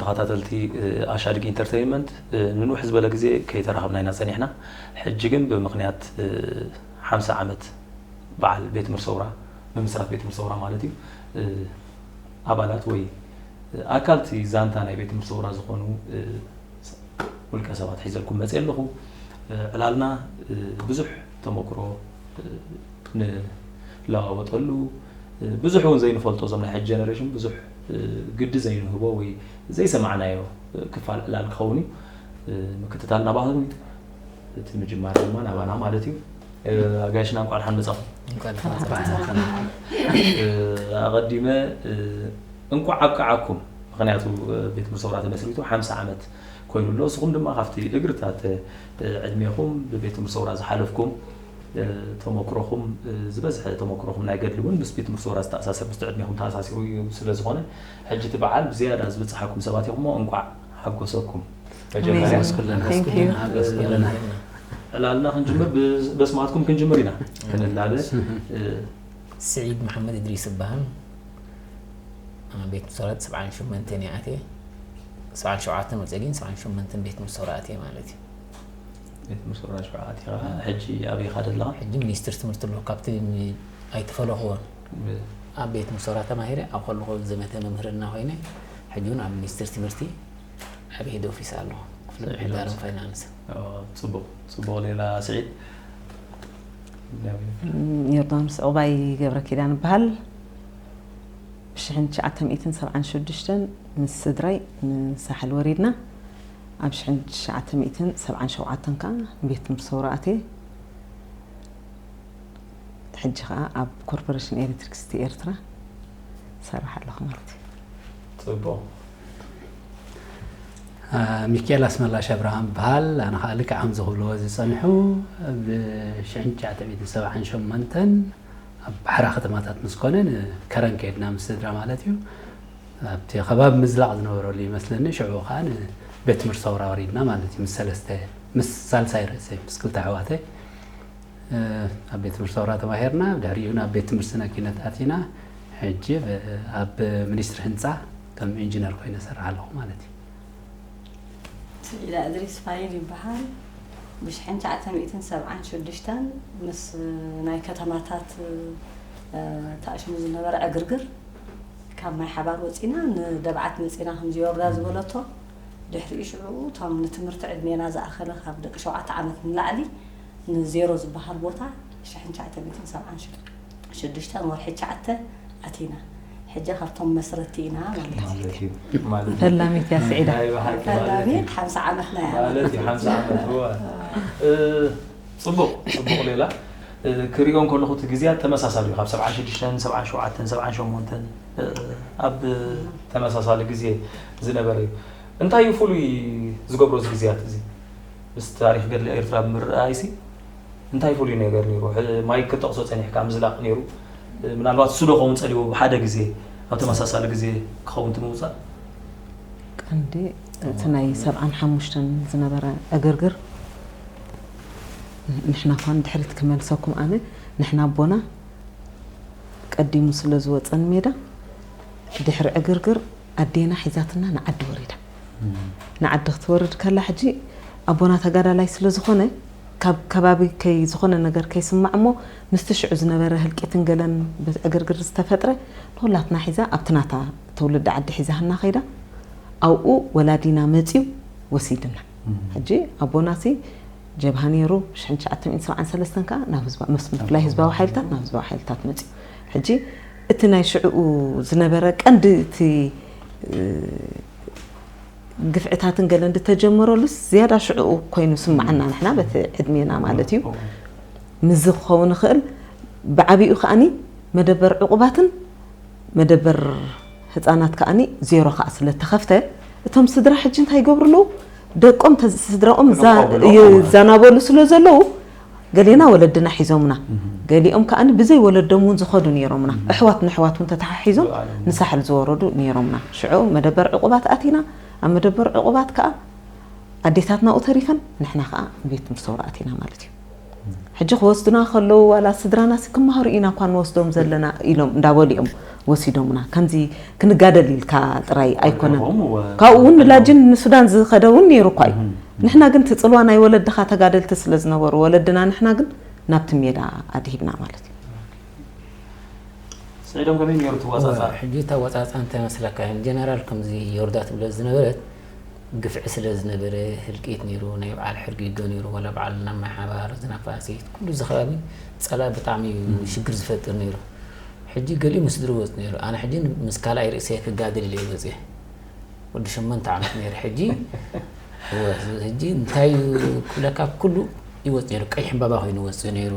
ተኸታተልቲ ኣሻድግ ኢንተርተይንመንት፣ ንንውሕ ዝበለ ግዜ ከይተራኸብና ኢና ጸኒሕና። ሕጂ ግን ብምኽንያት ሓምሳ ዓመት በዓል ቤት ምር ሰውራ፣ ምምስራት ቤት ምር ሰውራ ማለት እዩ፣ ኣባላት ወይ ኣካልቲ ዛንታ ናይ ቤት ምር ሰውራ ዝኾኑ ውልቀ ሰባት ሒዘልኩም መፅእ ኣለኹ። ዕላልና ብዙሕ ተመክሮ ንለዋወጠሉ፣ ብዙሕ እውን ዘይንፈልጦ፣ እዞም ናይ ሕጂ ጀነሬሽን ብዙሕ ግዲ ዘይንህቦ ወይ ዘይሰማዕናዮ ክፋል ዕላል ክኸውን እዩ። ምክትታል ናባኹም እዩ። እቲ ምጅማር ድማ ናባና ማለት እዩ። ኣጋይሽና እንኳዕ ደሓን መጻኹም። ኣቐዲመ እንኳዕ ኣብቅዓኩም። ምኽንያቱ ቤት ምር ሰውራ ተመስሪቱ ሓምሳ ዓመት ኮይኑ ኣሎ። ንስኹም ድማ ካብቲ እግርታት ዕድሜኹም ብቤት ምር ሰውራ ዝሓለፍኩም፣ ተመክሮኹም፣ ዝበዝሐ ተመክሮኹም ናይ ገድሊ እውን ምስ ቤት ምር ሰውራ ዝተኣሳሰር፣ ምስቲ ዕድሜኹም ተኣሳሲሩ እዩ። ስለ ዝኾነ ሕጂ እቲ በዓል ብዝያዳ ዝበጽሓኩም ሰባት ኢኹም፣ እንኳዕ ሓጎሰኩም። መጀመርያ Thank you። ዕላልና ክንጅምር ብ-፣ በስማትኩም ክንጅምር ኢና። ክንላለ ስዒድ መሓመድ እድሪስ እበሃል። ቤት ምር ሰውራ ሰብዓን ሸሞንተን እየ ኣትየ። ሰብዓን ሸውዓተን ወፅየ፣ ግን ሰብዓን ሸሞንተን ቤት ምር ሰውራ ኣትየ ማለት እዩ። ቤት ምር ሰውራ ሸውዓተ ኢኻ። ሕጂ ኣበይ ኢኻ ዘለኻ? ሕጂ ሚኒስትር ትምህርቲ ኣለኹ። ካብቲ ን-፣ ኣይተፈለኹዎን። ኣብ ቤት ምር ሰውራ ተማሂረ፣ ኣብ ከለኹ ዘመተ መምህርና ኮይነ፣ ሕጂ እውን ኣብ ሚኒስትር ትምህርቲ ኣብ ሄድ ኦፊስ ኣለኹ። ክፍሊ ምምሕዳርን ፋይናንስ። ጽቡቕ፣ ጽቡቕ። ሌላ ስዒድ? ዮርዳኖስ ዕቑባይ ገብረኪዳን እበሃል። ብሽሕን ትሽዓተ ሚእትን ሰብዓን ሽዱሽተን ምስ ስድራይ ንሳሕል ወሪድና። ኣብ ሽሕን ትሽዓተ ሚእትን ሰብዓን ሸውዓተን ከኣ ንቤት ትምህርቲ ሰውራ ኣትየ። ሕጂ ከኣ ኣብ ኮርፖሬሽን ኤሌክትሪክሲቲ ኤርትራ እሰርሕ ኣለኹ ማለት እዩ። ጽቡቕ። ሚካኤል ኣስመላሽ ኣብርሃም እበሃል። ኣነ ከዓ ልክዕ ከምዚ ክብልዎ ዝጸንሑ፣ ብ ሽሕን ትሽዓተ ሚእትን ሰብዓን ሸሞንተን ኣብ ባሕራ ከተማታት ምስ ኮነ ንከረን ከይድና ምስ ስድራ ማለት እዩ። ኣብቲ ከባቢ ምዝላቕ ዝነበረሉ ይመስለኒ። ሽዑ ከዓ ንቤት ትምህርቲ ሰውራ ወሪድና ማለት እዩ። ምስ ሰለስተ፣ ምስ ሳልሳይ ርእሰይ፣ ምስ ክልተ ኣሕዋተይ ኣብ ቤት ትምህርቲ ሰውራ ተማሂርና። ድሕሪኡ ናብ ቤት ትምህርቲ ስነ ኪነት ኣቲና። ሕጂ ኣብ ሚኒስትሪ ህንፃ ከም ኢንጂነር ኮይነ እሰርሕ ኣለኹ ማለት እዩ። ስዒዳ እድሪስ ፋይል ይበሃል። ብሽሕን ትሽዓተ ሚእትን ሰብዓን ሽዱሽተን ምስ ናይ ከተማታት ተኣሽሙ ዝነበረ ዕግርግር ካብ ማይ ሓባር ወፂና ንደብዓት መፂና ከምዚ ወርዳ ዝበለቶ፣ ድሕሪኡ ሽዑ እቶም ንትምህርቲ ዕድሜና ዝኣኸለ ካብ ደቂ ሸውዓተ ዓመት ንላዕሊ ንዜሮ ዝበሃል ቦታ ሽሕን ትሽዓተ ሚእትን ሰብዓን ሽዱሽተን ወርሒ ትሽዓተ ኣቲና። ሕጂ ካብቶም መስረቲ ኢና ማለት እዩ። ማለት እዩ። ማለት እዩ። ፈላሚት እያ ስዒዳ። ናይ ብሓቂ ማለት እዩ። ፈላሚት ሓምሳ ዓመትና እያ። ማለት እዩ፣ ሓምሳ ዓመት። እወ። እ፣ ጽቡቕ፣ ጽቡቕ ሌላ። እ፣ ክሪኦ እንከለኹ እቲ ግዜያት ተመሳሳሊ እዩ። ካብ ሰብዓን ሽዱሽተን፣ ሰብዓን ሸውዓተን፣ ሰብዓን ሸሞንተን፣ እ፣ ኣብ ተመሳሳሊ ግዜ ዝነበረ እዩ። እንታይ እዩ ፍሉይ ዝገብሮ እዚ ግዜያት እዚ? ምስ ታሪኽ ገድሊ ኤርትራ ብምርኣይሲ እንታይ ፍሉይ ነገር ነይሩ? ሕ-፣ ማይ ክጠቕሶ ጸኒሕካ ምዝላቕ ነይሩ። ምናልባት እሱ ዶ ኸውን ጸሊዎ ብሓደ ግዜ ኣብ ተመሳሳሊ ግዜ ክኸውን እቲ ምውጻእ? ቀንዲ እቲ ናይ ሰብዓን ሓሙሽተን ዝነበረ ዕግርግር ንሕና እኳ ንድሕሪት ክመልሰኩም ኣነ፣ ንሕና ኣቦና ቀዲሙ ስለ ዝወጸ ንሜዳ፣ ድሕሪ ዕግርግር ኣዴና ሒዛትና ንዓዲ ወሪዳ። ንዓዲ ክትወርድ ከላ ሕጂ ኣቦና ተጋዳላይ ስለ ዝኾነ ካብ ከባቢ ከይ ዝኾነ ነገር ከይስማዕ እሞ ምስቲ ሽዑ ዝነበረ ህልቂትን ገለን ብዕግርግር ዝተፈጥረ ንኹላትና ሒዛ ኣብቲ ናታ ትውልዲ ዓዲ ሒዛህና ከይዳ ኣብኡ ወላዲና መፅዩ ወሲድና። ሕጂ ኣቦናሲ ጀብሃ ነይሩ፣ ሽሕን ትሽዓተ ሚእትን ሰብዓን ሰለስተን ከዓ ናብ ህዝባ-፣ ምስ ምፍላይ ህዝባዊ ሓይልታት ናብ ህዝባዊ ሓይልታት መፅዩ። ሕጂ እቲ ናይ ሽዕኡ ዝነበረ ቀንዲ እቲ፣ እ፣ ግፍዕታትን ገለን ዝተጀመረሉስ ዝያዳ ሽዕኡ ኮይኑ ስምዓና ንሕና በቲ ዕድሜና ማለት እዩ። ምዚ ክኸውን ይኽእል ብዓቢኡ ከኣኒ መደበር ዕቑባትን መደበር ህፃናት ከኣኒ ዜሮ ከዓ ስለተኸፍተ እቶም ስድራ ሕጂ እንታይ ይገብሩ ኣለዉ? ደቆም ተዝ-፣ ስድራኦም እዛ-፣ ተዘቆብሉ። ይዛናበሉ ስለ ዘለዉ ገሌና ወለድና ሒዞምና፣ ገሊኦም ከኣኒ ብዘይ ወለዶም እውን ዝኸዱ ነይሮምና። ኣሕዋት ንኣሕዋት እውን ተተሓሒዞም ንሳሕል ዝወረዱ ነይሮምና። ሽዑ መደበር ዕቑባት ኣቲና፣ ኣብ መደበር ዕቑባት ከኣ ኣዴታትና ኣብኡ ተሪፈን ንሕና ከኣ ንቤት ትምህርቲ ሰውራ ኣቲና ማለት እዩ። ሕጂ ክወስዱና ከለዉ ዋላ ስድራና ሲ ክመሃሩ ኢና እኳ ንወስዶም ዘለና ኢሎም እንዳበሉ እዮም ወሲዶምና። ከምዚ ክንጋደል ኢልካ ጥራይ ኣይኮነን። ኣለኹም ወ- ካብኡ እውን ላጅን ንሱዳን ዝኸደ እውን ነይሩ እኳ እዩ። ንሕና ግን ትፅልዋ ናይ ወለድኻ ተጋደልቲ ስለ ዝነበሩ ወለድና ንሕና ግን ናብቲ ሜዳ ኣድሂብና ማለት እዩ። ስዒዶም ከመይ ነይሩ ትዋፃፃ? ሕጂ ታወፃፃ እንታይ መስለካ? ጀነራል ከምዚ ዮርዳ ትብለ ዝነበረት ግፍዒ ስለ ዝነበረ ህልቂት ነይሩ። ናይ በዓል ሕርጊጎ ነይሩ፣ ዋላ በዓል ናብ ማይ ሓባር ዝናፋሲት ኩሉ እዚ ከባቢ ፀላኢ ብጣዕሚ እዩ ሽግር ዝፈጥር ነይሩ። ሕጂ ገሊኡ ምስ ድሩ ወፅ ነይሩ። ኣነ ሕጂ ምስ ካልኣይ ርእሰይ ክጋደል ኢለ እየ ወፅየ። ወዲ ሸሞንተ ዓመት ነይሩ። ሕጂ እወ፣ ሕጂ እንታይ እዩ ክብለካ፣ ኩሉ ይወፅ ነይሩ። ቀይሕ ዕምባባ ኮይኑ ይወፅእ ነይሩ።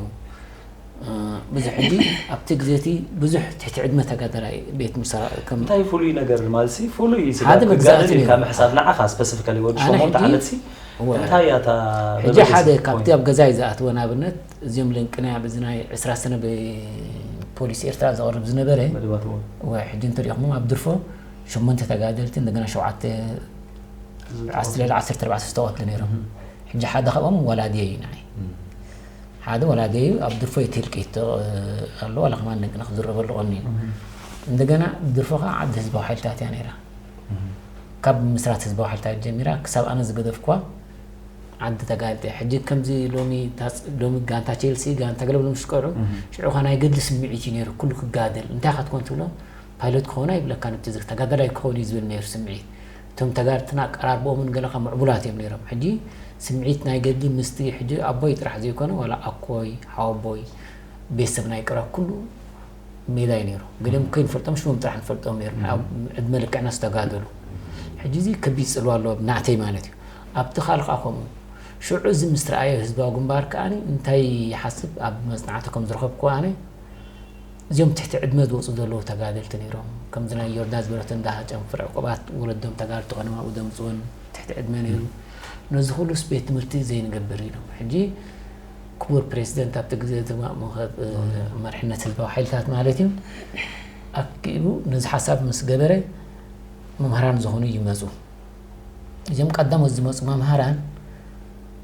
እ፣ ብዙሕ ሕጂ ኣብቲ ግዜ እቲ ብዙሕ ትሕቲ ዕድመ ተጋደላይ ቤት ምሰራ ከም እንታይ ፍሉይ ነገር ማለት ሲ ፍሉይ ሓደ ስጋብ መግዛእቲ ክጋደል ኢልካ ነይሩ። ምሕሳብ ንዓኻ ስፐሲፊካሊ ወዲ ኣነ ሸሞንተ ሕጂ- ዓመት ሲ እወ። እንታይ እያ እታ ሕጂ መበገሲ ሓደ point? ካብቲ ኣብ ገዛይ ዝኣትወ ንኣብነት እዚኦም ለንቅና ኣብዚ ናይ ዕስራ ሰነ ብፖሊስ ኤርትራ ዘቕርብ ዝነበረ መደባት እውን እወ፣ ሕጂ እንተሪእኹም ኣብ ድርፎ ሸሞንተ ተጋደልቲ እንደገና ሸውዓተ ዓስተ ልዕሊ ዓሰርተ ኣርባዕተ ዝተቐትሉ ነይሮም። ሕጂ ሓደ ካብኦም ወላዲየ እዩ ንዓይ። ሓደ ወላዲየ እዩ ኣብ ድርፎ እቲ ህልቂት ኣሎ፣ ዋላ ከማን ለንቅና ክዝረበሉ ቀኒ እዩ። እንደገና ድርፎ ከዓ ዓዲ ህዝባዊ ሓይልታት እያ ነይራ። ካብ ምስራት ህዝባዊ ሓይልታት ጀሚራ ክሳብ ኣነ ዝገደፍኳ ዓዲ ተጋልጠ። ሕጂ ከምዚ ሎሚ ታጽ- ሎሚ ጋንታ ቼልሲ ጋንታ ገለብ ምስ ቀዑ ሽዑ ኸ ናይ ገድሊ ስምዒት እዩ ነይሩ። ኩሉ ክጋደል እንታይ ኻትኮን ትብሎ ፓይሎት ክኸውን ኣይብለካ ነቲ ዝግ ተጋዳላይ ክኸውን እዩ ዝብል ነይሩ ስምዒት። እቶም ተጋርትና ኣቀራርቦምን ገለኻ ምዕቡላት እዮም ነይሮም። ሕጂ ስምዒት ናይ ገድሊ ምስቲ ሕጂ ኣቦይ ጥራሕ ዘይኮነ ዋላ ኣኮይ ሓወቦይ ቤተሰብ ናይ ቅራ ኩሉ ሜዳ እዩ ነይሩ። ገሊኦም ከይንፈልጦም ሽሞም ጥራሕ ንፈልጦም ነይሩ። ኣብ ዕድመ ልክዕና ዝተጋደሉ። ሕጂ እዚ ከቢድ ፅልዋ ኣለዎ ናተይ ማለት እዩ። ኣብቲ ካልእ ከዓ ከምኡ ሽዑ እዚ ምስ ረኣዮ ህዝባዊ ግንባር ከዓኒ እንታይ ይሓስብ ኣብ መፅናዕቲ ከም ዝረኸብኩ ኣነ እዚኦም ትሕቲ ዕድመ ዝወፁ ዘለዉ ተጋደልቲ ነይሮም። ከምዚ ናይ ዮርዳን ዝበለቶ እንዳ ጨንፍር ዕቁባት ወለዶም ተጋደልቲ ኮይኖም ኣብኡ ዘምፅኡን ትሕቲ ዕድመ ነይሩ። ነዚ ኩሉስ ቤት ትምህርቲ ዘይንገብር ኢሎም። ሕጂ ክቡር ፕሬዚደንት ኣብቲ ግዜ እቲ ማእሙኸ መርሕነት ህዝባዊ ሓይልታት ማለት እዩ ኣኪቡ ነዚ ሓሳብ ምስ ገበረ መምህራን ዝኾኑ ይመፁ። እዚኦም ቀዳሞት ዝመፁ መምሃራን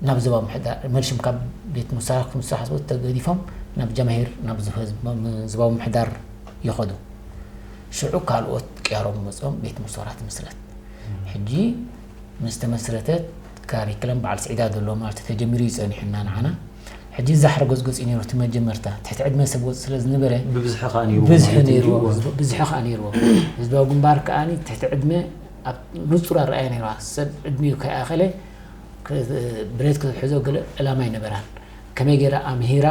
ናብ ዞባዊ ምሕዳር መልሽም ካብ ቤት ሙሳራ ምስ ሓስቦት ተገዲፎም ናብ ጀማሂር ናብ ዞባዊ ምሕዳር ይኸዱ። ሽዑ ካልኦት ቅያሮም መፅኦም ቤት ሙሳራ ትምስረት። ሕጂ ምስ ተመስረተት ካሪክለም በዓል ስዒዳ ዘሎ ማለት ተጀሚሩ እዩ ፀኒሑና ንዓና። ሕጂ እዛ ሕረጎፅጎፂ ነይሩ እቲ መጀመርታ ትሕቲ ዕድመ ሰብ ወፅ ስለ ዝነበረ ብብዝሒ ከዓ ነይሩ ብዝሒ ማለት እዩ። ነይርዎ ህዝቢ- ብዝሒ ከዓ ነይርዎ። ህዝባዊ ግንባር ከዓ ትሕቲ ዕድመ ኣብ ንፁር ኣረኣያ ነይርዋ። ሰብ ዕድሚኡ ከይኣኸለ ክ- ብሬት ክትሕዞ ገለ ዕላማ ኣይነበራን። ከመይ ገይራ ኣምሂራ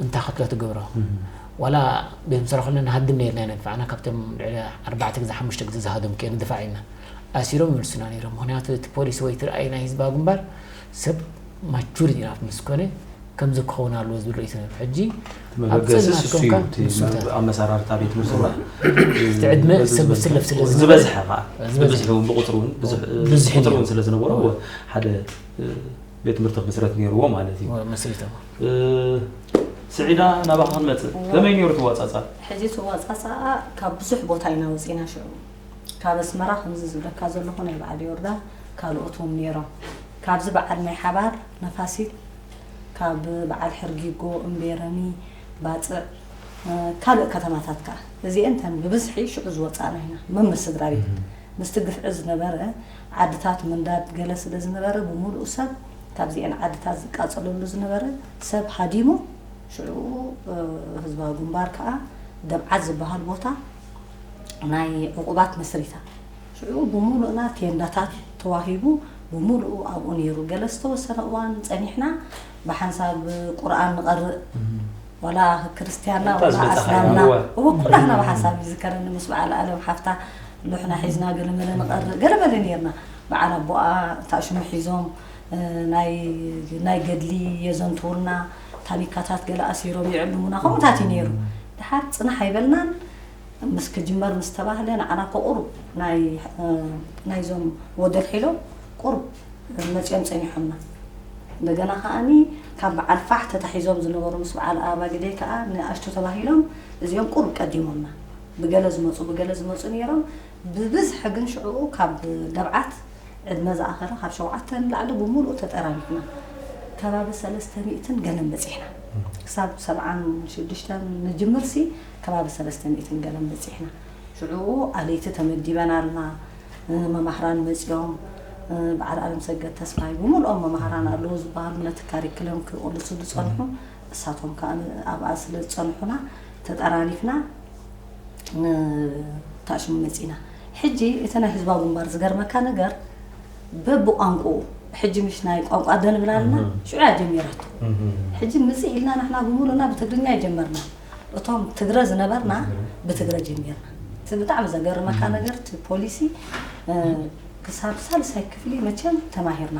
እንታይ ክትሎ ትገብሮ ዋላ ቤት ምሰራ ከለና ንሃድም ነይርና ኢና ድፋዕና ካብቶም ልዕሊ ኣርባዕተ ግዜ ሓሙሽተ ግዜ ዝሃደምኩ እየ ንድፋዕ ኢልና ኣሲሮም ይመልሱና ነይሮም። ምክንያቱ እቲ ፖሊሲ ወይ እቲ ረኣይ ናይ ህዝባዊ ግንባር ሰብ ማቹር ኢናፍ ምስ ኮነ ከምዚ ክኸውን ኣለዎ ዝብል ርእይቶ ነይሩ። ሕጂ ኣብ መበገሲ ጽልማት ስሱ ኮንካ እዩ እቲ ንሱታት ኣመሰራርታ ቤት ትምህርቲ እምበር እቲ ዕድመ ሰብ ዝስለፍ ስለ ዝነበረ ዝበዝሐ ከዓ ዝበዝሐ ብብዝሒ እውን ብቁፅሪ እውን ብዙሕ ብዙሕ ቁፅሪ እውን ነይሩ። ስለ ዝነበሮ ሓደ ቤት ትምህርቲ ክምስረት ነይርዎ ማለት እዩ። መስሪቶም እ፣ ስዒዳ ናባኻ ክንመፅእ ከመይ ነይሩ ትዋፃፃ? ሕጂ ትዋፃፃኣ ካብ ብዙሕ ቦታ ኢና ወፂና ሽዑ ካብ ኣስመራ ከምዚ ዝብለካ ዘለኹ ናይ በዓል ዮርዳ ካልኦት እውን ነይሮም ካብዚ በዓል ናይ ሓባር ነፋሲት ካብ በዓል ሕርጊጎ እምቤረኒ ባፅዕ ካልእ ከተማታት ከዓ እዚአን ተን ብብዝሒ ሽዑ ዝወፃእና ኢና መምር ስድራ ቤት ምስቲ ግፍዒ ዝነበረ ዓድታት ምንዳድ ገለ ስለ ዝነበረ ብምሉእ ሰብ ካብዚአን ዓድታት ዝቃፀለሉ ዝነበረ ሰብ ሃዲሙ ሽዑ ህዝባዊ ግንባር ከዓ ደብዓት ዝበሃል ቦታ ናይ ዕቑባት መስሪታ ሽዑ ብምሉእና ቴንዳታት ተዋሂቡ ብምሉኡ ኣብኡ ነይሩ ገለ ዝተወሰነ እዋን ፀኒሕና ብሓንሳብ ቁርኣን ንቐርእ ዋላ ክርስትያንና እንታ ዋላ ዝበፅሓ ኣስላምና እወ። እወ ኩላህና ብሓንሳብ ይዝከረኒ ምስ በዓል ኣለም ሓፍታ ልሕና ሒዝና ገለመለ ንቐርእ ገለመለ ነርና በዓል ኣቦኣ እታ ሽሙ ሒዞም ናይ ናይ ገድሊ የዘንትውልና ታኒካታት ገለ ኣሲሮም ይዕልሙና ከምኡታት እዩ ነይሩ ድሓር ፅናሕ ኣይበልናን ምስ ክጅመር ምስ ተባህለ ንዓና ከ ቁሩብ ናይ ናይዞም ወደድ ሒሎም ቁሩብ መፅኦም ፀኒሖምና እንደገና ከዓኒ ካብ በዓል ፋሕ ተታሒዞም ዝነበሩ ምስ በዓል ኣባግደይ ከዓ ንኣሽቱ ተባሂሎም እዚኦም ቁሩብ ቀዲሞምና ብገለ ዝመፁ ብገለ ዝመፁ ነይሮም ብብዝሒ ግን ሽዕኡ ካብ ደብዓት ዕድመ ዝኣኸለ ካብ ሸውዓተ ንላዕሊ ብምሉኡ ተጠራኒፍና ከባቢ ሰለስተ ሚእትን ገለን በጺሕና። ክሳብ ሰብዓን ሽዱሽተን ንጅምርሲ ከባቢ ሰለስተ ሚእትን ገለን በጺሕና። ሽዑ ኣለይቲ ተመዲበና ኣልና። መማህራን መጺኦም፣ በዓል ኣለምሰገድ ተስፋይ ብምልኦም መማህራን ኣለዉ ዝበሃሉ ነቲ ካሪክለም ክቕልሱ ዝጸንሑ፣ እሳቶም ከኣ ኣብኣ ስለ ዝጸንሑና ተጠራኒፍና ንታሽሙ መጺና። ሕጂ እቲ ናይ ህዝባዊ ግንባር ዝገርመካ ነገር በብቋንቋኡ፣ ሕጂ ምሽ ናይ ቋንቋ ደንብል ኣለና፣ ሽዑ እያ ጀሚራቶ። ሕጂ ምጽእ ኢልና ንሕና ብምሉእና ብትግርኛ ኣይጀመርና። እቶም ትግረ ዝነበርና ብትግረ ጀሚርና። እቲ ብጣዕሚ ዘገርመካ ነገር እቲ ፖሊሲ፣ እ፣ ክሳብ ሳልሳይ ክፍሊ መቸም ተማሂርና።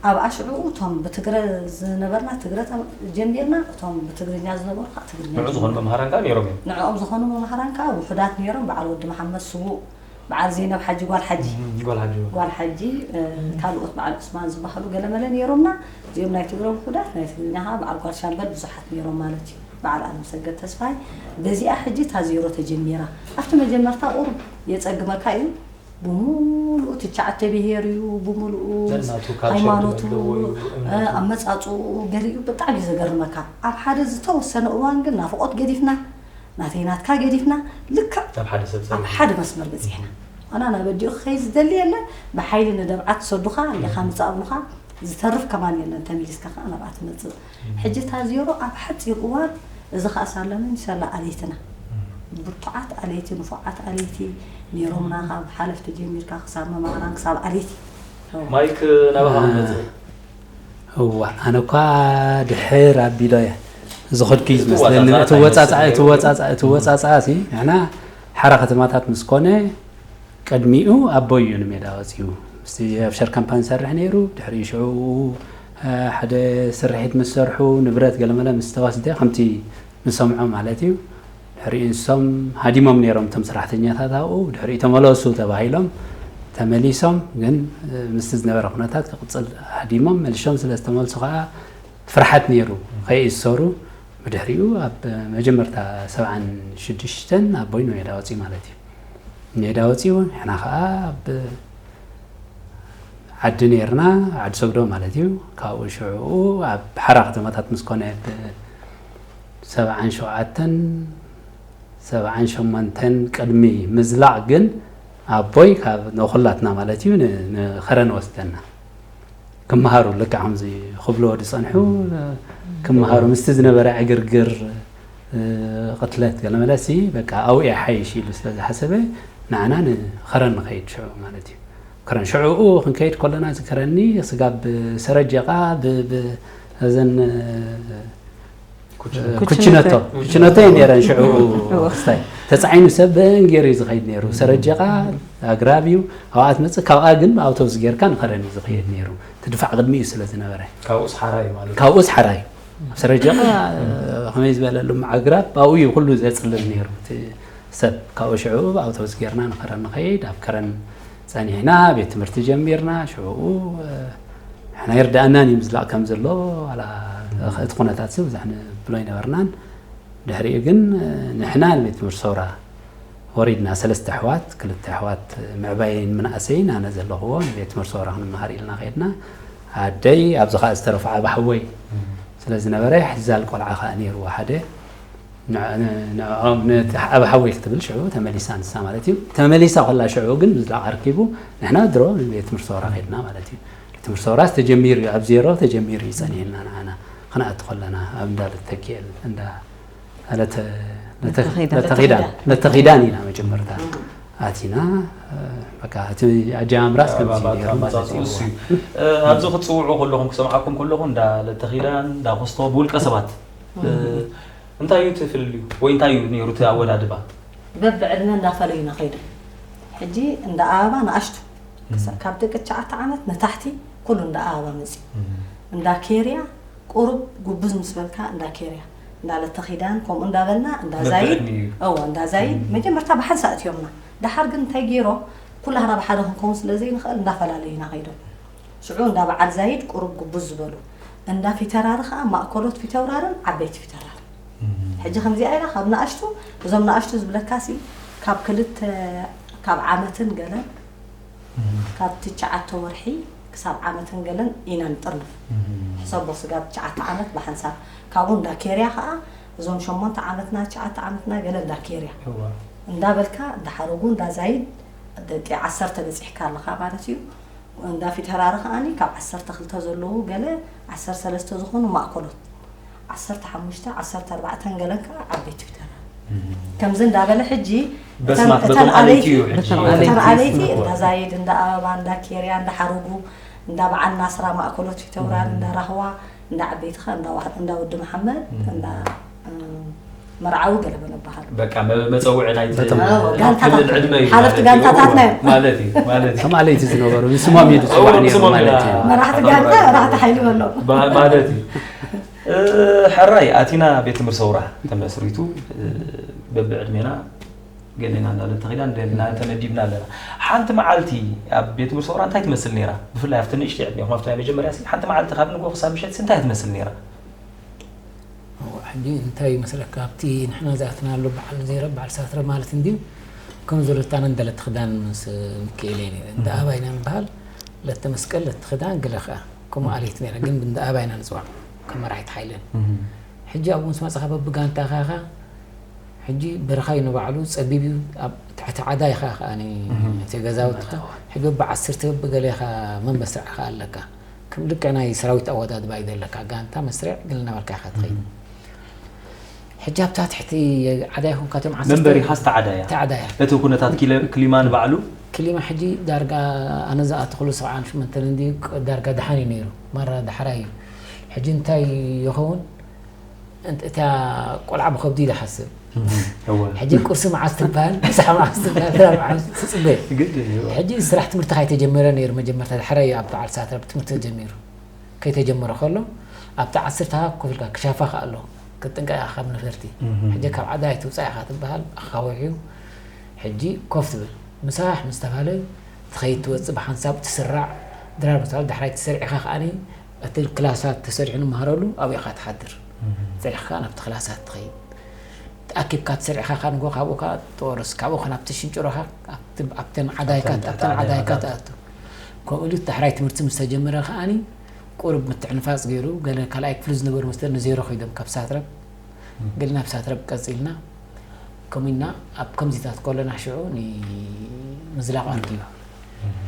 ኣብ ኣሽዑኡ እቶም ብትግረ ዝነበርና ትግረ ተም-፣ ጀሚርና፣ እቶም ብትግርኛ ዝነበሩ ከዓ ትግርኛ ንዑ ዝኾኑ ጀሚርና። መምሃራን ከዓ ነይሮም እዮም። ንዕኦም ዝኾኑ መምሃራን ከዓ ውሑዳት ነይሮም። በዓል ወዲ መሓመድ ስዉእ፣ በዓል ዘይነብ ሓጂ ጓል ሓጂ፣ እም፣ ጓል ሓጂ። ጓል ሓጂ፣ እ፣ ካልኦት በዓል ዑስማን ዝበሃሉ ገለመለ ነይሮምና። እዚኦም ናይ ትግረ ውሑዳት፣ ናይ ትግርኛ ከዓ በዓል ጓል ሻምበል ብዙሓት ነይሮም ማለት እዩ። በዓል ኣለምሰገድ ተስፋይ። በዚኣ ሕጂ እታ ዜሮ ተጀሚራ። ኣብቲ መጀመርታ ቁሩብ የጸግመካ እዩ። ብምሉኡ ትሽዓተ ብሄር እዩ፣ ብምሉኡ ነናቱ ካልቸር ሃይማኖቱ፣ ዘለዎ እዩ፣ እምነቱ። እ፣ ኣመጻጽኡ ገሊኡ ብጣዕሚ እዩ ዘገርመካ። ኣብ ሓደ ዝተወሰነ እዋን ግን ናፍቖት ገዲፍና፣ ናተይ ናትካ ገዲፍና፣ ልክዕ ናብ ሓደ ሰብ ኣብ ጸኒሑ። ሓደ መስመር በጺሕና። ኣና ናብ ኣዲኡ ክኸይድ ዝደሊ የለን፣ ብሓይሊ ንደብዓት ዝሰዱኻ፣ እንዲኻ ምጻእ ኣብሉኻ፣ ዝተርፍ ከማን የለን፣ ተመሊስካ ከኣ ናብኣ ትመጽእ። ሕጂ እታ ዜሮ ኣብ ሓጺር እዋን፣ እዚ ከኣ ሳለመ ኢንሻላ ኣለይትና። ብርቱዓት ኣለይቲ፣ ንፉዓት ኣለይቲ ነይሮምና፣ ካብ ሓለፍቲ ጀሚርካ ክሳብ መማህራን፣ ክሳብ ኣለይቲ። ማይክ ናባኻ እ፣ ክመጽእ። እዋ፣ ኣነ እኳ ድሕር ኣቢሎ እየ ዝኸድኩ እዩ ዝመስለኒ። እቲ ወጻጻ ይመስለኒ። እቲ ወጻጻ፣ እቲ ወጻጻ ሲ፣ ንሕና ሓራ ከተማታት ምስ ኮነ፣ ቅድሚኡ ኣቦይ እዩ ንሜዳ ወጺኡ። ምስቲ ኣብ ሸር ካምፓኒ ዝሰርሕ ነይሩ። ድሕሪኡ ሽዑ፣ እ፣ ሓደ ስርሒት ምስ ሰርሑ፣ ንብረት ገለመለ ምስ ተወስደ፣ ከምቲ ንሰምዖ ማለት እዩ። ድሕሪኡ ንሶም ሃዲሞም ነይሮም፣ እቶም ሰራሕተኛታት ኣብኡ። ድሕሪኡ ተመለሱ ተባሂሎም፣ ተመሊሶም። ግን፣ እ፣ ምስቲ ዝነበረ ኩነታት ክቕጽል ሃዲሞም፣ መሊሶም ስለ ዝተመልሱ ከኣ ፍርሓት ነይሩ፣ ከይእሰሩ። ብድሕሪኡ ኣብ መጀመርታ ሰብዓን ሽዱሽተን ኣቦይ ንሜዳ ወጺኡ ማለት እዩ። ንሜዳ ወጺኡ፣ ንሕና ከኣ ኣብ ዓዲ ነይርና፣ ዓዲ ሰግዶ ማለት እዩ። ካብኡ ሽዑኡ ኣብ ሓራ ከተማታት ምስ ኮነ፣ ብ ሰብዓን ሸውዓተን፣ ሰብዓን ሸሞንተን ቅድሚ ምዝላቕ ግን ኣቦይ ካብ ንኹላትና ማለት እዩ ን-፣ ንኸረን ወስደና። ክመሃሩ፣ ልክዕ ከምዚ ክብልዎ ዝጸንሑ፣ ክመሃሩ ምስቲ ዝነበረ ዕግርግር፣ እ፣ ቅትለት ገለመለሲ፣ በቃ ኣብኡ ይሓይሽ ኢሉ ስለ ዝሓሰበ፣ ንዓና ንኸረን ንኸይድ ሽዑ ማለት እዩ። ከረን ሽዑኡ ክንከይድ ከለና ዝከረኒ ስጋብ ሰረጀቓ ብ-፣ ብ-፣ እዘን፣ እ፣ ኩችነቶ። ኩችነቶ። ኩችነቶ እየ ነይረን ሽዑ። እዎ። ክስታይ ተጻዒኑ ሰብ በን ገይሩ እዩ ዝኸይድ ነይሩ። ሰረጀቓ ኣግራብ እዩ። ኣብኣ ትመጽእ፣ ካብኣ ግን ብኣውቶቡስ ጌርካ ንኸረን እዩ ዝኸይድ ነይሩ። እቲ ድፋዕ ቅድሚኡ ስለ ዝነበረ። ካብኡስ ሓራ እዩ ማለት እዩ። ካብኡስ ሓራ እዩ። ኣብ ሰረጀቓ፣ እ፣ ከመይ ዝበለ ልሙዕ ኣግራብ፣ ኣብኡ እዩ ኩሉ ዘጽልል ነይሩ። እቲ ሰብ ካብኡ ሽዑ ብኣውቶቡስ ጌርና ንኸረን ንኸይድ፣ ኣብ ከረን ጸኒሕና፣ ቤት ትምህርቲ ጀሚርና። ሽዑኡ፣ እ፣ ንሕና ይርድኣናን እዩ ምዝላቕ ከም ዘሎ፣ ዋላ እቲ ኩነታት ሲ ብዙሕ ንብሎ ኣይነበርናን። ድሕሪኡ ግን፣ እ፣ ንሕና ንቤት ትምህርቲ ሰውራ ወሪድና፣ ሰለስተ ኣሕዋት፣ ክልተ ኣሕዋት ምዕባይን ምንኣሰይን፣ ኣነ ዘለኽዎ ንቤት ትምህርቲ ሰውራ ክንመሃር ኢልና ከድና። ኣደይ ኣብዚ ኸኣ ዝተረፈ ዓቢ ሓወይ ስለ ዝነበረ፣ ሕዛል ቆልዓ ኸኣ ነይርዎ ሓደ። ን-፣ ን-፣ ንዕኦም፣ ነቲ ዓቢ ሓወይ ክትብል ሽዑ ተመሊሳ ንሳ ማለት እዩ። ተመሊሳ ከላ ሽዑ ግን ምዝላቕ ኣርኪቡ፣ ንሕና ድሮ ንቤት ትምህርቲ ሰውራ ከድና ማለት እዩ። ቤት ትምህርቲ ሰውራስ ተጀሚሩ እዩ፣ ኣብ ዜሮ ተጀሚሩ እዩ ጸኒሕና ንዓና። ክንኣቱ ከለና ኣብ እንዳ ለተኪኤል፣ እንዳ ለተ-፣ ለተ-፣ ለተኺዳን። ለተኺዳን፣ ለተኺዳን ኢና መጀመርታ ኣቲና። እ፣ በቃ እቲ ኣጀማምራስ ከምዚ ኣባባታ ነይሩ ማለት እዩ። ኣመጻጽኡ እሱ እዩ። እ፣ ኣብዚ ክትጽውዑ ከለኹም፣ ክሰምዓኩም ከለኹ፣ እንዳ ለተኺዳን፣ እንዳ ኮስቶ ብውልቀ ሰባት፣ እ፣ እንታይ እዩ እቲ ፍልልዩ ወይ እንታይ እዩ ነይሩ እቲ ኣወዳድባ? በብዕድመ እንዳፈለዩና ከይዶም። ሕጂ እንዳ ኣበባ ንኣሽቱ፣ ክሳ-፣ ካብ ደቂ ትሽዓተ ዓመት ንታሕቲ ኩሉ እንዳ ኣበባ መጺኡ። እንዳ ኬርያ ቁሩብ ጉብዝ ምስ በልካ እንዳ ኬርያ፣ እንዳ ለተኺዳን፣ ከምኡ እንዳበልና፣ እንዳ ዛይድ፣ በብዕድሚኡ እዩ። እወ፣ እንዳ ዛይድ መጀመርታ ብሓንሳእ እትዮምና። ደሓር ግን እንታይ ገይሮም፣ ኩላህና ብሓደ ክንከውን ስለ ዘይንኽእል እንዳፈላለዩና ከይዶም። ሽዑ እንዳ በዓል ዛይድ ቁሩብ ጉብዝ ዝበሉ፣ እንዳ ፊተራሪ ኸኣ ማእከሎት ፊተውራርን ዓበይቲ ፊተራርን። ሕጂ ከምዚኣ ኢላ ካብ ንኣሽቱ፣ እዞም ንኣሽቱ ዝብለካሲ ካብ ክልተ፣ ካብ ዓመትን ገለን፣ ካብ ትሽዓተ ወርሒ ክሳብ ዓመትን ገለን ኢና ንጥርንፍ። ሕጂ ሰቦ ስጋብ ትሽዓተ ዓመት ብሓንሳብ ካብኡ እንዳ ኬርያ ከዓ እዞም ሸሞንተ ዓመትና ትሽዓተ ዓመትና ገለ እንዳ ኬርያ እንዳበልካ እንዳ ሓረጉ እንዳ ዛይድ ደቂ ዓሰርተ በፂሕካ ኣለኻ ማለት እዩ። እንዳ ፊተራሪ ከዓኒ ካብ ዓሰርተ ክልተ ዘለዉ ገለ ዓሰርተ ሰለስተ ዝኾኑ ማእከሎት ዓሰርተ ሓሙሽተ ዓሰርተ ኣርባዕተ ገለን ከዓ ዓበይቲ ፊተራሪ ከምዚ እንዳበለ ሕጂ በስማት እተን በቶም ኣለይቲ ኣለይቲ እዩ ሕጂ። እተን ኣለይቲ እንዳ ዛይድ እንዳ ኣበባ እንዳ ኬርያ እንዳ ሓረጉ እንዳ በዓል ናስራ ማእከሎት ፊተውራሪ እንዳ ራህዋ እንዳ ዓበይቲ ከ እንዳ ዋህ- እንዳ ወዲ መሓመድ እንዳ እም፣ መርዓዊ ገለ በለ በሃሉ በቃ መ- መፀውዒ ናይቲ በጣም። ኣዎ፣ ክልል ጋንታታት ዕድመ እዩ ሓለፍቲ ማለት እዩ። ጋንታታትና እዮም። ማለት እዩ ማለት እዩ። ከም ኣለይቲ ዝነበሩ ንስሞም እዩ ዝፅዋዕ እዎ፣ ነይሩ ንስሞም ማለት ኢና እዩ። መራሕቲ ጋንታ መራሕቲ ሓይሊ በሎ ማ- ማለት እዩ። እ፣ ሕራይ ኣቲና ቤት ትምህርቲ ሰውራ ተመስሪቱ እ፣ በብዕድሜና ገሌና እንዳለ ተኺዳ እንዳለ ተመዲብና ኣለና። ሓንቲ መዓልቲ ኣብ ቤት ትምህርቲ ሰውራ እንታይ ትመስል ነይራ? ብፍላይ ኣብቲ ንእሽተይ ዕድሜኹም ኣብቲ ናይ መጀመርያ ሲ ሓንቲ መዓልቲ ካብ ንጎ ክሳብ ምሸት ሲ እንታይ ትመስል ነይራ? ሕጂ እንታይ ይመስለካ ኣብቲ ንሕና ዝኣትናሉ በዓል ዜረ በዓል ሳትረ ማለት እንድዩ ከም ዘለታነ እንደለት ክዳን ምስ ምክኤለ ነረ እንደ ኣባይና ንበሃል ለተ መስቀል ለተ ክዳን ገለ ከዓ ከምኡ ኣለይት ነረ ግን እንደ ኣባይና ንፅዋዕ ከም መራሒት ሓይልን ሕጂ ኣብኡ ምስ መፅኻ በብጋንታ ኻኻ ሕጂ በረኻዩ ንባዕሉ ፀቢብ እዩ ኣብ ትሕቲ ዓዳ ኢኻ ከዓኒ እቲ ገዛውትኻ ሕጂ በብዓሰርተ በብገለ ኢኻ መንበስዕ ኢኻ ኣለካ ከም ልክዕ ናይ ሰራዊት ኣወዳድባ እዩ ዘለካ ጋንታ መስርዕ ግል እናበልካ ኢኻ ትኸይድ ሕጂ ኣብታ ትሕቲ ዓዳ ይኹን ካቶም ዓሰርተ መንበሪ ኻስ ተዓዳያ ተዓዳያ እቲ ኩነታት ኪለ- ክሊማ ንባዕሉ ክሊማ ሕጂ ዳርጋ ኣነ ዝኣተኽሉ ሰብዓን ሽመንተን እንዲ ዳርጋ ደሓን እዩ ነይሩ ማራ ዳሕራይ እዩ ሕጂ እንታይ ይኸውን እንት- እታ ቆልዓ ብኸብዲ ዝሓስብ እወ። ሕጂ ቁርሲ መዓስ ትበሃል ምሳሕ መዓስ ትበሃል ድራር መዓስ ትፅበ ግድ እዩ። ሕጂ ስራሕ ትምህርቲ ካይተጀመረ ነይሩ መጀመርታ ዳሕራይ እዩ ኣብ በዓል ሰዓት ትምህርቲ ተጀሚሩ ከይተጀመረ ከሎ ኣብቲ ዓስርተ ሃ ኮፍ ኢልካ ክሻፋ ከ ኣሎ ክትጥንቀቅ ኢኻ ካብ ነፈርቲ ሕጂ ካብ ዓዳ ኣይትውፃእ ኢኻ ትበሃል ኣኻዊሕ እዩ ሕጂ ኮፍ ትብል ምሳሕ ምስ ተባለ ትኸይድ ትወፅእ ብሓንሳብ ትስራዕ ድራር ምስ ተባለ ዳሕራይ ትሰርዒኻ ከዓኒ እቲ ክላሳት ተሰሪሑ ንመሃረሉ ኣብኡ ኢኻ ትሓድር ፅሪሕካ ናብቲ ክላሳት ትኸይድ ተኣኪብካ ትሰርዒኻ ከ ንጎ ካብኡ ከ ትወርስ ካብኡ ከ ናብቲ ሽንጭሮኻ ኣብተን ዓዳይካ ኣብተን ዓዳይካ ትኣቱ ከምኡ ኢሉ ዳሕራይ ትምህርቲ ምስ ተጀመረ ከዓኒ ቁሩብ ምትሕንፋፅ ገይሩ ገለ ካልኣይ ክፍሊ ዝነበሩ መስተር ንዜሮ ከይዶም ካብ ሳትረብ ገለ ናብ ሳትረብ ቀፂልና ከምኡ ኢልና ኣብ ከምዚታት ከለና ሽዑ ምዝላቕ ኣድልዩ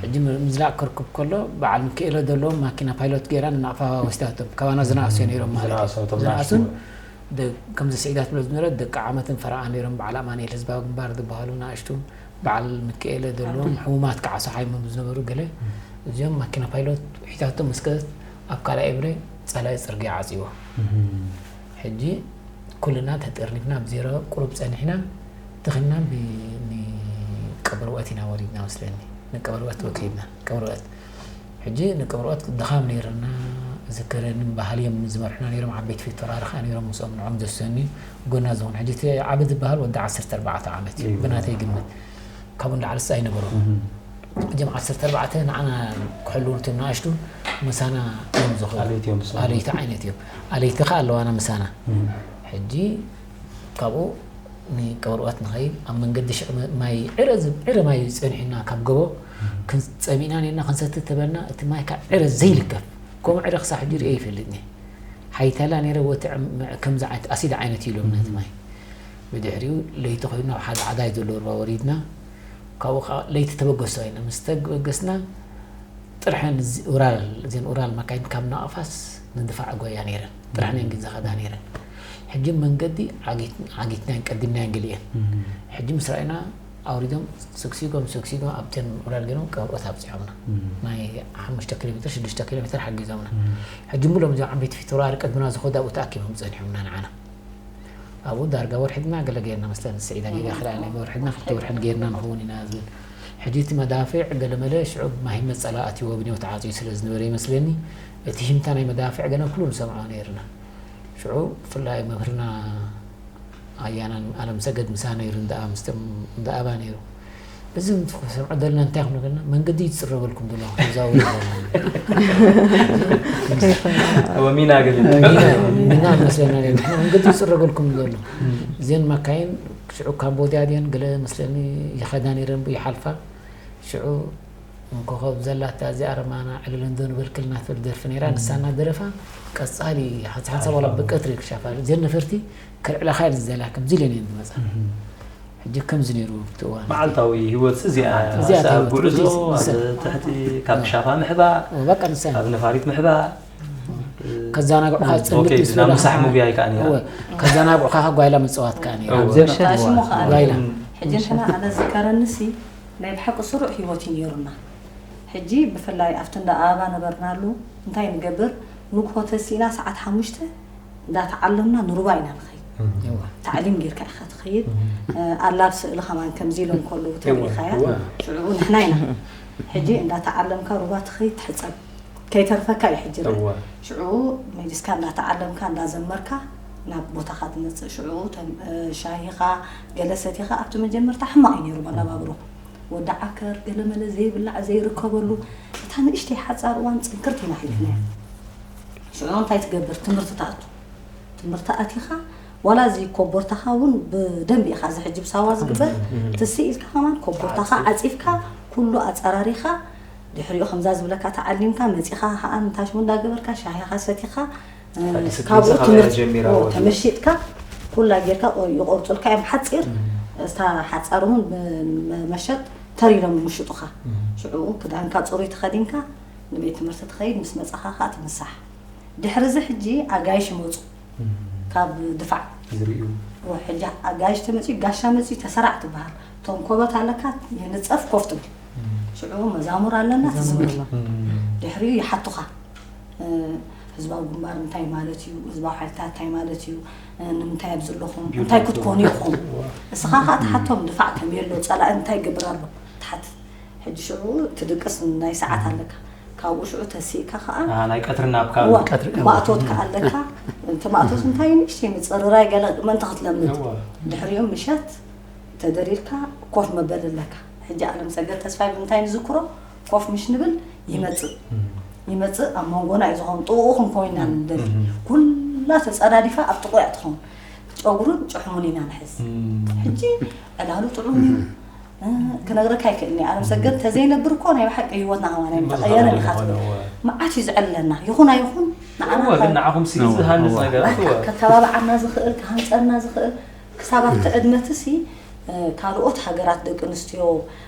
ሕጂ ምዝላቕ ክርክብ ከሎ በዓል ምክኤለ ዘለዎም ማኪና ፓይሎት ገይራ ንናቕፋ ወስዳቶም ካባና ዝነኣሱ እዮም ነይሮም ማለት ዝነኣሱ እቶም ዝነኣሱን ዝነኣሱ። ደ- ከምዚ ስዒዳ ትብሎ ዝነበረት ደቂ ዓመትን ፈረቓ ነይሮም በዓል ኣማኑኤል ህዝባዊ ግንባር ዝበሃሉ ናእሽቱ በዓል ምክኤለ ዘለዎም ሕሙማት ከዓሶ ሓይሞም ዝነበሩ ገለ እዚኦም ማኪና ፓይሎት ሒታቶም መስከት ኣብ ካልኣይ እብረ ጸላኢ ጽርግያ ዓጽዎ ሕጂ ኩልና ተጠርኒፍና ብዜሮ ቁሩብ ጸኒሕና ትኽና ንቀበርወት ኢና ወሪድና መስለኒ ንቀበርወት ወከይድና ቀበርወት ሕጂ ንቀበርወት ድኻም ነይርና ዝከረኒ ባህልዮም ዝመርሑና ነይሮም ዓበይቲ ፊት ተራሪ ከዓ ነይሮም ምስኦም ንዖም ዘሰኒ ጎና ዝኾን ሕጂ እቲ ዓቢ ዝበሃል ወዲ ዓሰርተ ኣርባዕተ ዓመት እዩ እዩ። ብናተይ ግምት ካብኡ ንላዕሊ ስስ ኣይነበሮም እም። እዚኦም ዓሰርተ ኣርባዕተ ንዓና ክሕልዉ እቶም ንኣሽቱ ምሳና እዮም ዝኸዱ ኣለይቲ እዮም ዝሰሙ። ኣለይቲ ዓይነት እዮም ኣለይቲ ከዓ ኣለዋና ምሳና እም። ሕጂ ካብኡ ንቀብርኦት ንኸይድ ኣብ መንገዲ ሽዕ ማይ ዕረ ዝብ- ዕረ ማይ ጸኒሑና ካብ ገቦ ክንጸሚእና ኔርና ክንሰቲ ተበልና እቲ ማይ ካብ ዕረ ዘይልከፍ ከምኡ ዕረ ክሳብ ሕጂ ርእየ ይፈልጥኒ ሓይታላ ነይረ ወትዕ ምዕ- ከምዚ ዓይነት ኣሲድ ዓይነት እዩ ኢሎም ነቲ ማይ ብድሕሪኡ ለይቲ ኮይኑ ኣብ ሓደ ዓዳይ ዘሎ ርባ ወሪድና ካብኡ ከዓ ለይቲ ተበገሶ ኢና ምስ ተበገስና ጥርሐን እዚ ኡራል እዘን ኡራል መካይን ካብ ናቕፋስ ንድፋዕ ጎያ ነይረን ጥርሐን እየን ግን ዝኸዳ ነይረን ሕጂ መንገዲ ዓጊት- ዓጊትናየን ቀዲምናየን ገሊአን ሕጂ ምስ ረኣይና ኣውሪዶም ሰግሲጎም ሰግሲጎም ኣብተን ኡራል ገይሮም ቀብኦት ኣብፂሖምና ናይ ሓሙሽተ ኪሎ ሜትር ሽዱሽተ ኪሎ ሜትር ሓጊዞምና ሕጂ ሙሎም እዚኦም ዓበይቲ ፊት ኡራል ቅድምና ዝኸዱ ኣብኡ ተኣኪቦም ፀኒሖምና ንዓና ኣብኡ ዳርጋ ወርሕድና ገለ ጌርና መስለኒ ስዒዳ ጌጋ ክልኣለ ወርሕድና ክልተ ወርሕን ጌርና ንኸውን ኢና ዝብል ሕጂ እቲ መዳፍዕ ገለመለ ሽዑ ማሂመት ጸላ ኣትይዎ ብኔው ተዓጽዩ ስለ ዝነበረ ይመስለኒ እቲ ሽምታ ናይ መዳፍዕ ገለ ኩሉ ንሰምዖ ነይርና ሽዑ ብፍላይ መምህርና ኣያናን ኣለም ሰገድ ምሳ ነይሩ እንደኣ ምስቶም እንደኣባ ነይሩ እዚ ንሰምዖ ዘለና እንታይ ክብሎ ከለና መንገዲ ይፅረበልኩም ዘሎ ክንዛወር ወሚና ገለ ሚና መስለና መንገዲ ይፅረበልኩም ዘሎ እዚን መካይን ሽዑ ካምቦድያ ድየን ገለ መስለኒ ይኸዳ ነይረን ይሓልፋ ሽዑ እንኮኸብ ዘላታ እዚኣ ረማና ዕልል እንዶ ንበልክልና ትብል ደርፊ ነይራ ንሳ እናደረፋ ቀጻሊ ሓንቲ ሓንሳብ ዋላ ብቀትሪ ክሻፋ ዜን ነፈርቲ ከልዕላኻ ኢለን ዝደልያ ከምዚ ኢለን እየን ዝመጻ። ሕጂ ከምዚ ነይሩ እቲ እዋን። መዓልታዊ ህይወት እዚኣ እዚኣ ኣስኣ ህይወት ጉዕዞ ሕጂ ኣብ ንሰን ትሕቲ ካብ ክሻፋ ምሕባእ በቃ ንሰን ኣብ ነፋሪት ምሕባእ ከዛናግዑኻ ኦኬ፣ ጽልጥ ምስ ናብ በላ ምሳሕ ሙግያይ ከኣ ነይራ። እወ፣ ከዛናግዑኻ ጓይላ ምጽዋት ከኣ ነይራ። እወ። ዘሻሽሙ ከኣ ጓይላ ሕጂ ንሕና ኣነ ዝከረንሲ ናይ ብሓቂ ስሩዕ ህይወት እዩ ነይሩና። ሕጂ ብፍላይ ኣብቲ እንዳ ኣበባ ነበርናሉ እንታይ ንገብር፣ ንግሆ ተሲእና ሰዓት ሓሙሽተ እንዳተዓለምና ንሩባ ኢና ንኸይድ። እወ። ታዕሊም ጌርካ ኢኻ ትኸይድ። ኣላብ ስእሊ ከማን ከምዚ ኢሎም ከለዉ ተሪኢኻያ። እወ። ሽዑ ንሕና ኢና ሕጂ እንዳተዓለምካ ሩባ ትኸይድ ትሕጸብ ከይተርፈካ እዩ ሕጂ ርእ። እወ። ሽዑ መሊስካ እንዳተዓለምካ እንዳዘመርካ ናብ ቦታኻ ትመፅእ። ሽዑ ተም- እ፣ ሻሂኻ ገለ ሰቲኻ ኣብቲ መጀመርታ ሕማቕ እዩ ነይሩ መነባብሮ። ወዲ ዓከር ገለመለ ዘይብላዕ ዘይርከበሉ እታ ንእሽተይ ሓፃር እዋን ፅንክርቲ ኢና ሒልፍናያ። ሽዑ እንታይ ትገብር? ትምህርቲ ትኣቱ። ትምህርቲ ኣቲኻ ዋላ እዚ ኮቦርታኻ እውን ብደንቢ ኢኻ እዚ ሕጂ ብሳዋ ዝግበር ትስእ ኢልካ ከማን ኮቦርታኻ ዓፂፍካ ኩሉ ኣፀራሪኻ ድሕሪኡ ከምዛ ዝብለካ ተዓሊምካ መፂኻ ከዓ ንታሽሙ እንዳገበርካ ሻሂኻ ሰቲኻ እ፣ ኣዲስ ካብኡ ዲስፕሊን ትምህርቲ ጀሚራ ኦ፣ ወዲያ። ተመሺጥካ ኩላ ጌርካ ቆ- ይቆርፁልካ እዮም ሓፂር እታ ሓፃር እውን ብመሸጥ ተሪሎም ምሽጡኻ ሽዑ ክዳንካ ፅሩይ ተኸዲንካ ንቤት ትምህርቲ ትኸይድ ምስ መፃኻ ከዓ ትምሳሕ ድሕሪ እዚ ሕጂ ኣጋይሽ ይመፁ ካብ ድፋዕ ዝርእዩ ሕጂ ኣጋይሽ ተመፅኡ ጋሻ መፅኡ ተሰራዕ ትበሃል ተንኮበት ኣለካ የንፀፍ ኮፍ ትብል ሽዑ መዛሙር ኣለና ትዝምር ድሕሪኡ ይሓቱኻ ህዝባዊ ግንባር እንታይ ማለት እዩ ህዝባዊ ሓይልታት እንታይ ማለት እዩ ንምንታይ ኣብ ዘለኹም እንታይ ክትኮኑ ኢኹም እስኻ ከዓ ትሓቶም ድፋዕ ከም የሎ ፀላኢ እንታይ ይገብር ኣሎ ትሓት ሕጂ ሽዑ ትድቅስ ናይ ሰዓት ኣለካ ካብኡ ሽዑ ተሲእካ ከዓ ናይ ቀትሪ ናብ እዋ፣ ቀትሪ ማእቶት ከዓ ኣለካ እቲ ማእቶት እንታይ ንእሽተይ ምፅርራይ ገለ ምእንቲ ክትለምድ እዋ። ድሕሪኡ ምሸት ተደሪርካ ኮፍ መበሊ ኣለካ ሕጂ ኣለም ሰገድ ተስፋይ ብምንታይ ንዝክሮ ኮፍ ምሽ ንብል ይመፅእ ይመፅእ ኣብ መንጎና እዩ ዝኸውን ጥቕኡ ክንኮይና ንደሊ ኩላ ተፀዳዲፋ ኣብ ጥቑ እያ ትኸውን ጨጉሩን ጭሕሙን ኢና ንሕዝ ሕጂ ዕላሉ ጥዑም እዩ ክነግረካ ይክእል እየ ኣለም ሰገድ ተዘይነብር እኮ ናይ ብሓቂ ህይወትና ከማና ይተቐየረ ኢኻ ትብል መዓት እዩ ዝዕለና ይኹን ኣይኹን ንዓና እወ ግን ንዓኹም ሲ ዝሃንፅ ነገራት እወ ከተባብዓና ዝኽእል ክሃንፀና ዝኽእል ክሳብ ኣብቲ ዕድመትሲ ካልኦት ሃገራት ደቂ ኣንስትዮ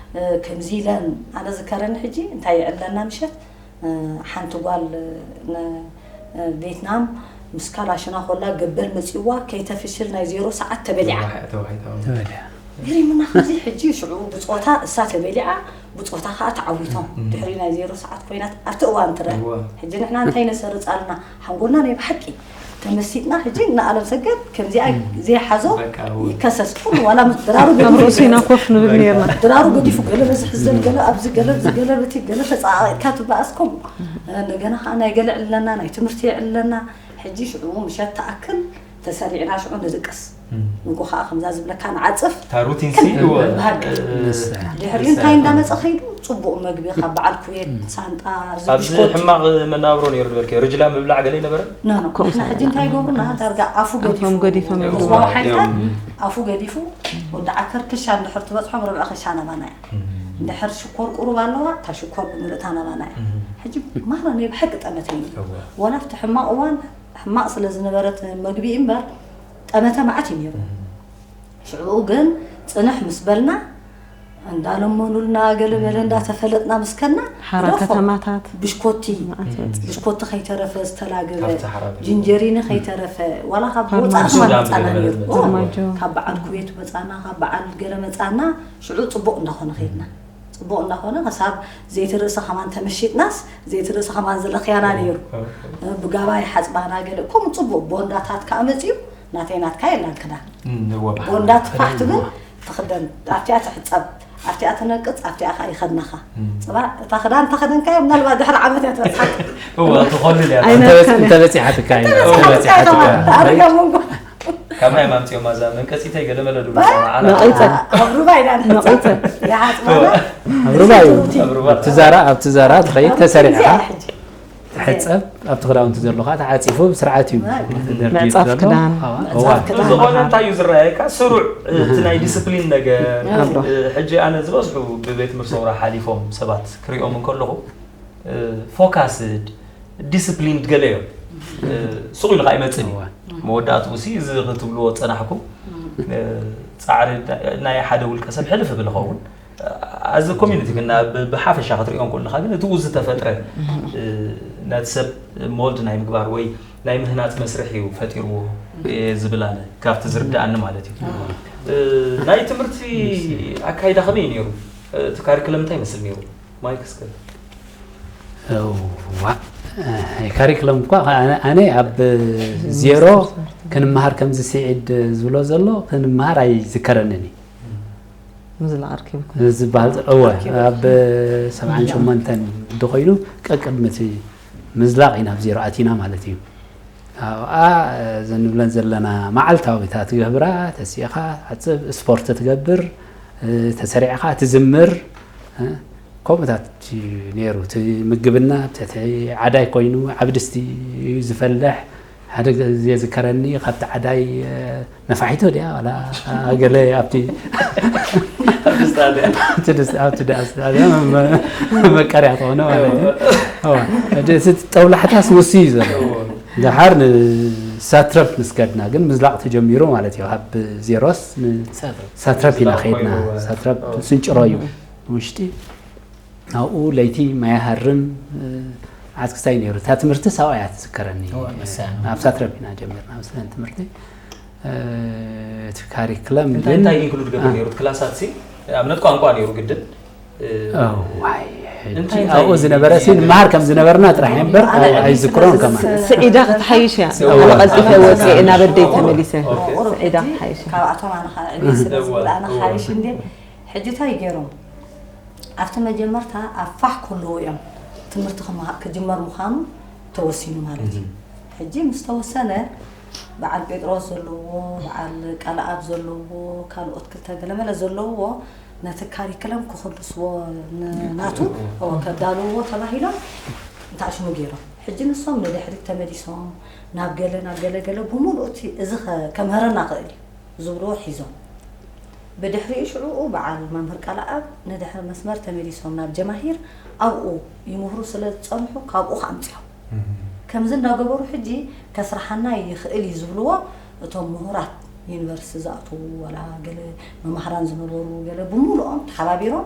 ከምዚ ኢለን ኣነ ዝከረኒ ሕጂ እንታይ ይዕለና ምሸት ሓንቲ ጓል ቬትናም ምስ ካላሽና ኮላ ገበል መፂዋ ከይተፍሽል ናይ ዜሮ ሰዓት ተበሊዓ ተባሂታ ተበሊዓ ገሪምና ከዚ ሕጂ ሽዑ ብፆታ እሳ ተበሊዓ ብፆታ ከዓ ተዓዊቶም ድሕሪ ናይ ዜሮ ሰዓት ኮይናት ኣብቲ እዋን ትረአ ሕጂ ንሕና እንታይ ነሰርፅ ኣለና ሓንጎልና ናይ ብሓቂ ተመሲጥና ሕጂ ንኣለም ሰገድ ከምዚኣ ዘይሓዞ ይከሰስ ኩሉ ዋላ ምስ ድራሩ ገዲፉ ርእሲና ኮፍ ንብል ነርና ድራሩ ገዲፉ ገለ በዚ ሕዘን ገለ ኣብዚ ገለ ኣብዚ ገለ በቲ ገለ ተፃቃቂጥካ ትበኣስ ከምኡ እንደገና ከዓ ናይ ገለ ዕለና ናይ ትምህርቲ የዕለና ሕጂ ሽዑ ምሸት ተኣክል ተሰሪዕና ሽዑ ንድቅስ ንጎ ከዓ ከምዛ ዝብለካ ንዓፅፍ እታ ሩቲን ሲ ድሕሪ እንታይ እንዳመፀ ከይዱ ፅቡቅ መግቢ ካብ በዓል ኩዌት ሳንጣ ኣብዚ ሕማቅ መናብሮ ነይሩ ዝበልከ ርጅላ ምብላዕ ገለ ይነበረ ንሕና ሕጂ እንታይ ይገብሩና ዳርጋ ኣፉ ገዲፉ ገዲፎም ህዝባዊ ሓይልታት ኣፉ ገዲፉ ወዲ ዓከር ክሻ እንድሕር ትበፅሖም ርብዒ ክሻ ናባና እያ እንድሕር ሽኮር ቁሩብ ኣለዋ እታ ሽኮር ብምልእታ ናባና እያ ሕጂ ማራ ናይ ብሓቂ ጠመተ እዩ ዋላ ኣብቲ ሕማቅ እዋን ሕማቕ ስለ ዝነበረት መግቢ እምበር ጠመተ መዓት እዩ ነይሩ ሽዑ ግን ፅንሕ ምስ በልና እንዳለመኑልና ገለመለ እንዳተፈለጥና ምስ ከድና ሓራ ከተማታት ብሽኮቲ ብሽኮቲ ከይተረፈ ዝተላገበ ጅንጀሪኒ ከይተረፈ ዋላ ካብ ወፃእ መፃና ነይሩ ካብ በዓል ኩዌት መፃና ካብ በዓል ገለ መፃና ሽዑ ፅቡቕ እንዳኾነ ከይድና ፅቡቕ እንዳኾነ ክሳብ ዘይቲ ርእሲ ከማን ተመሺጥናስ ዘይቲ ርእሲ ከማን ዝለኽያና ነይሩ ብጋባ ይሓፅባና ገለ ከምኡ ፅቡቕ ቦንዳታት ከዓ መፅዩ ናተይ ናትካ የላን ክዳን ቦንዳ ትፋሕ ትብል ትኽደን ኣብቲኣ ትሕፀብ ኣብቲኣ ትነቅፅ ኣብቲኣ ከዓ ይኸድናኻ ፅባሕ እታ ክዳን ተኸደንካዮ ምናልባት ድሕሪ ዓመት እያ ትበፅሓካ ትኸልል እያ ተበፂሓትካ ካማይ ማምፅኦም ኣዛ መንቀፂተይ ገለ መለ ድብሉ ኣብ ሩባ ኢና ንሕፀብ ይሓፅባና ኣብ ሩባ እዩ ትዛራ ኣብ ትዛራ ትኸይድ ተሰሪዕካ ትሕፀብ ኣብቲ ክዳውንቲ ዘሎ ከዓ ተዓፂፉ ብስርዓት እዩ ምዕፃፍ ክዳን ዝኾነ እንታይ እዩ ዝረኣየካ ስሩዕ እቲ ናይ ዲስፕሊን ነገር ሕጂ ኣነ ዝበዝሑ ብቤት ምርሰውራ ሓሊፎም ሰባት ክሪኦም እንከለኹ ፎካስድ ዲስፕሊንድ ገለ እዮም እ፣ ሱቕ ኢሉ ከኣ ይመጽእ እዩ። እወ። መወዳእትኡ ሲ እዚ ክትብልዎ ዝጸናሕኩም፣ እ፣ ጻዕሪ ናይ ሓደ ውልቀ ሰብ ሕልፍ ብል ኸውን፣ ኣዚ ኮሚኒቲ ግን ብ-፣ ብሓፈሻ ክትሪኦ እንከለኻ ግን እቲ ዝተፈጥረ፣ እ፣ ነቲ ሰብ ሞልድ ናይ ምግባር ወይ ናይ ምህናጽ መስርሕ እዩ ፈጢርዎ እየ ዝብል ኣነ፣ ካብቲ ዝርድኣኒ ማለት እዩ። እ፣ ናይ ትምህርቲ ኣካይዳ ከመይ እዩ ነይሩ? እቲ ካሪክለም እንታይ ይመስል ነይሩ? ማይክ እስከ። እዋ፣ እ፣ ካሪክለም እኳ ኣነ፣ ኣነ ኣብ ዜሮ ክንመሃር ከምዚ ስዒድ ዝብሎ ዘሎ ክንመሃር ኣይዝከረንን እዩ። ምዝላቕ ኣርኪብኩም። ዝበሃል ዘሎ፣ እወ፣ ኣብ ሰብዓን ሸሞንተን እንተኾይኑ ቀቅድሚ እቲ ምዝላቕ ኢና ኣብ ዜሮ ኣቲና ማለት እዩ። ኣብኣ፣ እ፣ ዘንብለን ዘለና መዓልታዊ እታ ትገብራ፣ ተሲእኻ፣ ትሓጽብ፣ ስፖርት ትገብር፣ እ፣ ተሰሪዕኻ ትዝምር፣ እ፣ ከምኡታት እዩ ነይሩ። እቲ ምግብና፣ እቲ ዓዳይ ኮይኑ፣ ዓቢ ድስቲ እዩ ዝፈልሕ። ሓደ ግዜ ዝከረኒ፣ ካብቲ ዓዳይ፣ እ፣ ነፋሒቶ ድያ፣ ዋላ ገለ ኣብቲ ኣብቲ ስታድያ። ኣብቲ ድስ-፣ ኣብቲ ዳስ-፣ መ-፣ መ-፣ መቀርያ ትኾነ ማለት እዩ። እዋ፣ እቲ፣ እቲ ጠውላሕታስ ውሲ እዩ ዘሎ። እዋ። ደሓር ንሳትረፕ ምስ ከድና ግን ምዝላቕ ተጀሚሩ ማለት እዩ። ካብ ዜሮስ ን-፣ ሳትረፕ። ሳትረፕ ኢና ምዝላቕ ከይድና። ኮይኑ፣ እዋ። ሳትረፕ እዋ። ስንጭሮ እዩ። ውሽጢ ኣብኡ ለይቲ ማይ ሃርም፣ እ፣ ዓስክስታይ ነይሩ። እታ ትምህርቲ ሳዋ እያ ትዝከረኒ። እዋ፣ መሳያ። ኣብ ሳትረፕ ኢና ጀሚርና፣ መሰለን ትምህርቲ። እ፣ እቲ ካሪክለም እንታይ፣ ግን እንታይ ኢንክሉድ ገብር አ። ነይሩ? እቲ ክላሳት ሲ ኣብነት ቋንቋ ነይሩ ግድን። እ፣ እዋይ፣ ሕጂ እንታይ፣ እንታይ ኣብኡ ዝነበረ ሲ ኢንክሉድ ንምሃር ከም ዝነበርና ጥራሕ እምበር ኣነ ኣይ-፣ ኣይዝክሮን ከማን። ስዒዳ ክትሓይሽ እያ። እዋ። ኣነ ቀልጢፈ ወፅየ፣ ናብ ኣደይ ተመሊሰ። ኦኬ። ስዒዳ ክትሓይሽ እያ። ካብኣቶም ኣነ ከዓ ዕብየ ስለ እዋ፣ ዝብል ኣነ እዋ። ሓይሽ እንዴ። ሕጂ እንታይ ገይሮም? ኣብቲ መጀመርታ ኣብ ፋሕ ከለዉ እዮም ትምህርቲ ክመሃ-፣ ክጅመር ምዃኑ ተወሲኑ ማለት እዩ። ሕጂ ምስ ተወሰነ፣ በዓል ጴጥሮስ ዘለዎ፣ በዓል ቃልኣብ ዘለዎ፣ ካልኦት ክልተ ገለመለ ዘለዎ ነቲ ካሪክለም ክኽልስዎ ን-፣ ናቱ፣ እዎ፣ ከዳልውዎ ተባሂሎም እንታሽሙ ገይሮም። ሕጂ ንሶም ንድሕሪት ተመሊሶም ናብ ገለ፣ ናብ ገለ ገለ ብምሉእ እቲ እዚ ኸ-፣ ከምህረና ክእል እዩ ዝብልዎ ሒዞም። ብድሕሪኡ ሽዑኡ በዓል መምህር ቃልኣብ ንድሕሪ መስመር ተመሊሶም ናብ ጀማሂር ኣብኡ ይምህሩ ስለ ዝጸንሑ ካብኡ ከኣ ኣምጺኦም። ከምዚ እንዳገበሩ ሕጂ ከስርሓና ይኽእል እዩ ዝብልዎ እቶም ምሁራት ዩኒቨርሲቲ ዝኣትዉ ዋላ ገለ መማህራን ዝነበሩ ገለ ብምሉኦም ተሓባቢሮም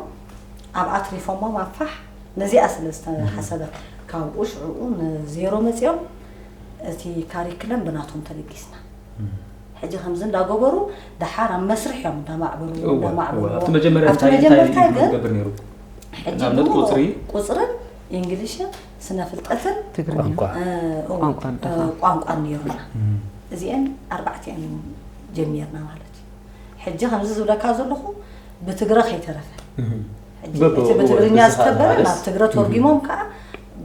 ኣብ ኣትሪፎሞም ኣብ ፋሕ ነዚኣ ስለ ዝተሓሰበት ካብኡ ሽዑኡ ንዜሮ መጺኦም እቲ ካሪክለም ብናቶም ተለጊስና። ሕጂ ከምዚ እንዳገበሩ ደሓር ኣብ መስርሕ እዮም እንዳማዕበሉ እወ፣ እንዳማዕበሉ እወ። ኣብቲ መጀመርያ ኣብቲ እንታይ፣ እንታይ መጀመርታ ኢንክሉድ ግን ይገብር ነይሩ? ሕጂ ንኣብነት ብኡ ቁፅሪ? ቁፅርን ኢንግሊሽን ስነ ፍልጠትን ትግርኛ። ቋንቋ። እ፣ እወ፣ ቋንቋ ኣደኻ። እ፣ ቋንቋን ነይሩና። እም። እዚአን ኣርባዕቲአን ጀሚርና ማለት እዩ። ሕጂ ከምዚ ዝብለካ ዘለኹ ብትግረ ከይተረፈ። እም። ሕጂ በብ-፣ እቲ እወ፣ ብትግርኛ ብዝኸ-፣ ዝተበረ ማለት ናብ ትግረ እም። ተርጉሞም ከዓ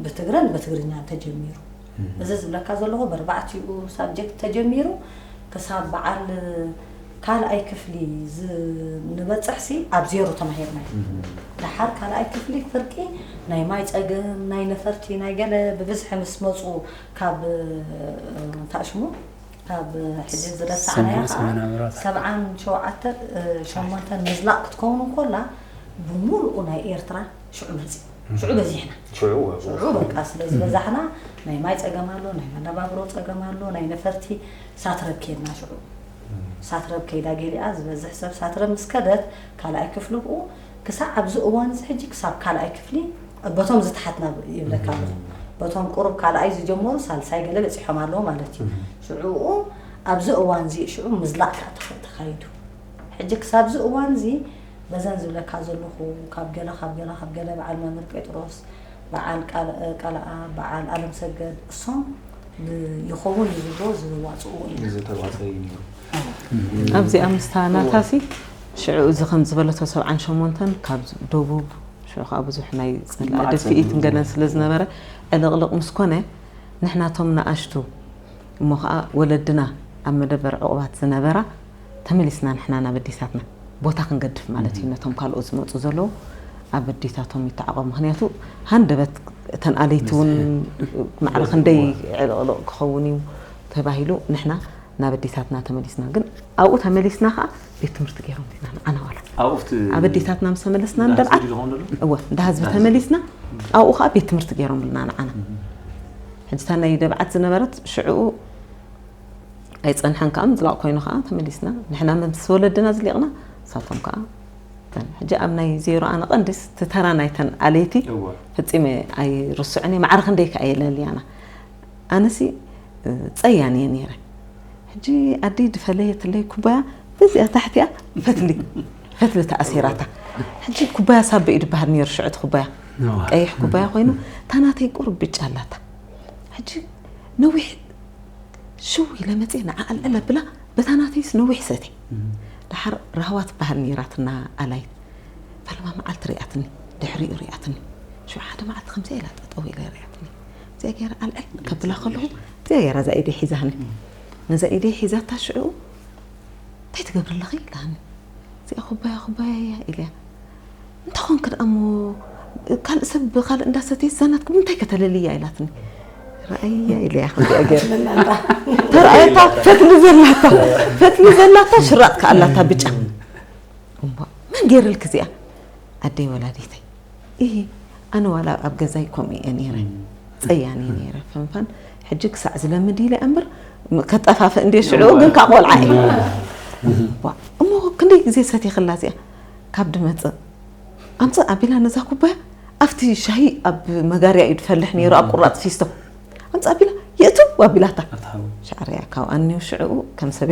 ብትግረን ብትግርኛን ተጀሚሩ። እም። እዚ ዝብለካ ዘለኹ በርባዕቲኡ ሳብጀክት ተጀሚሩ ክሳብ በዓል ካልኣይ ክፍሊ ዝ-፣ ንበፅሕ ሲ ኣብ ዜሮ ተማሂርና እዩ። እም። ደሓር ካልኣይ ክፍሊ ፍርቂ ናይ ማይ ፀገም፣ ናይ ነፈርቲ፣ ናይ ገለ ብብዝሒ ምስ መፁ ካብ፣ እንታይ ሽሙ? ካብ ሕጂ ዝረሳዕናዮ ሰማንያ፣ ከዓ ሰማንያ ምዕራፍ። ሰብዓን ሸውዓተን፣ እ፣ ሸሞንተን ምዝላቕ ክትከውን እንኮላ ብምሉኡ ናይ ኤርትራ ሽዑ መጺኡ። ሽዑ በዚሕና። ሽዑ፣ ሽዑ በቃ ስለ ዝበዛሕና ናይ ማይ ጸገም ኣሎ፣ ናይ መነባብሮ ጸገም ኣሎ፣ ናይ ነፈርቲ ሳትረብ ኬድና ሽዑ። ሳትረብ ከይዳ ገሊኣ ዝበዝሕ ሰብ ሳትረብ ምስ ከደት ካልኣይ ክፍሊ ብኡ ክሳብ ኣብዚ እዋን እዚ ሕጂ ክሳብ ካልኣይ ክፍሊ በቶም ዝተሓትና ይብለካ ኣለኹ። በቶም ቁሩብ ካልኣይ ዝጀመሩ ሳልሳይ ገለ በጺሖም ኣለዉ ማለት እዩ። ሽዑኡ ኣብዚ እዋን እዚ ሽዑ ምዝላቕ ከዓ ተኸ-፣ ተኻይዱ። ሕጂ ክሳብ እዚ እዋን እዚ በዘን ዝብለካ ዘለኹ ካብ ገለ ካብ ገለ ካብ ገለ በዓል መምህር ጴጥሮስ፣ በዓል ቃል-፣ ቃልኣ፣ በዓል ኣለምሰገድ እሶም ብ-፣ ይኸውን እዩ ዝብሎ ዝዋፅእዎ ኢና። ዝተዋፀ እዩ ነይሩ። ኣብዚኣ ምስታ ናታሲ ሽዑ እዚ ከም ዝበለቶ ሰብዓን ሸሞንተን ካብ ደቡብ ሽዑ ከዓ ብዙሕ ናይ ጸላኢ ማዕት ድፍኢት ዘንብቡ። ገለን ስለ ዝነበረ ዕልቕልቕ ምስ ኮነ ንሕናቶም ንኣሽቱ እሞ ከዓ ወለድና ኣብ መደበር ዕቑባት ዝነበራ ተመሊስና ንሕና ናብ ኣዴታትና ቦታ ክንገድፍ ማለት እዩ። ነቶም ካልኦት ዝመፁ ዘለዉ ኣብ ኣዴታቶም ይተዓቐቡ። ምኽንያቱ ሃንደበት እተን ኣለይቲ እውን ማዕረ ክንደይ ዕልቕልቕ ክኸውን እዩ ተባሂሉ ንሕና ናብ ኣዴታትና ተመሊስና። ግን ኣብኡ ተመሊስና ከዓ ቤት ትምህርቲ ገይሮምልና ንዓና ዋላ ኣብኡ ኣብቲ ኣብ ኣዴታትና ምስ ተመለስና እንዳ እንደ በዓል ህዝቢ ዝኸውን ዘሎ? እወ እንዳ ህዝቢ እንዳ ህዝቢ። ተመሊስና ኣብኡ ከዓ ቤት ትምህርቲ ገይሮምልና ንዓና። ሕጂ እታ ናይ ደብዓት ዝነበረት ሽዕኡ ኣይጸንሐን ከኣ ምጽላቕ ኮይኑ ከኣ ተመሊስና ንሕና ምስ ወለድና ዝሊቕና ንሳቶም ከኣ ሕጂ ኣብ ናይ ዜሮ ኣነ ቀንዲስ ትተራ ናይተን ኣለይቲ ፈጺመ ኣይርስዑን እየ። ማዕረ ክንደይ ከኣ የለልያና ኣነሲ ጸያን እየ ነይረ። ሕጂ ኣደይ ድፈለየትለይ ኩባያ በዚኣ ታሕቲኣ ፈትሊ ፈትሊ ተኣሲራታ። ሕጂ ኩባያ ሳበ እዩ ድበሃል ነይሩ ሽዑ እቲ ኩባያ ቀይሕ ኩባያ ኮይኑ እታ ናተይ ቁሩብ ብጫ ኣላታ። ሕጂ ነዊሕ ሽው ኢለ መፅየ ንዓ ኣልዕል ኣብላ በታ ናተይስ ነዊሕ ሰትየ። ደሓር ራህዋ ትበሃል ነይራትና ኣላይት። ፈለማ መዓልቲ ሪኣትኒ፣ ድሕሪኡ ሪኣትኒ። ሽዑ ሓደ መዓልቲ ከምዚኣ ኢላ ጠጠው ኢለ ሪኣትኒ። እዚኣ ገይረ ኣልዕል ከብላ ከለኹ እዚኣ ገይራ እዛ ኢደይ ሒዛኒ። ነዛ ኢደይ ሒዛታ ሽዑ እንታይ ትገብሪ ኣለኺ ኢላኒ። እዚኣ ኩባያ ኩባያ እያ ኢለያ። እንታይ ኾንክ ደኣ እሞ ካልእ ሰብ ብኻልእ እንዳሰተየት እዛ ናትኩም እንታይ ከተለልያ ኢላትኒ። ረኣያ ኢለያ ከምዚኣ ገይረ ተረኣየታ ፈትሊ ዘላታ ፈትሊ ዘላታ ሽራጥ ከኣላታ ብጫ እሞ መን ገይርልክ እዚኣ? ኣደይ ወላዲተይ። እሂ ኣነ ዋላ ኣብ ገዛይ ከምኡ እየ ነይረ። ጸያኒ ነይረ ፈንፋን። ሕጂ ክሳዕ ዝለምድ ኢለ እምበር ከጠፋፍእ እንደ ሽዑ ግን ካብ ቆልዓ እየ። ዋ፣ እሞ ክንደይ ግዜ ሰቲኽላ እዚኣ ካብ ድመጽእ ኣምጽእ ኣቢላ ነዛ ኩባያ ኣብቲ ሻሂ ኣብ መጋርያ እዩ ድፈልሕ ነይሩ ኣብ ቁራጽ ፊስቶ። ኣምጽእ ኣቢላ የእቱ ኣቢላታ። ሻዕርያ ካብ ኣንዮ ሽዕኡ ከም ሰብ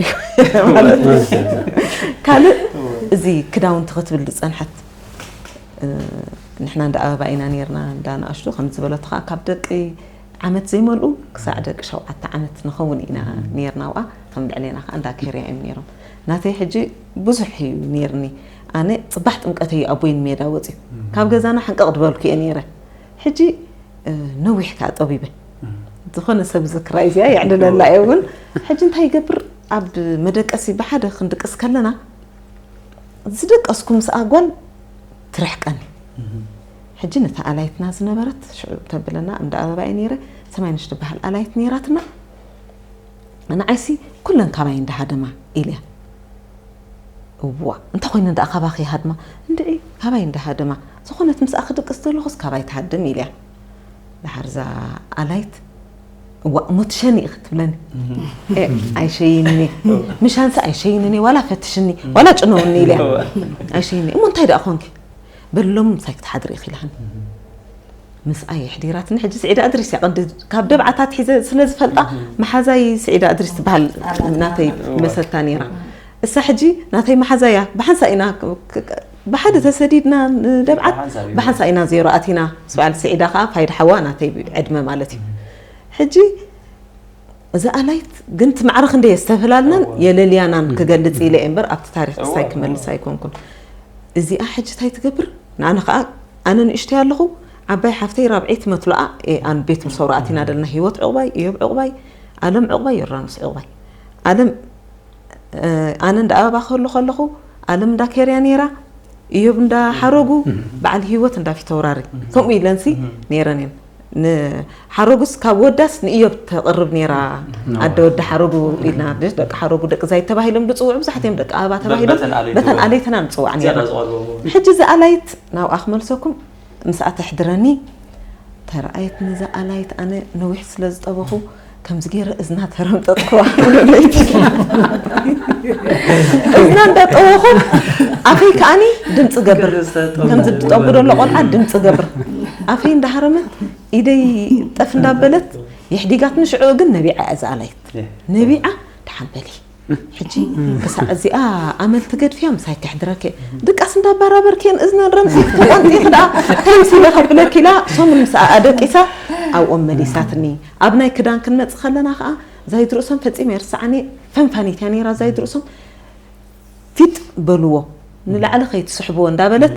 ማለት ካልእ እዚ ክዳውንቲ ክትብል ዝጸንሐት ንሕና እንዳ ኣበባ ኢና ነርና እንዳ ንኣሽቱ ከም ዝበለቶ ከዓ ካብ ደቂ ዓመት ዘይመልኡ ክሳዕ ደቂ ሸውዓተ ዓመት ንኸውን ኢና ነርና ኣብኣ ከም ልዕሌና ከዓ እንዳ ከርያ እዮም ነሮም ናተይ ሕጂ ብዙሕ እዩ ነርኒ ኣነ ፅባሕ ጥምቀት እዩ ኣቦይ ንሜዳ ወፅዩ ካብ ገዛና ሕንቀቕ ድበልኩ እየ ነረ ሕጂ ነዊሕ ከዓ ጠቢበ ዝኾነ ሰብ ዝክራይ እዚኣ የዕልለላ እየ እውን ሕጂ እንታይ ይገብር ኣብ መደቀሲ ብሓደ ክንድቅስ ከለና ዝደቀስኩ ምስኣ ጓል ትርሕቀኒ ሕጂ ነታ ኣላይትና ዝነበረት ሽዑ ተብለና እንዳ ኣበባ እየ ነይረ ሰማይነሽ ትበሃል ኣላይት ነይራትና ንዓይሲ ኩለን ካባይ እንዳሃደማ ኢልያ እዋ እንተ ኮይነ እንዳ ካባኺ ሃድማ እንድዒ ካባይ እንዳሃደማ ዝኾነት ምስኣ ክድቅስ ዘለኹስ ካባይ ትሃድም ኢልያ ድሓር እዛ ኣላይት እዋ እሞ ትሸኒ ኢኺ ትብለኒ ኣይሸይንኒ ምሻንሲ ኣይሸይንኒ ዋላ ፈትሽኒ ዋላ ጭነውኒ ኢልያ ኣይሸይኒ እሞ እንታይ ደኣ ኮንኪ በሎም ምሳይ ክትሓድሪ ኢኺ ኢላኒ ምስኣ የሕዲራትኒ ሕጂ ስዒዳ እድሪስ እያ ቀንዲ ካብ ደብዓታት ሒዘ ስለ ዝፈልጣ መሓዛይ ስዒዳ እድሪስ ትበሃል ናተይ መሰታ ነይራ እሳ ሕጂ ናተይ መሓዛ እያ ብሓንሳ ኢና ብሓደ ተሰዲድና ንደብዓት ብሓንሳ ኢና ዜሮ ኣቲና ምስ በዓል ስዒዳ ከዓ ፋይዳ ሓዋ ናተይ ዕድመ ማለት እዩ ሕጂ እዛ ኣላይት ግን እቲ ማዕረ ክንደይ የስተብህላልናን የለልያናን ክገልፅ ኢለ እየ እምበር ኣብቲ ታሪክ ክሳይ ክመልስ ኣይኮንኩን እዚኣ ሕጂ እንታይ ትገብር ንኣነ ከዓ ኣነ ንእሽተይ ኣለኹ ዓባይ ሓፍተይ ራብዐይቲ መትሎኣ ኣን ቤት ምሰውራ ኣቲና ደለና ህይወት ዕቑባይ እዮብ ዕቑባይ ኣለም ዕቑባይ ዮርዳኖስ ዕቑባይ ኣለም ኣነ እንዳ ኣበባ ክህሉ ከለኹ ኣለም እንዳ ኬርያ ነይራ እዮብ እንዳ ሓረጉ በዓል ህይወት እንዳ ፊተውራሪ ከምኡ ኢለንሲ ነይረን እየን ንሓረጉስ ካብ ወዳስ ንእዮብ ተቕርብ ነይራ ኣደ ወዲ ሓረጉ ኢልና ደቂ ሓረጉ ደቂ ዛይ ተባሂሎም ዝፅውዑ ብዙሓት እዮም ደቂ ኣበባ ተባሂሎም በተን ኣለይትና ንፅዋዕ ነይራ ሕጂ እዚ ኣላይት ናብኣ ክመልሰኩም ምስኣ ተሕድረኒ ተረኣየት ንዛ ኣላይት ኣነ ነዊሕ ስለ ዝጠበኹ ከምዚ ገይረ እዝና ተረምጠጥክዋ ለይቲ እዝና እንዳጠበኹ ኣፈይ ከኣኒ ድምፂ ገብር ከምዚ ዝጠቡ ዘሎ ቆልዓ ድምፂ ገብር ኣፈይ እንዳሃረመት ኢደይ ጠፍ እንዳበለት የሕዲጋትኒ ሽዑ ግን ነቢዓ እያ እዛ ኣላይት ነቢዓ ደሓን በሊ ሕጂ ክሳዕ እዚኣ ኣመል ትገድፍያ ምሳይ ከሕድረክ ድቃስ እንዳባራበርክየን እዝነን ረምሲ ክትቆንጢ ክዳ ተምሲለ ከብለክ ኢላ ሶምን ምስ ኣደቂሳ ኣብኦም መሊሳትኒ ኣብ ናይ ክዳን ክንመፅ ከለና ከዓ ዛይድ ርእሶም ፈፂመ የርስዓኒ ፈንፋኒት እያ ነይራ ዛይድ ርእሶም ፊጥ በልዎ ንላዕሊ ከይትስሕብዎ እንዳበለት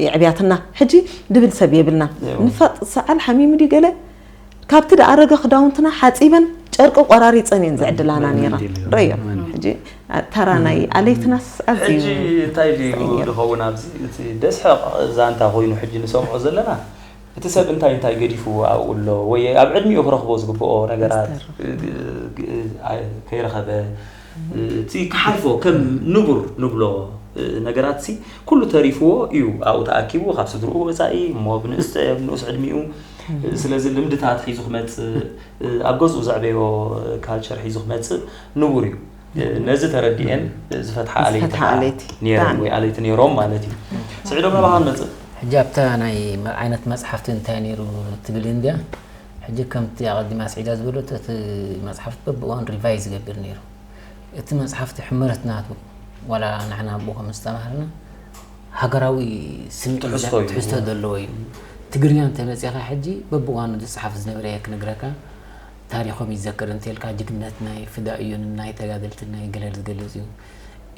የዕብያትና ሕጂ ድብል ሰብ የብልና ንፋጥ ሰዓል ሓሚሙ ድዩ ገለ ካብቲ ደኣረገ ክዳውንትና ሓፂበን ጨርቂ ቆራሪፀን እየን ዝዕድላና ነይራ ረዮ ሕጂ ተራ ናይ ኣለይትናስ ኣዝዩ ሕጂ እንታይ ድዩ ዝኸውን ኣብዚ እቲ ደስሕቕ ዛንታ ኮይኑ ሕጂ ንሰምዖ ዘለና እቲ ሰብ እንታይ እንታይ ገዲፍዎ ኣብኡ ኣሎ ወይ ኣብ ዕድሚኡ ክረኽቦ ዝግብኦ ነገራት ከይረኸበ እቲ ክሓልፎ ከም ንቡር ንብሎ ነገራት ሲ ኩሉ ተሪፍዎ እዩ ኣብኡ ተኣኪቡ ካብ ስድርኡ ወፃኢ እሞ ብንኡስ ዕድሚኡ ስለዚ ልምድታት ሒዙ ክመፅእ፣ ኣብ ገዝኡ ዘዕበዮ ካልቸር ሒዙ ክመፅእ ንቡር እዩ። ነዚ ተረዲኤን ዝፈትሓ ኣለይቲ ዝፈትሓ ከዓ ኣለይቲ። ነይረን ብጣዕሚ። ወይ ኣለይቲ ነይሮም ማለት እዩ። ስዒዶም ናባኻ ንመፅእ። ሕጂ ኣብታ ናይ መ- ዓይነት መፅሓፍቲ እንታይ ነይሩ ትብል እንድያ። ሕጂ ከምቲ ኣቐዲማ ስዒዳ ዝበለት እቲ መፅሓፍቲ በብእዋን ሪቫይዝ ይገብር ነይሩ። እቲ መፅሓፍቲ ሕመረት ናቱ ዋላ ንሕና ኣብኡ ከም ዝተማሃርና ሃገራዊ ስምዒት ትሕዝቶ እዩ። ትሕዝቶ ዘለዎ እዩ። ትግርኛ እንተመፂኻ ሕጂ በብእዋኑ ዝፀሓፍ ዝነበረ እየ ክነግረካ። ታሪኾም ይዘከር እንተልካ ጅግነት ናይ ፍዳእዩን ናይ ተጋደልትን ናይ ገለል ዝገልፅ እዩ።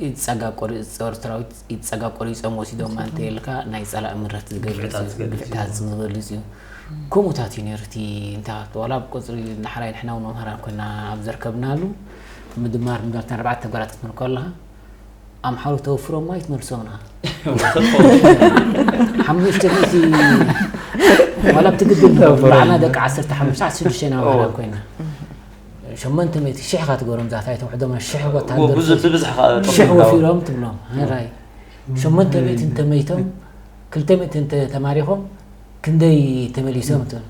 ኢድ ጸጋ ቆሪጾ ኤርትራዊት ኢድ ጸጋ ቆሪጾም ወሲዶማ እንተ ኢልካ ናይ ጸላኢ ምረት ዝገልጽ ግፍዕታት እዩ። ዝገልጽ እዩ። ግፍዕታት ዝገልጽ እዩ። ከምኡታት እዩ ነይሩ እቲ እንታ ዋላ ኣብ ቁጽሪ ንሓራይ ንሕና እውን መምሃራን ኮይና ኣብ ዘርከብናሉ ምድማር ምዳርታ ኣርባዕተ ተግባራት ክትብል ከለኻ ኣምሓሩ ተወፍሮማ ኣይትመልሶምና ሓሙሽተ ሚእቲ ዋላ ብትግድል ንዓና ደቂ ዓሰርተ ሓሙሽተ ዓሰርተ ሽዱሽተ ኢና መምሃራን ኮይና ሸሞንተ ሚእቲ ሽሕ ኢኻ ትገብሮም ዛታ ኣይተውሕዶም ሽሕ ወታደር ብዙ- ብብዝሒ ከዓ ሽሕ ጠቒምካ። ወፊሮም ትብሎም ራይ ሸሞንተ ሚእቲ እንተመይቶም ክልተ ሚእቲ እንተ ተማሪኾም ክንደይ ተመሊሶም ትብል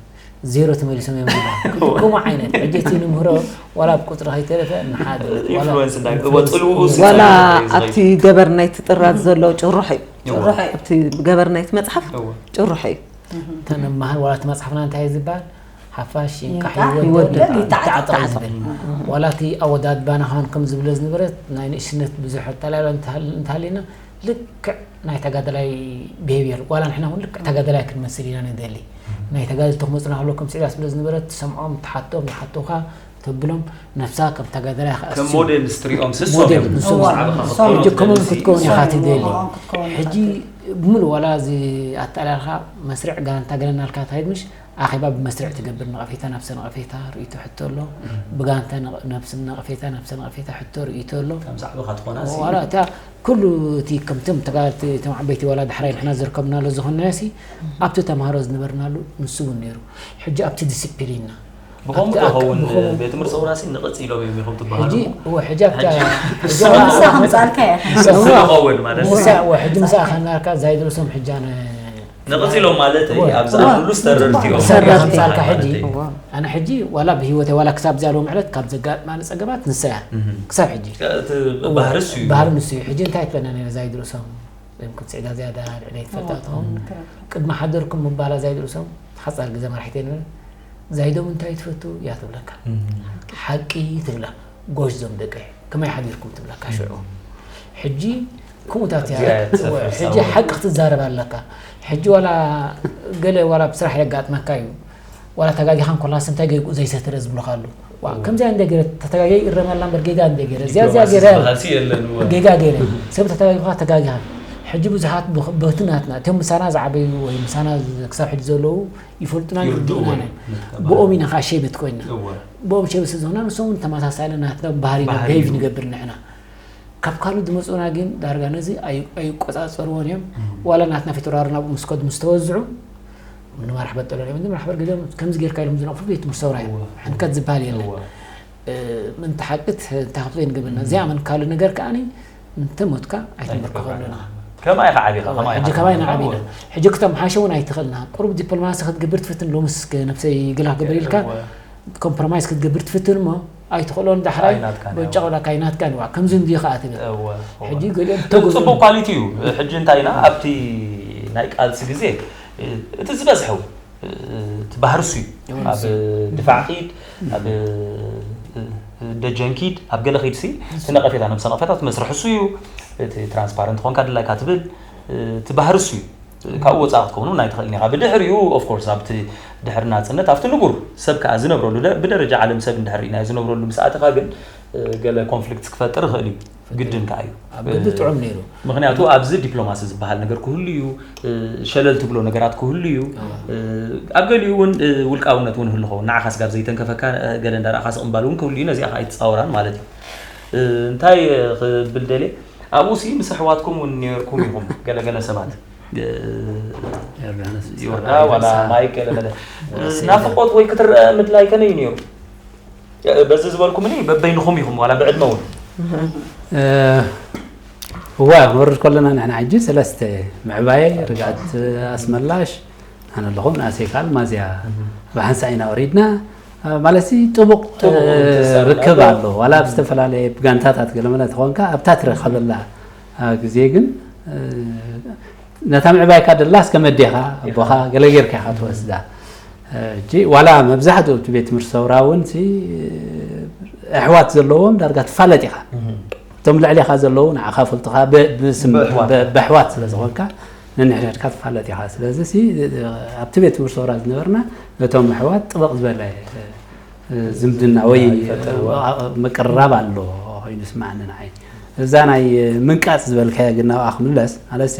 ዜሮ ተመሊሶም እዮም ዝብሉ ከምኡ ዓይነት ሕጂ እቲ ንምህሮ ዋላ ኣብ ቁፅሪ ከይተረፈ ንሓደ ዋላ ኢንፍሉወንስ እንዳ እዎ ፅልውኡ ዋላ ዝፀንሕ እዩ ኣብቲ ገበር ናይቲ ጥራዝ ዘሎ ጭሩሕ እዩ እዎ። ኣብቲ ገበር ናይቲ መፅሓፍ እዎ። ጭሩሕ እዩ ተነመሃር ዋላ እቲ መፅሓፍና እንታይ ዝበሃል ሓፋሽ ይንቃሕ ይንቃሕ ይወደድ ይወደድ ይተዓጠቕ ይተዓጠቕ ዝብል ዋላ እቲ ኣወዳድባና ኻን ከም ዝብለ ዝነበረ ናይ ንእሽነት ብዙሕ ኣተላልያ እንተሃል- እንተሃልየና ልክዕ ናይ ተጋደላይ ብሄብየር ዋላ ንሕና እውን ልክዕ ተጋደላይ ክንመስል ኢና ንደሊ ናይ ተጋደልቲ ክመፁና ከሎ ከም ስዒዳ ስለ ዝነበረት ትሰምዖም ትሓቶም ይሓቱኻ ተብሎም ነብሳ ከም ተጋደላይ ከም ሞዴል ስትሪኦም ስሶም ሞዴል እዮም ንሶም ብዛዕባ እዮም። ከኽትኮኑ ሕጂ ከምኡ ስለዚ ክትከውን ኢኻ ንሶም ትደሊ ንዕኦም ክትከውን ኢኻ ሕጂ ብምሉእ ዋላ እዚ ኣተላልካ መስርዕ ጋንታ ገለ እናልካ ትሃይድ ምሽ ኣኼባ ብመስርዕ ትገብር ነቐፌታ ናብሰ ነቐፌታ ርእይቶ ሕቶ ኣሎ ብጋንታ ነቕ- ነብሲ ነቐፌታ ናብሰ ነቐፌታ ሕቶ ርእይቶ ኣሎ ከም ዛዕባኻ ትኾና ዋላ እታ ኩሉ እቲ ከምቶም ተጋደልቲ እቶም ዓበይቲ ዋላ ዳሕራይ ንሕና ዘርከብናሉ ዝኾንናዮ ሲ ኣብቲ ተምሃሮ ዝነበርናሉ ንሱ እውን ነይሩ ሕጂ ኣብቲ ዲስፕሊንና ብኸምኡ ኣብቲ ከኸውን ብኸምኡ- ቤት ትምህርቲ ሰውራሲ ንቕፅ ኢሎም እዮም ኢኹም ትበሃሉ ሕጂ እወ ሕጂ ኣብታ ሕጂ ሕጂ ንሳ ከምፃልካ እያ ንሱ ዝኸውን ማለት እዩ። ምሳ እወ ሕጂ ምሳኻ እናልካ ዛይድርሶም ሕጂ ኣነ ንቕፅ ኢሎም ማለት እዩ እወ። ኣብዚ ኣሉ ስተረርቲ እዮም ሰረርቲ ማለት ፃልካ እዩ። ሕጂ ኣነ ሕጂ ዋላ ብህይወተይ ዋላ ክሳብ ዝያለዎ ምዕለት ካብ ዘጋጥማኒ ፀገማት ንሳ እያ ክሳብ ሕጂ እቲ ባህርስ እዩ ባህሪ ንሱ እዩ ሕጂ እንታይ ትብለና ነረ ዛይድርሶም ወይም ክትስዕዳ ዝያዳ ልዕለይ ትፈልጣ ትኸውን ቅድሚ ሓደርኩም ምባላ ዛይድርሶም ሓፃር ግዜ መራሒተይ ነበረ ዛይዶም እንታይ ትፈቱ እያ ትብለካ ሓቂ ትብላ ጎሽ ዞም ደቂ ከመይ ሓዲርኩም ትብለካ ሽዑ ሕጂ ከምኡታት እያ እዚኣ እያ ትሰፍር ሕጂ ሳዋ። ሓቂ ክትዛረብ ኣለካ ሕጂ ዋላ ገለ ዋላ ብስራሕ የጋጥመካ እዩ ዋላ ተጋጊኻ እንኮላስ እንታይ ገይጉ ዘይሰተረ ዝብሉካ ኣሉ ዋ ከምዚኣ እንደ ገረ ተተጋጊ ይረመላ እምበር ጌጋ እንደ ገረ እዚኣ እዚኣ ገረ ዲፕሎማሲ ዝበሃል ሲ የለን እወ። ጌጋ ገረ ሰብ ተተጋጊኻ ተጋጊኻ ሕጂ ብዙሓት ብኽ- በቲ ናትና እቶም ምሳና ዝዓበዩ ወይ ምሳና ዝ- ክሳብ ሕጂ ዘለዉ ይፈልጡና ይርድእዎ ይርድኡና እዮም። ብኦም ኢና ከዓ ሸይበት ኮይና እወ። ብኦም ሸይበት ስለዝኾና ንሶም እውን ተመሳሳሊ ናትና ባህሪና ባህሪ ብሄቭ እዩ። ንገብር ንሕና ካብ ካልእ ዝመፁና ግን ዳርጋ ነዚ ኣይ- ኣይቆፃፀርዎን እዮም ዋላ ናትና ፊተራሪ ናብኡ ምስ ከዱ ምስ ተወዝዑ ንመራሕ በጠሎ እዮም መራሕ በርግደም ከምዚ ጌርካ ኢሎም ዝነቕፉ ቤት ትምህርቲ ሰውራ እዮም እወ። ሕንከት ዝበሃል የለን እወ። ምንተ ሓቂ እንታይ ክፍለ ንገብርና እዚኣ መን ካልእ ነገር ከዓኒ እንተ ሞትካ ኣይትንበርከኸሉና ከማይ ከዓ ዓቢኻ ከማይ ሕጂ ኢኻ ከማይ ትብሎ። ንዓብ ኢና ሕጂ ክተመሓሸ እውን ኣይትኽእልና ቁሩብ ዲፕሎማሲ ክትገብር ትፍትን ሎምስ ነብሰይ ግላ ክገብር ኢልካ እወ። ኮምፕሮማይዝ ክትገብር ትፍትን እሞ ኣይትኽእሎን ዳሕራይ ኣይናትካን እዩ። ወጫቕ ዳካ ኣይናትካን ይዋ ከምዚ እንዲኻ ትብል እወ፣ እወ። ሕጂ ገሊኦም ጽቡቅ ኳሊቲ እዩ ሕጂ እንታይ ኢና ኣብቲ ናይ ቃልሲ ግዜ እቲ ዝበዝሐ እቲ ባህርሱ እዩ ኣብ ድፋዕ ኪድ ኣብ ደጀን ኪድ ኣብ ገለ ኪድ ሲ እቲ ነቐፌታ ነብሰ ነቐፌታ እቲ መስርሕ እሱ እዩ እቲ ትራንስፓረንት ኾንካ ድላይካ ትብል እቲ ባህርሱ እዩ ካብኡ ወፃእ ክትከውኑ ናይ ትኽእል ኒኻ ብድሕሪኡ ኦፍኮርስ ኣብቲ ድሕሪ ናፅነት ኣብቲ ንቡር ሰብ ከዓ ዝነብረሉ ደ- ብደረጃ ዓለም ሰብ እንድሕር ኢና ዝነብረሉ ምስ ኣተኻ ግን ገለ ኮንፍሊክት ክፈጥር ይኽእል እዩ ግድን ከዓ እዩ ኣብ ግዲ ጥዑም ነይሩ ምክንያቱ ኣብዚ ዲፕሎማሲ ዝበሃል ነገር ክህሉ እዩ ሸለል ትብሎ ነገራት ክህሉ እዩ ኣብ ገሊኡ እውን ውልቃውነት እውን ህልኾ ንዓኻ ስጋብ ዘይተንከፈካ ገለ እንዳረእኻ ስቕምባል እውን ክህሉ እዩ ነዚኣ ከዓ ኣይትፃወራን ማለት እዩ እንታይ ክብል ደልየ ኣብኡ ሲ ምስ ኣሕዋትኩም እውን ነርኩም ኢኹም ገለገለ ሰባት ዮርዳ ዋላ ማይክ ገለገለ ናፍቆት ወይ ክትረአ ምድላይ ከመይ ነይሩ በዚ ዝበልኩምኒ በበይንኹም ኢኹም ዋላ ብዕድመ እውን እዋ ክንወርድ ከለና ንሕና ሕጂ ሰለስተ ምዕባየ ርግኣት ኣስመላሽ ኣነ ኣለኹ፣ ንኣሰይ ከኣ ኣልማዝ እያ። ብሓንሳእ ኢና ወሪድና። እ፣ ማለት ሲ ጥቡቕ፣ ጥቡቕ እ፣ ትዛረብ ርክብ ኣሎ። ኣሎ። ዋላ ኣብ ዝተፈላለየ ብጋንታታት ገለ መለ ተኾንካ ኣብታ ትረኸበላ፣ እ፣ ግዜ ግን፣ እ፣ ነታ ምዕባይካ ደላ እስከ መዴኻ፣ ኣቦኻ ገለ ጌርካ ኢኻ ትወስዳ። እ፣ እጂ ዋላ መብዛሕትኡ እቲ ቤት ትምህርቲ ሰውራ እውን ሲ፣ ኣሕዋት ዘለዎም ዳርጋ ትፋለጥ ኢኻ። እቶም ልዕሌኻ ዘለዉ ንዓኻ ፈልጥኻ ብ-፣ ብስም-፣ ብኣሕዋት። ብ-፣ ብኣሕዋት ስለ ዝኾንካ ነንሕድሕድካ ትፋለጥ ኢኻ። ስለዚ ሲ፣ ኣብቲ ቤት ትምህርቲ ሰውራ ዝነበርና ነቶም ኣሕዋት ጥበቕ ዝበለ፣ እ፣ ዝምድና ወይ፣ ይፈጥር፣ እ፣ እዋ። ምቅርራብ ኣሎ ኮይኑ ይስማዓኒ ንዓይ። እዛ ናይ ምንቃጽ ዝበልካዮ ግን ናብኣ ክምለስ፣ ማለትሲ፣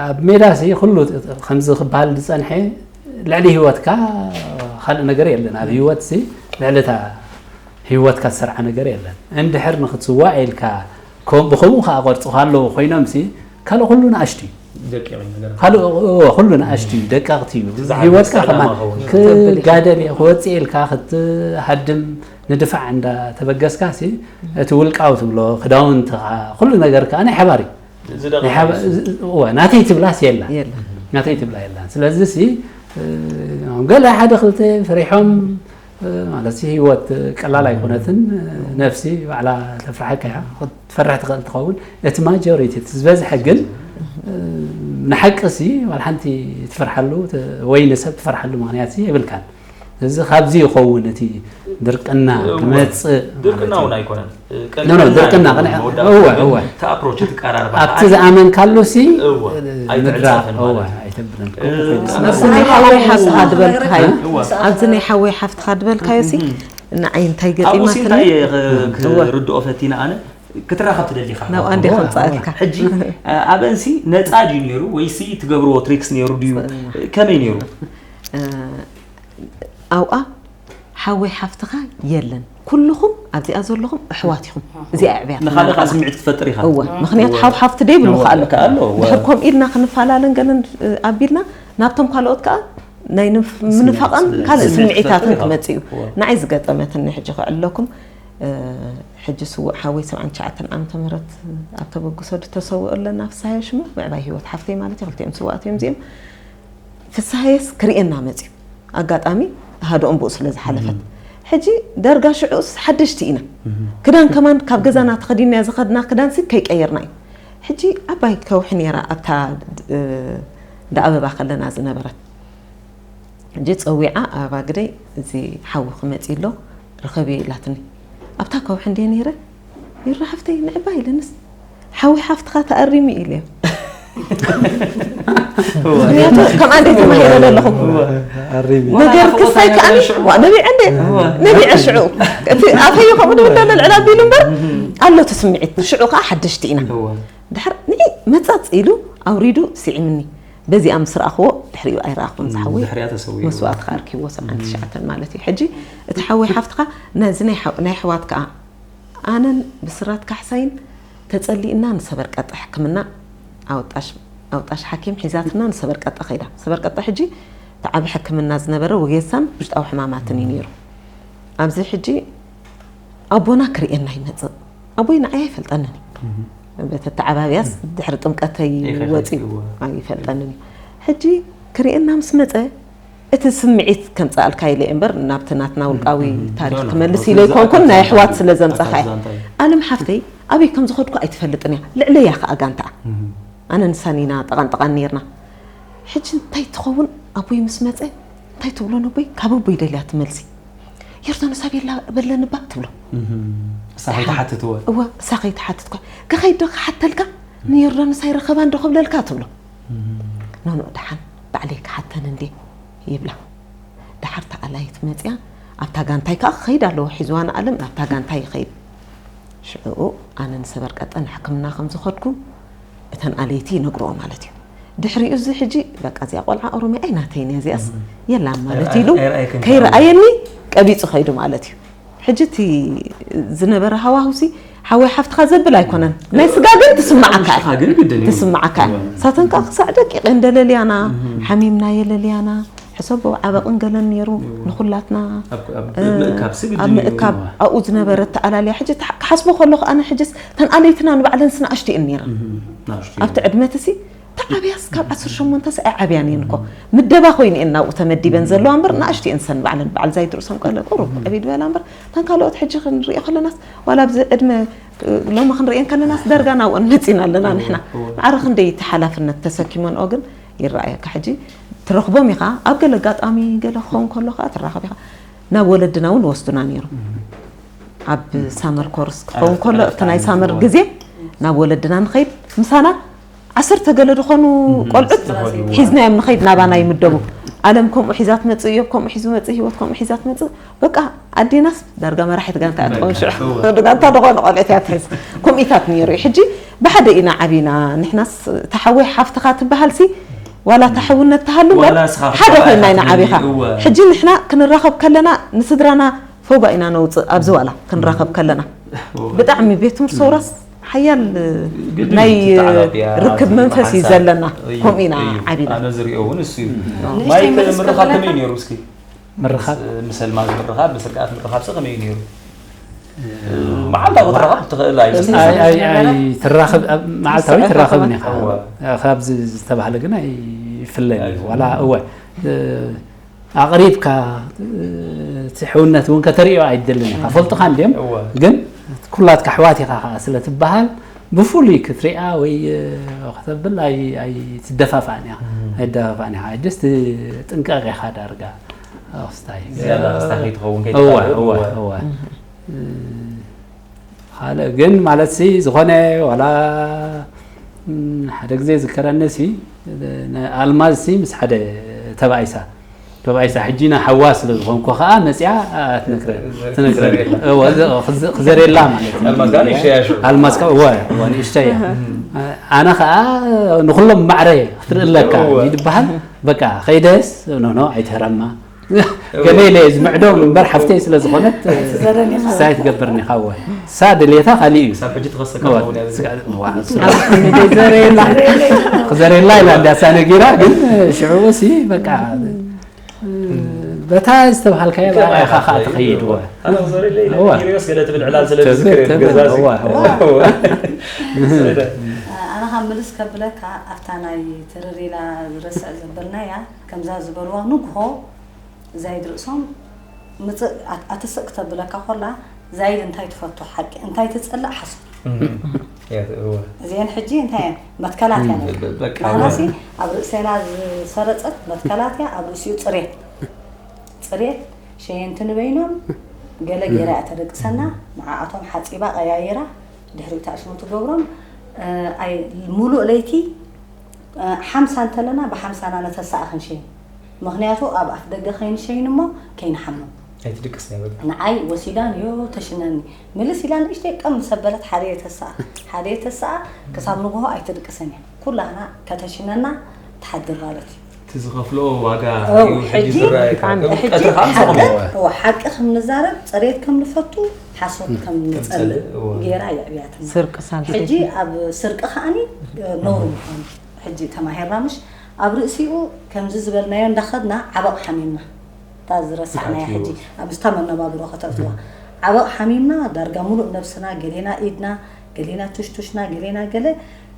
ኣብ ሜዳ ሲ ኩሉ ከምዚ ክበሃል ዝጸንሐ ልዕሊ ህይወትካ ካልእ ነገር የለን። ኣብ ህይወት ሲ ልዕሊ እታ ህይወትካ ዝሰርዓ ነገር የለን። እንድሕር ንክትስዋእ ኢልካ ከም-፣ ብኸምኡ ከኣ ቅርጽ ካለዎ ኮይኖም ሲ ካልእ ኩሉ ንኣሽቱ እዩ። ደቂቕ እዩ ነገር። ካልእ፣ እዎ፣ ኩሉ ንኣሽቱ እዩ፣ ደቀቕቲ እዩ። ዝዓቢ ህይወትካ ዓላማ ከማን ክኸውን። ክጋደል እየ፣ ክወጽእ ኢልካ ክትሃድም ንድፋዕ እንዳተበገስካ ሲ እቲ ውልቃዊ ትብሎ ክዳውንትኻ ኩሉ ነገርካ ናይ ሓባር እዩ። ዝደቕቕ ናይ ሓባ-፣ እዩ። እወ፣ ናተይ ትብላስ የላን። የላን። ናተይ ትብላ የላን። ስለዚ ሲ፣ እ፣ ገለ ሓደ ክልተ ፈሪሖም፣ እ፣ ማለት ሲ ህይወት ቀላል ኣይኮነትን። ነፍሲ ባዕላ ተፍርሓካ እያ። ክትፈርሕ ትኽእል ትኸውን። እቲ ማጆሪቲ፣ እቲ ዝበዝሐ ግን፣ እ፣ ንሓቂ ሲ ዋላ ሓንቲ ትፈርሓሉ፣ ተ-፣ ወይ ንሰብ ትፈርሓሉ ምኽንያት ሲ የብልካን። እዚ ካብዚ ይኸውን እቲ ድርቅና እወ። ክመጽእ ድርቅና ማለት እውን እዩ። ኣይኮነን። እ፣ ኖ፣ ኖ፣ ቀሊልና ድርቅና፣ እዩ ቅንዕ-፣ መወዳእታ እወ፣ ግን እወ። እቲ ኣፕሮች፣ እቲ ቀራርባ ኣብቲ ኣይ-፣ ዝኣመንካሉ ሲ እወ፣ ምድራ፣ ኣይትዕጸፍን እወ፣ ማለት እዩ። ኣይተብልን። እ፣ ኣብዚ ናይ ሓወይ ሓፍትኻ ዝበልካዮ፣ እወ። ኣብዚ ናይ ሓወይ ሓፍትኻ ዝበልካዮ ሲ፣ እም። ንዓይ እንታይ ኣብኡ ሲ ገጢማትኒ? እንታይ እየ ክ-፣ እወ። ክርድኦ ፈቲነ ኣነ፣ ክትራኸብ ትደሊ ኢኻ። ናብኣ እንደ እወ፣ ከምጻእልካ። እወ። ሕጂ፣ እ፣ ኣብአንሲ ነጻ ድዩ ነይሩ ወይሲ ትገብርዎ ትሪክስ ነይሩ ድዩ? ከመይ ነይሩ? እ፣ ኣብኣ ሓወይ ሓፍትኻ የለን። ኩልኹም ኣብዚኣ ዘለኹም ኣሕዋት ኢኹም። እዚኣ ኣዕብያ ንኻልእ ከዓ ትመርሓና። ስምዒት ክትፈጥር ኢኻ። እወ፣ ምኽንያቱ እወ። ሓው ሓፍቲ ደይብሉ እወ፣ ከኣ ኣሎ። ከኣ ኣሎ፣ እወ። ድሕር ከምኡ ኢልና ክንፈላለን ገለን፣ እ፣ ኣቢልና ናብቶም ካልኦት ከኣ ናይ ንፍ-፣ ምንፋቕን ስምዒት ካልእ ስምዒት ስምዒታትን ክትፈጥር ኢኻ። ክመጽእ እዩ። እወ። ንዓይ ዝገጠመትኒ ሕጂ ከዕለኩም፣ እ፣ ሕጂ ስዉእ ሓወይ ሰብዓን ትሽዓተን ዓመተ ምህረት ኣብ ተበግሶ ዝተሰውኦ ኣለና ፍስሃየ ሽሙ፣ ምዕባይ ህይወት ሓፍተይ ማለት እዩ። ክልቲኦም ስዉኣት እዮም እዚኦም። ፍስሃየስ ክርእየና መጽዩ። ኣጋጣሚ ሃድኦም ብኡ ስለ ዝሓለፈት። እም። ሕጂ ደርጋ ሽዑስ ሓደሽቲ ኢና። እም። ክዳን ከማን ካብ ገዛና ተኸዲንናዮ ዝኸድና ክዳንሲ ከይቀየርና እዩ። ሕጂ ዓባይ ከውሒ ነይራ ኣብታ፣ እ፣ እንዳ ኣበባ ከለና ዝነበረት። ሕጂ ጸዊዓ፣ "ኣበባ ግደይ፣ እዚ ሓዊ ክመጽእ ኣሎ፣ ርኸብዮ" ኢላትኒ። ኣብታ ከውሒ እንድየ ነይረ፣ "ይራ ሓፍተይ፣ ንዕባ" ኢለንስ፣ "ሓዊ ሓፍትኻ ተኣሪሙ" ኢለዮ። እወ። ምኽንያቱ ከምኣ እንደ ተማሂረ ዘለኹ። እወ። ኣሪሚ። ነገር ክሳይ ከኣኒ፣ ሽዑ። ዋ፣ ነቢዐ እንደ፣ እወ። ነቢዐ ሽዑ። እቲ ኣፈዮ ከምኡ ድብል ደሎ ልዕል ኣቢሉ እምበር፣ እም። ኣሎ እቲ ስምዒት። ሽዑ ከኣ ሓደሽቲ ኢና። እወ። ድሕር ንዒ መጻጽ ኢሉ ኣውሪዱ ስዒምኒ። በዚኣ ምስ ረኣኽዎ ድሕሪኡ ኣይረኣኽዎን እም፣ ዝሓወይ። ድሕሪኣ ተሰዊኡ። መስዋእቲ ከኣ ኣርኪብዎ ሰብዓን ትሽዓተን ማለት እዩ። ሕጂ እቲ ሓወይ ሓፍትኻ ነዚ ናይ ሓው-፣ ናይ ኣሕዋት ከኣ ኣነን ብስራት ካሕሳይን ተጸሊእና ንሰበርቀጠ ሕክምና ኣውጣሽ፣ ኣውጣሽ ሓኪም ሒዛትና ንሰበርቀጠ ከይዳ። ሰበርቀጠ ሕጂ እቲ ዓቢ ሕክምና ዝነበረ ወጌሳን ውሽጣዊ ሕማማትን እዩ ነይሩ። ኣብዚ ሕጂ ኣቦና ክርእየና ይመጽእ። ኣቦይ ንዓይ ኣይፈልጠንን እዩ። እም። በቲ ኣተዓባብያስ እም። ድሕሪ ጥምቀተይ ኣይፈልጥዎ። ወጺኡ ኣይፈልጠንን እዩ። ሕጂ ክርእየና ምስ መጸ እቲ ስምዒት ከምጽኣልካ ኢለ እየ እምበር ናብቲ ናትና ውልቃዊ እም፣ እም። ታሪኽ ኖ፣ ኖ፣ ክመልስ ኖ፣ ኢለ እዛ ኣይኮንኩን፣ ናይ ኣሕዋት ስለ ዘምጻኻዮ። ኣታ ዛንታ እዩ። ኣለም ሓፍተይ ኣበይ ከም ዝኸድኩ ኣይትፈልጥን እያ። ልዕለያ ከኣ ጋንታኣ። እም። ኣነን ንሳን ኢና ጠቐንጠቓን ኔርና። ሕጂ እንታይ ትኸውን ኣቦይ ምስ መጸ፣ እንታይ ትብሎ ነቦይ? ካብ ኣቦይ ደልያ ትመልሲ። ዮርዳኖስ ኣበይ ኣላ በለኒ እባ ትብሎ። እም። እሳ ከይትሓትት እወ። እወ፣ እሳ ከይትሓትት እኳ። ከኸይድ ዶ ክሓተልካ? ንዮርዳኖስ ኣይረኸባን ዶ ክብለልካ ትብሎ። እም። ኖ፣ ኖ፣ ደሓን ባዕለይ ክሓተን እንዴ ይብላ። ደሓር እታ ኣላይት መጽያ፣ ኣብታ ጋንታይ ከኣ ክኸይድ ኣለዎ፣ ሒዝዋ ንኣለም ናብታ ጋንታይ ይኸይድ። ሽዑኡ ኣነ ንሰበርቀጠ ንሕክምና ከም ዝኸድኩ እተን ኣለይቲ ይነግርኦ ማለት እዩ። ድሕሪኡ እዚ ሕጂ በቃ እዚኣ ቆልዓ ኦሮሚያ ኣይናተይን እያ፣ እዚኣስ እም። የላን ማለት ኣይረኣየ-፣ ኢሉ ኣይረኣየክን ከይረኣየኒ ቀቢጹ ኸይዱ ማለት እዩ። ሕጂ እቲ ዝነበረ ሃዋሁሲ ሓወይ ሓፍትኻ ዘብል ኣይኮነን። ናይ ስጋ ግን ትስምዓካ እያ። ውሽጥኻ ግን ግድን እዩ። ትስምዓካ እያ። እወ። ሳተን ከኣ ክሳዕ ደቂቕ እንደለልያና፣ እም። ሓሚምና የለልያና። ሕሰቦ ዓበቕን ገለን ነይሩ እወ። ንኹላትና፣ ኣብ፣ ኣብ እ፣ ምእካብ ስግድን ኣብ እዩ። ምእካብ ኣብኡ ዝነበረ ተኣላልያ። ሕጂ ተሓ-፣ ክሓስቦ ከለኹ ኣነ ሕጅስ እተን ኣለይትና ንባዕለን ስንኣሽቱ እየን ነይረን። እም፣ ንኣሽቱ ኣብቲ እየን። ዕድመትሲ ተዓብያስ ካብ ዓሰርተ ሸሞንተ ሰ ኣይዓብያን እየን እኮ። ምደባ ኮይኑ እየን ናብኡ ተመዲበን ዘለዋ እምበር፣ ንኣሽቱ እየን ሰን ባዕለን። በዓል ዛይድ ርእሶም ቀለ ቁሩብ ዕብይ ዝበላ እምበር፣ እተን ካልኦት ሕጂ ክንሪኦ ከለናስ፣ ዋላ ኣብዚ ዕድመ፣ እ፣ ሎሚ ክንሪኤን ከለናስ፣ ዳርጋ ናብኦን መጺና ኣለና ንሕና። እወ። ማዕረ ክንደይ እቲ ሓላፍነት ተሰኪመንኦ ግን ይረኣየካ። ሕጂ ትረኽቦም ኢኻ። ኣብ ገለ ኣጋጣሚ ገለ ክኸውን ከሎ ከኣ ትራኸብ ኢኻ። ናብ ወለድና እውን ወስዱና ነይሮም። ኣብ ሳመር ኮርስ ክኸውን ከሎ፣ ኣብቲ ናይ ሳመር ግዜ ናብ ወለድና ንኸይድ፣ ምሳና ዓሰርተ ገለ ዝኾኑ ቆልዑት ሒዝናዮም ንኸይድ፣ ናባና ይምደቡ። ኣለም ከምኡ ሒዛ ትመጽእ፣ እዮብ ከምኡ ሒዙ መጽእ፣ ህይወት ከምኡ ሒዛ ትመጽእ። በቃ ኣዴናስ ዳርጋ መራሒት ጋንታ እያ ትኸውን ሽዑ። ጋንታ ዝኾነ ቆልዑት እያ ትሕዝ። ከምኡታት ነይሩ እዩ። ሕጂ ብሓደ ኢና ዓቢና። ንሕናስ ተሓወይ ሓፍትኻ ትበሃልሲ፣ ዋላ ተሓውነት ተሃሉ እምበር፣ ዋላ ንስኻ ሓደ ኮይና ኢና ዓቢኻ። እወ። ሕጂ ንሕና ክንራኸብ ከለና ንስድራና ፈውጋ ኢና ነውፅእ። ኣብዚ ዋላ ክንራኸብ ከለና እወ። ብጣዕሚ ቤት ትምህርቲ ሰውራስ ሓያል ግድን ናይ እዩ፣ ተዓራቕያ፣ ርክብ እቲ መንፈስ እዩ ሓንሳብ ዘለና። እዩ፣ ከምኡ ኢና እዩ። ዓቢና። ኣነ ዝሪኦ እውን እሱ እዩ። እም። ንእሽተይ ማይክ መለስ ምርኻብ ከመይ ከብለካ? ነይሩ እስኪ? ምርኻብ? ምስ፣ ምስ ኣልማዝ ምርኻብ፣ ምስ ርግኣት ምርኻብ ኸ ከመይ እዩ ነይሩ? መዓልታዊ ትራኸብ ትኽእል ኣይመስለኒ። ኣይ፣ ኣይ፣ ኣይ፣ ትራኸብ፣ ኣብ መዓልታዊ ትራኸብን ኢኻ። እወ። ካብ ዝ-፣ ዝተባህለ ግን ኣይፍለን እዩ። ኣይፍለን። ዋላ፣ እወ፣ እ፣ ኣቕሪብካ፣ እ፣ እቲ ሕውነት እውን ከተርእዮ ኣይደልን ኢኻ። ፈልጡኻ እንድዮም፣ እወ። ግን ኩላትካ ኣሕዋት ኢኻ ኸዓ ስለ ትበሃል፣ ብፍሉይ ክትሪኣ ወይ፣ እ፣ ከተብል ኣይ-፣ ኣይትደፋፋእን ኢኻ። እም። ኣይትደፋፋእን ኢኻ። ጀስት ጥንቀቕ ኢኻ ዳርጋ። ኣኽስታይ። ዝያዳ ኣኽስታይ ከይትኸውን እወ፣ ከይትካልእ፣ እወ፣ እወ። እወ። እም። ካልእ ግን ማለት ሲ ዝኾነ ዋላ፣ እም፣ ሓደ ግዜ ዝከረኒ ሲ፣ ነ-፣ ኣልማዝ ሲ ምስ ሓደ ተባኢሳ። ተባኢሳ ሕጂ ና ሓዋ ስለ ዝኾንኩ ኸኣ መጺኣ፣ ኣ፣ ትነግረ-፣ ትነግረኒ። እወ፣ ዝ-፣ ክዝ-፣ ክዘርየላ ማለት እዩ። ኣልማዝ ከኣ ንእሽተይ እያ ሽዑ። ኣልማዝ ከኣ፣ እወ፣ እወ፣ ንእሽተይ እያ። ኣነ ኸኣ ንኹሎም ማዕረ ክትርኢ ኣለካ እወ። እዩ ዝበሃል። በቃ፣ ኸይደስ፣ ኖ፣ ኖ፣ ኣይትህረማ። ገለ ኢለ እየ ዝምዕዶ እምበር ሓፍተይ ስለ ዝኾነት፣ ኣይትዘረኒ ኢኻ። ንሳ ኣይትገብርኒ ኢኻ፣ እወ። ንሳ ድሌታ ካሊእ እዩ። ክሳብ ሕጂ ትኸሰካ እወ፣ ትኸውን እያ። ስጋ-፣ እዋ፣ እሱ ክዘረየላ። ክዘረየላ ኢላ እንድያ እሳ ነጊራ፣ ግን ሽዑ ሲ በቃ፣ በታ ዝተባሃልካዮ ይገባይ ብኣርኣያኻ ኢኻ ኸዓ ትኸይድ፣ እወ። እወ። ኣነ ክዘረየለይ ኢለ እወ። ነጊረዮስ ገለ ትብል ዕላል ስለ ትብል፣ ዝዝክር ትብል፣ ገዛ እወ፣ እወ። እወ። ኣነ ካብ ምልስ ከብለካ ኣብታ ናይ ትርር ኢላ ዝረስዕ ዘበልናያ ከምዛ ዝበልዋ ንግሆ ዛይድ ርእሶም ምጽእ ኣት-፣ ኣትስእ ክተብለካ ኮላ፣ ዛይድ እንታይ ትፈቱ ሓቂ፣ እንታይ ትጸልእ ሓሶት። እም። እያ፣ እወ። እዚአን ሕጂ እንታይ እየን? መትከላት እየን። እም፣ በ-፣ በቃ፣ ናህናሲ እወ። ኣብ ርእሴና ዝሰረጸት መትከላት እያ፣ ኣብ ርእሲኡ ጽሬት። ጽሬት፣ ሸየንቲ ንበይኖም፣ ገለ ገይራ እያ ተደቅሰና፣ እም። ንዓኣቶም ሓጺባ ቀያይራ፣ ድሕሪኡ ታሽሙ ትገብሮም፣ እ፣ ኣይ፣ ሙሉእ ለይቲ ሓምሳ እንተለና ብሓምሳና ነተሳእ ክንሸይን። ምኽንያቱ ኣብ ኣፍ ደገ ከይንሸይን እሞ ከይንሓምም። ኣይትድቅስ ናይ በቃ። ንዓይ ወሲዳን ዮ ተሽነኒ። ምልስ ኢላ ንእሽተይ ቀም ምስ ኣበለት ሓደ የተሳኣ። ሓደ የተሳኣ ክሳብ ንግሆ ኣይትድቅስን እያ። ኩላህና ከተሽነና ትሓድር ማለት እዩ። እቲ ዝኸፍልኦ ዋጋ እው፣ እዩ ሕጂ ሕጂ ዝረኣየካ። ብጣዕሚ እው፣ ሕጂ ቀትሪ ከዓ ምስ ሓቂ፣ ኣኸብርዎ። እው፣ ሓቂ ከም ንዛረብ፣ ጽሬት ከም ንፈቱ፣ ሓሶት ከም ከም ንጸልእ ንጸልእ፣ እው። ገይራ የዕብያትና። ስርቂ ሳልሰይቲ። ሕጂ ኣብ ስርቂ ከኣኒ፣ እ፣ ነውሪ ምዃኑ። ሕጂ ተማሂርና ምሽ ኣብ ርእሲኡ ከምዚ ዝበልናዮ እንዳኸድና ዓበቕ ሓሚምና። እታ ዝረሳዕናያ ኣትዩ። ሕጂ ኣብ ምስታ መነባብሮ ከተእትዋ። ዓበቕ ሓሚምና ዳርጋ ሙሉእ ነብስና፣ ገሌና ኢድና፣ ገሌና ቱሽቱሽና፣ ገሌና ገለ።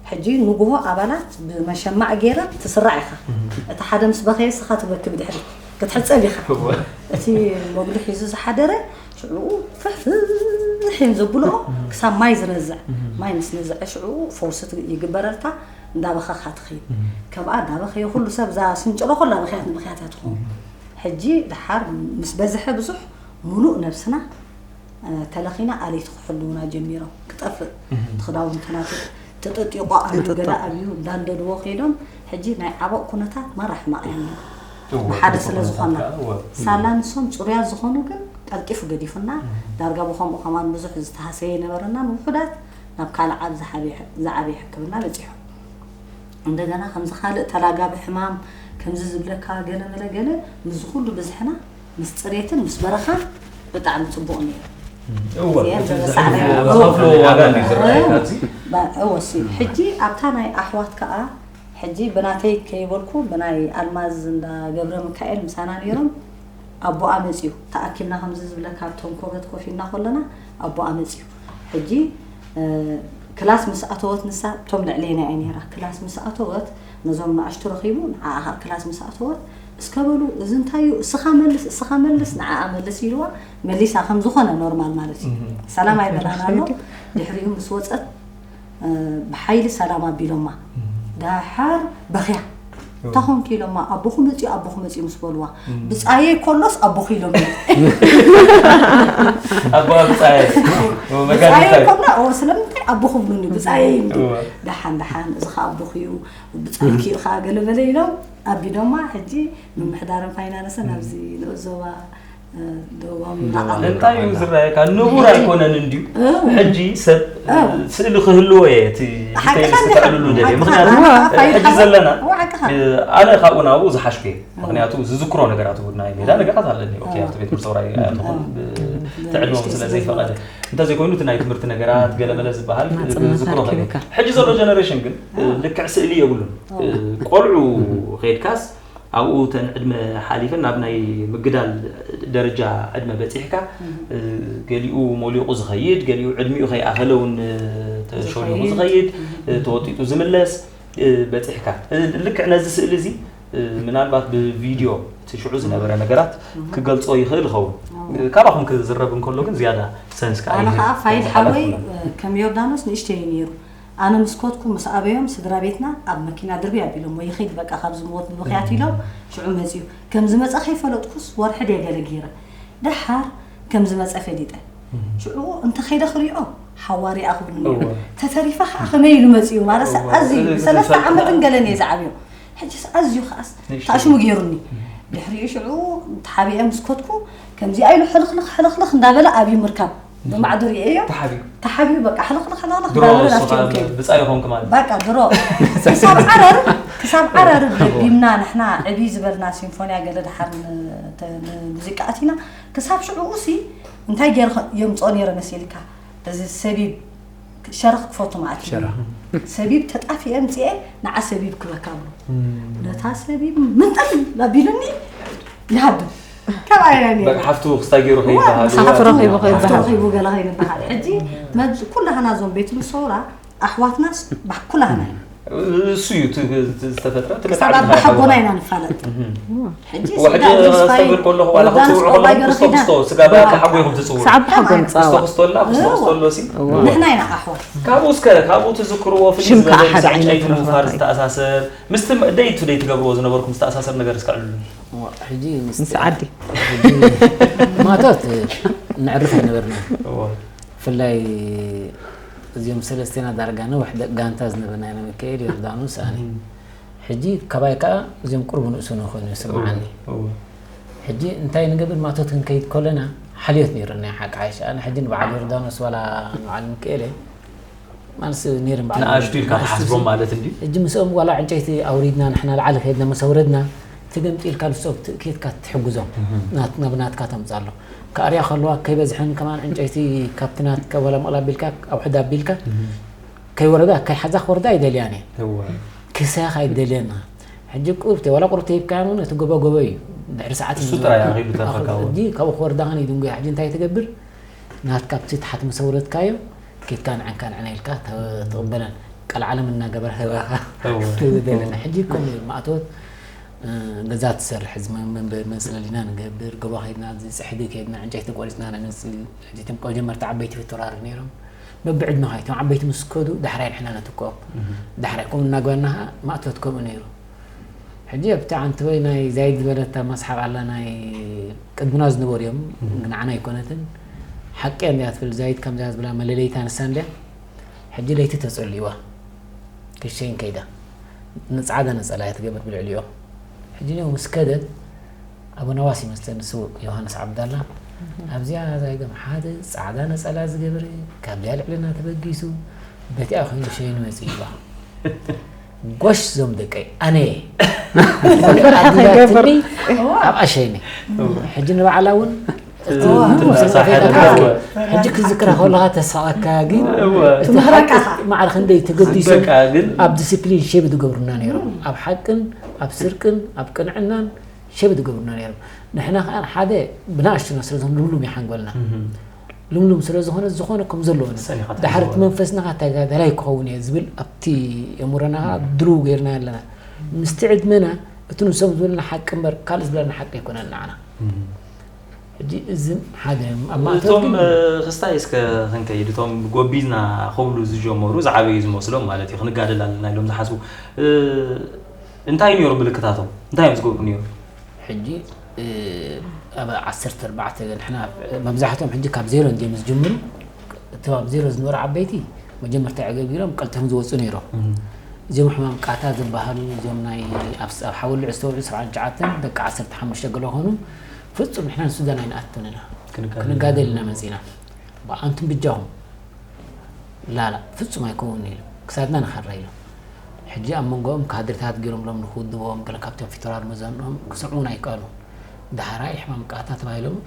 ሕጂ ንጉሆ ኣባላት ብመሸማዕ ገይራ ትስራዕ ኢኻ። እም። እቲ ሓደ ምስ በኸየ እስኻ ትበኪ ብድሕሪት ክትሕጸብ ኢኻ። እወ። እቲ መጉሊ ሒዙ ዝሓደረ ሽዑ ፍሕፍሕ እዮም ዘብልኦ እም። ክሳብ ማይ ዝነዝዕ። እም። ማይ ምስ ነዝዐ ሽዑ ፈውሲ ት-፣ ይግበረልካ። እንዳበኸኻ ትኸይድ። እም። ከምኣ እንዳበኸየ ኩሉ ሰብ እዛ ስንጭሮ ኩላ ብኽያት ንብኽያት እያ ትኸውን። እም። ሕጂ ደሓር ምስ በዝሐ ብዙሕ ሙሉእ ነብስና፣ እ፣ ተለኺና ኣለይቲ ክሕልዉና ጀሚሮም። ክጠፍእ እም። እቲ ክዳውንትና ተ-፣ ተጠጢቑ ኣቢሉ ገለ ተጠጠ-፣ ኣብዩ እንዳንደድዎ ከይዶም። ሕጂ ናይ ዓበቕ ኩነታት ማራ ሕማቕ እያ እኒኦ። እወ፣ ብሓደ እወ፣ ስለ ዝኾና። እወ። ሳላ ንሶም ጽሩያት ዝኾኑ ግን ቀልጢፉ ገዲፉና። እም። ዳርጋ ብኸምኡ ከማን ብዙሕ ዝተሃሰየ ኣይነበረናን። ውሑዳት ናብ ካልእ ዓብ ዝሓበየ፣ ዝዓበየ ሕክምና በጺሖም። እንደገና ከምዚ ካልእ ተላጋቢ ሕማም፣ ከምዚ ዝብለካ ገለ መለ ገለ፣ ምስዚ ኩሉ ብዝሕና፣ ምስ ጽሬትን ምስ በረኻን ብጣዕሚ ጽቡቕ ነይሩ። እወ፣ እዚአን እቲ ዝረሳዕናዮ። ዝኸፍሎ ዋጋ እዩ ዝረኣየካ ኣብዚ። ባ-፣ እወ፣ እሲ፣ ሕጂ ኣብታ ናይ ኣሕዋት ከኣ፣ ሕጂ ብናተይ ከይበልኩ፣ ብናይ ኣልማዝ እንዳ ገብረ ሚካኤል ምሳና ነይሮም፣ ኣቦኣ መጺኡ፣ ተኣኪብና ከምዚ ዝብለካ ኣብ ተንኮበት ኮፍ ኢልና ከለና ኣቦኣ መጺኡ። ሕጂ፣ እ፣ ክላስ ምስ ኣተወት ንሳ፣ እቶም ልዕሌና እያ ነይራ። ክላስ ምስ ኣተወት፣ ነዞም ንኣሽቱ ረኺቡ ንዓኣ ክላስ ምስ ኣተወት፣ እስከ በሉ፣ እዚ እንታይ እዩ? እስኻ መልስ፣ እስኻ መልስ፣ ንዓኣ መልስ ኢልዋ፣ መሊሳ ከም ዝኾነ ኖርማል ማለት እዩ። ሰላም ኣይበላን ኣሎ። ድሕሪኡ ምስ ወጸት፣ እ፣ ብሓይሊ ሰላም ኣቢሎማ። ደሓር በኽያ። እንታይ ኾንኪ ኢሎማ፣ ኣቦኹ መጺኡ፣ ኣቦኹ መጺኡ ምስ በልዋ፣ ብጻየይ ኮሎስ ኣቦኹ ኢሎማ። ኣቦ ብጻየ። ብጻየይ ኮና፣ ኦ፣ ስለምንታይ ኣቦኹ ብሉኒ፣ ብጻየይ እንዲ። እወ። ደሓን፣ ደሓን፣ እዚ ኸኣ ኣቦኹ እዩ፣ ብጻይኪ እዩ ኸኣ ገለ በለ ኢሎም ኣቢዶማ። ሕጂ ምምሕዳርን ፋይናንስን ኣብዚ ንኡስ ዞባ፣ እ፣ ደቡባዊ ምብራቕ ኣፍሪቃ እንታይ እዩ ዝረኣየካ? ንቡር ኣይኮነን እንድዩ። እው። ሕጂ ሰብ፣ እ፣ እው። ስእሊ ክህልዎ እየ፣ እቲ ሓቅኻ ዲቴይልስ እንዲኻ። ክተዕልሉ ደልየ። ሓቅኻ። ምኽንያቱ፣ ኣነ ኸኣ ፋይዳ ሕጂ ኣለዎ። ዘለና፣ እው፣ ሓቅኻ። እ፣ ኣነ ካብኡ ናብኡ ዝሓሽኩ እየ። እው። ምኽንያቱ ዝዝክሮ ነገራት እውን ናይ ሜዳ ነገራት ኣለኒ። ኦኬ፣ እው። ኣብቲ ቤት ትምህርቲ ውራይ ኣይኣተኹን፣ እው። ብ-፣ እቲ ዕድመ እውን ስለ ዘይፈቐደ። እንተዘይኮይኑ፣ እቲ ናይ ትምህርቲ ነገራት፣ ገለመለ ዝበሃል፣ ናጽነት ዝዝክሮ ኣርኪብካ። ሕጂ ዘሎ ጀነሬሽን ግን፣ እ፣ እው። ልክዕ ስእሊ የብሉን። እው። እ፣ ቆልዑ ኸይድካስ፣ ኣብኡ እተን ዕድመ ሓሊፈን ናብ ናይ ምግዳል ደረጃ ዕድመ በጺሕካ፣ እህ። እ፣ ገሊኡ ሞሊቑ ዝኸይድ፣ ገሊኡ ዕድሚኡ ከይኣኸለ እውን፣ እ፣ ተሾሊኹ ዝኸይድ። ዝኸይድ፣ እህ። እ፣ ተወጢጡ ዝምለስ፣ እ፣ በጺሕካ። እ፣ ልክዕ ነዚ ስእሊ እዚ፣ እ፣ ምናልባት ብቪድዮ እቲ ሽዑ ዝነበረ ነገራት እህ። ክገልጾ ይኽእል ይኸውን። እዎ። እ፣ ካባኹም ክዝረብ እንከሎ ግን ዝያዳ ሰንስ ከኣ ኣነ ይህብ። ኸኣ ፋይል ሓወይ፣ እ፣ ከም ዮርዳኖስ ንእሽተይ እዩ ነይሩ። ኣነ ምስ ኮትኩ፣ ምስ ኣበዮም፣ ስድራ ቤትና ኣብ መኪና ድርብይ ኣቢሎሞ፣ "ይኺድ በቃ ካብዚ ሞት ብብኽያት" ኢሎም፣ ሽዑ መጺኡ። ከም ዝመጸ ከይፈለጥኩስ፣ ወርሒ ድየ ገለ ገይረ። ደሓር ከም ዝመጸ ፈሊጠ። ሽዑ እንተ ኸይደ ክሪኦ፣ ሓዋ ሪኣ ክብሉኒ እዮም። እወ። ተተሪፈ ኸዓ ከመይ ኢሉ መጺኡ? ማለትስ እወ። ኣዝዩ፣ እዚ ሰለስተ ዝፈልጥ ዓመትን ገለን እየ ዝዓብዮ። ሕጂስ ኣዝዩ ኸኣስ ንእሽቶ ተኣሽሙ እዩ። ገይሩኒ። ድሕሪኡ ሽዑ ተሓቢኤ ምስ ኮትኩ፣ ከምዚኣ ኢሉ ሕልኽልኽ፣ ሕልኽልኽ እንዳበለ ኣብዩ ምርካብ። ብማዕዶ ርእየዮ። ተሓቢኡ። ተሓቢኡ በቃ ሕልኽልኽ፣ ሕልኽልኽ ድሮ እንዳበለ እሱ ናብቲ ካብ ከይዱ። ብጻይ ኾንክ ማለት። በቃ ድሮ ክሳብ ዓረር፣ ክሳብ ዓረር እዎ። ደጊምና ንሕና ዕብይ ዝበልና ሲምፎንያ ገለ ድሓር ን-፣ ተ-፣ ንሙዚቃ ኣቲና፣ ክሳብ ሽዑ ሲ እንታይ ገይረ ኸ-፣ የምጽኦ ነይረ መሲልካ? እዚ ሰቢብ ሸረኽ ክፈቱ ማለት እዩ። ሸረኽ። ሰቢብ ተጣፊኤ ኣምጺኤ ንዓ ሰቢብ ክበካ ብሎ። እም። ነታ ሰቢብ ምንጠል ኣቢሉኒ ይሃብን። ካብ ኣየናይ ነይሩ? በቃ ሓፍቱ ክስታይ ገይሩ ዋ፣ ከይበሃል። ሓፍቱ ረኺቡ ሓፍቱ ከይበሃል። ረኺቡ ገለ ከይንበሃል። ሕጂ መብዝ-፣ ኩላህና እዞም ቤት ሰውራ ኣሕዋትናስ ባህ-፣ ኩላህና ኢና። እሱ እዩ እቲ፣ እቲ ዝተፈጥረ፣ እቲ ክሳብ መትዓብ ኣባ ሓጎና ሓጎና። ኢና ንፋለጥ። እም። ሕጂ ዋ፣ ስጋ ሕጂ ምስ ተስፋይ ተብል ከለኹ ዋላ ዮርዳኖስ ክትጽውዑ ቆባይ ከለኹ ገረኺዳ። ክስቶ ክስቶ ስጋ ኣባ ሓጎ ኢኹም ትጽውዑ። ሰዓብ ሓጎ ኣማ-፣ ንጻወት። ክስቶ ክስቶ ኣላ፣ ክስቶ ዋ። ክስቶ ኣሎ ሲ። ዋ። ንሕና ኢና ኣሕዋት። ካብኡ እስከ፣ ካብኡ ትዝክርዎ ፍልይ ሽም ዝበለ ከዓ ምስ ሓደ ዓይነት ዕንጨይቲ ምውፋር ረኸብካ እዩ። ዝተኣሳሰር፣ ምስቲ ደይ ቱ ደይ ትገብርዎ ዝነበርኩም ዝተኣሳሰር ነገር እስከ ኣዕልሉኒ። ዋ፣ ሕጂ ምስ ምስ ዓዲ። ሕጂ ማቶት ነዕርፍ ኣይነበርና። እዎ። ብፍላይ እዚኦም ሰለስቴና ዳርጋ ነዊሕ ደ-፣ ጋንታ ዝነበርና ኢና፣ ሚካኤል፣ ዮርዳኖስ፣ ኣነ። እም። ሕጂ ካባይ ከኣ እዚኦም ቁሩብ ንእሱ ንኾኑ ይስምዓኒ። እዎ፣ እዎ። ሕጂ እንታይ ንገብር፣ ማቶት ክንከይድ ከለና ሓልዮት ነይሩና፣ ሓቂ ሓይሽ። ኣነ ሕጂ ንበዓል ዮርዳኖስ ዋላ ንበዓል ሚካኤል እየ፣ ማለትስ ነይርም በዓል ንኣሽቱ ኢልካ ንኣሽቱ ትሓስቦም ሲ-፣ ማለት እንድዩ? ሕጂ ምስኦም ዋላ ዕንጨይቲ ኣውሪድና ንሕና ላዕሊ ከይድና ምስ ኣውረድና፣ ትገምጢ ኢልካ ንሶም ት-፣ ኬድካ ትሕግዞም። እህ። ናት-፣ ናብ ናትካ ተምጽኣሎም። ክኣርያ ከለዋ ከይበዝሐን ከማን ዕንጨይቲ ካብቲ ናትካ ዋላ መቕላ ኣቢልካ፣ ኣውሕድ ኣቢልካ፣ እህ። ከይወረዳ፣ ከይሓዛ ክወርዳ ኣይደልያን እየ። እወ። ክሳያኻ ኣይደልየና። ሕጂ ቁሩብ ተ-፣ ዋላ ቁሩብ ተሂብካያን እውን እቲ ጎቦ ጎቦ እዩ። ድሕሪ ሰዓት እሱ እዩ ጥራይ ዝወርድ። ኣኺሉ ተረፈካ እውን። ሕጂ ካብኡ ክወርዳ ኸን ይድንጉያ። ሕጂ እንታይ ትገብር? ናትካ ኣብቲ ታሕቲ ምስ ኣውረድካዮ፣ ኬድካ ንዐንካ ንዐና ኢልካ ተ-፣ ትቕበለን። ቀልዓለም እናገበረ ህባኻ እወ። ትብደለና። ሕጂ ከምኡ እዩ። ማእቶት፣ እ፣ ገዛ ትሰርሕ፣ እዚ መ-፣ መንበሪ መጽለሊና ንገብር፣ ጎቦ ኸይድና፣ እዚ ጽሕዲ ከይድና፣ ዕንጨይቲ ቆሪጽና ነምጽእ። ሕጂ እቶም ቆ-፣ ጀመርቲ ዓበይቲ ተወራሪ ነይሮም። በብዕድመኻ እቶም ዓበይቲ ምስ ከዱ ዳሕራይ ንሕና ነትክኦም። እህ። ዳሕራይ ከምኡ እናገበርና ኸዓ ማእቶት ከምኡ ነይሩ። ሕጂ ኣብቲ ዓንተወይ ናይ ዛይድ ዝበለታ መስሓቕ ኣላ፣ ናይ ቅድምና ዝነበሩ እዮም፣ እህ። ግን ንዓና ኣይኮነትን። ሓቂ እንድያ ትብል ዛይድ፣ ከምዚኣ ዝብላ መለለይታ ንሳ እንድያ። ሕጂ ለይቲ ተጸልይዋ ክሸይን ከይዳ። ንጻዕዳ ነጸላ እያ ትገብር ብልዕሊኦም። ሕጂ እኒኦ ምስ ከደት፣ ኣቡነ ዋስ ይመስለኒ ስዉእ ዮሃንስ ዓብዳላ። እህ። ኣብዚኣ ዛይዶም ሓደ ጻዕዳ ነጸላ ዝገበረ፣ ካብዚኣ ልዕልና ተበጊሱ፣ በቲኣ ኮይኑ ሸይኑ መጺኡ ይብላ። ጎሽ ዞም ደቀይ፣ ኣነ እየ። ኣዲላትኒ ኣብኣ ሸይነ። ሕጂ ንባዕላ እውን እቲ እዋ። ትናሳሕ ስለ ሓደ ፈተካ፣ እዋ። ሕጂ ክዝክራ ከለኻ ተስሓቐካ፣ ግን እዋ። እቲ ትምህረካ ሓቂ ኢኻ። ማዕረ ክንደይ ተገዲሶም በቃ ግን ኣብ ዲሲፕሊን ሼብ ዝገብሩና ነይሮም። እም። ኣብ ሓቅን ኣብ ስርቅን ኣብ ቅንዕናን ሼብ ዝገብሩና ነይሮም። ንሕና ኸዓ ሓደ ብንኣሽቱና ስለ ዝኾነ ልምሉም እዩ ሓንጎልና። እም። ልምሉም ስለ ዝኾነ፣ ዝኾነ ከም ዘለዎ ን-፣ ሰሊኻ ድሓር እቲ ትሕዝዎ። መንፈስና ኸዓ ተጋዳላይ ክኸውን እየ ዝብል ኣብቲ ኣእምሮና ኸዓ እም። ድልው ገይርና ኣለና። ምስቲ ዕድመና እቲ ንሶም ዝብሉና ሓቂ እምበር ካልእ ዝብለና ሓቂ ኣይኮነን ንዓና። ሕጂ እዝን ሓደ ኣብ ማእተው እቶም ግን ክስታይ እስከ ክንከይድ፣ እቶም ጎቢዝና ክብሉ ዝጀመሩ ዝዓበዩ ዝመስሎም ማለት እዩ፣ ክንጋደል ኣለና ኢሎም ዝሓስቡ እንታይ ነይሩ ምልክታቶም? እንታይ እዮም ዝገብሩ ነይሩ? ሕጂ ኣብ ዓሰርተ ኣርባዕተ ንሕና መብዛሕትኦም ሕጂ ካብ ዜሮ እንዲዮም ዝጅምሩ። እቶም ኣብ ዜሮ ዝነበሩ ዓበይቲ መጀመርታ ዕገብ ኢሎም ቀልጢፎም ዝወፁ ነይሮም። እዚኦም ሕማም ቃታ ዝበሃሉ እዚኦም ናይ ኣብ ሓወልዕ ዝተወልዑ ሰብዓ ትሽዓተን ደቂ ዓሰርተ ሓሙሽተ ገለ ኾኑ። ፍጹም ንሕና ንሱዳን ኣይንኣትውን ኢና፣ ክንጋደል ኢና መጺና። ኣንቱም ብጃኹም ላላ ፍጹም ኣይከውን ኢሉ ክሳድና ንሓራ ኢሎም። ሕጂ ኣብ መንጎኦም ካድርታት ገይሮምሎም ንክውድቦም ገለ ካብቶም ፊተራል መዘንኦም ክሰምዑን ኣይከኣሉ። ዳሕራይ ሕማም ቃታ ተባሂሎም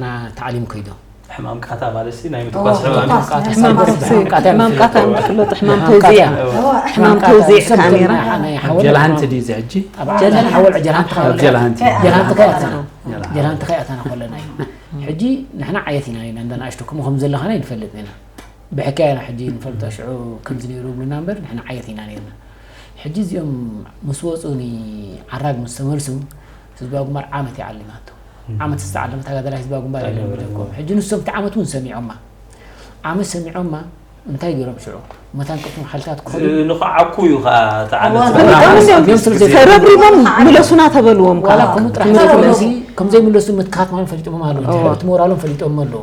ናብ ታዕሊም ከይዶም። ሕማም ቃታ ማለት ሲ ናይ ምትኳስ ሕማም። ምትኳስ፣ ሕማም ቃታ ሕማም ሳይኮስ ቃታ። ሕማም ቃታ ሕማም ቃታ ይፍለጥ፣ ሕማም ሕማም ቃታ ተውዚዕ። እዋ። ሕማም ቃታ ተውዚዕ ንሶም ካሜራ። ናይ ሓወል ጀላሃንቲ ድዩ እዚ ሕጂ? ኣብ ጀላሃንቲ። ሓወል ጀላሃንቲ ኣብ ጀላሃንቲ። ጀላሃንቲ ከያታና። ጀላሃንቲ። ጀላሃንቲ ከያታና ከለና እዩ። ሕጂ ንሕና ዓየት ኢና ነና፣ እንዳ ንኣሽቱ ከምኡ ከም ዘለኻና ይንፈልጥ ኢና። ብሕክያ ኢና ሕጂ ንፈልጦ፣ ሽዑ ከምዚ ነይሩ ብሉና እምበር ንሕና ዓየት ኢና ነርና። ሕጂ እዚኦም ምስ ወፁ ንዓራግ ምስ ተመልሱ ህዝባዊ ግንባር ዓመት ይዓሊማቶ። ዓመት ዝተዓለመ ተጋዳላይ ህዝባዊ ግንባር የለን ብጀኮም። ሕጂ ንሶም እቲ ዓመት እውን ሰሚዖማ። ዓመት ሰሚዖማ እንታይ ገይሮም ሽዑ? መታን ቅድሚ ሓይልታት ክኸዱ ንኸዓኩ እዩ ከዓ ተዓመት። ተረብሪቦም ምለሱና ተበልዎም ዋላ ከዓ። ከምኡ ጥራሕ ትምህርቲ ዘይኮነሲ፣ ከም ዘይምለሱ ምትካት ማለት ፈሊጦም ኣለዉ። እዋ። ትምህርቲ ሞራሎም ፈሊጦም ኣለዉ።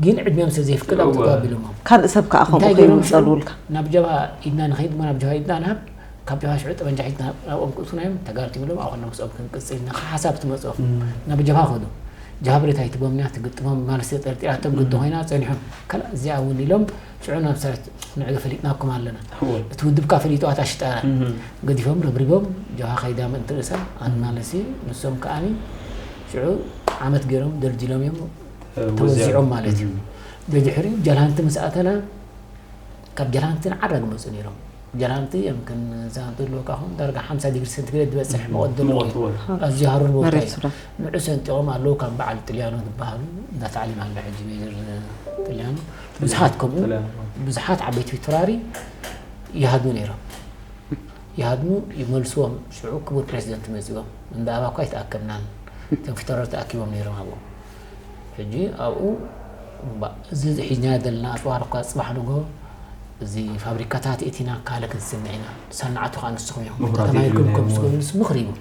ግን ዕድሚኦም ስለ ዘይፍቅድ ኣብ እዋ። ጥጋብ ኢሎሞም። ካልእ ሰብ ከዓ ከምኡ እንታይ ኮይኑ ገይሮም ሽዑ? ይጸልውልካ። ናብ ጀብሃ ኢድና ንኸይድ እሞ ናብ ጀብሃ ኢድና ንሃብ፣ ካብ ጀብሃ ሽዑ ጠበንጃ ሒዝና ናብኦም ክእቱና እዮም፣ ተጋሩ ትብሎም፣ ኣብኡ ከለና ምስኦም ክንቅጽል ኢና፣ ሓሳብ ትመጽኦም። እም። ናብ ጀብሃ ከዱ። ጀብሃ ብሬት ኣይትቦምንያ፣ ትግጥሞም፣ ማለት ተጠርጢራቶም ግዲ እም። ኮይና ጸኒሖም። ካልእ እዚኣ እውን ኢሎም፣ ሽዑ ናብ ሰረት ንዕገ ፈሊጥናኩም ኣለና። እዎ። እቲ ውድብ ከኣ ፈሊጡ ኣታ ሽጣራ። እም። ገዲፎም፣ ረብሪቦም፣ ጀብሃ ከይዳ ምእንቲ ርእሳ፣ ኣናለሲ፣ ንሶም ከኣኒ ሽዑ ዓመት ገይሮም ደልዲሎም እዮም። ተወዚዖም ማለት እዩ። እም። ደድሕሪኡ ጀላንቲ ምስ ኣተና፣ ካብ ጀላንቲ ንዓራግ መፁ ነይሮም። ጀላንቲ እዮም ክን ዛንቱ ኣለዎ፣ ካብኹም ዳርጋ ሓምሳ ዲግሪ ሴንቲግሬድ ዝበፅሕ ሙቐት ዘለዎ እዩ። ሙቐት፣ እዎ። ኣዝዩ ሃሩር ቦታ መሬት እዩ። ሱዳን። ንዑ ሰንጢቖም ኣለዉ፣ ካብ በዓል ጥልያኖ ዝበሃሉ፣ እንዳ ታዕሊም ኣሎ ሕጂ ሜጀር ጥልያኖ። ብዙሓት ከምኡ፣ ጥልያኖ። ብዙሓት ዓበይቲ ፊተራሪ ይሃድሙ ነይሮም። ይሃድሙ፣ ይመልስዎም። ሽዑ ክቡር ፕሬዚደንት መጺኦም፣ እንዳ ኣባ እኳ ኣይተኣከብናን፣ እቶም ፊተራሪ ተኣኪቦም ነይሮም ኣብኡ። ሕጂ ኣብኡ፣ እምባ፣ እዚ ሒዝናዮ ዘለና ኣጽዋር እኳ ጽባሕ ንግሆ፣ እዚ ፋብሪካታት እቲና ካልእ ክንስንዕ ኢና። ሰናዕቱ ኸኣ ንስኹም ኢኹም። ምሁራት ተማሂርኩም ኢኹም ከም እዮም። ዝኸውን ንሱ ምኽሪ እዩ።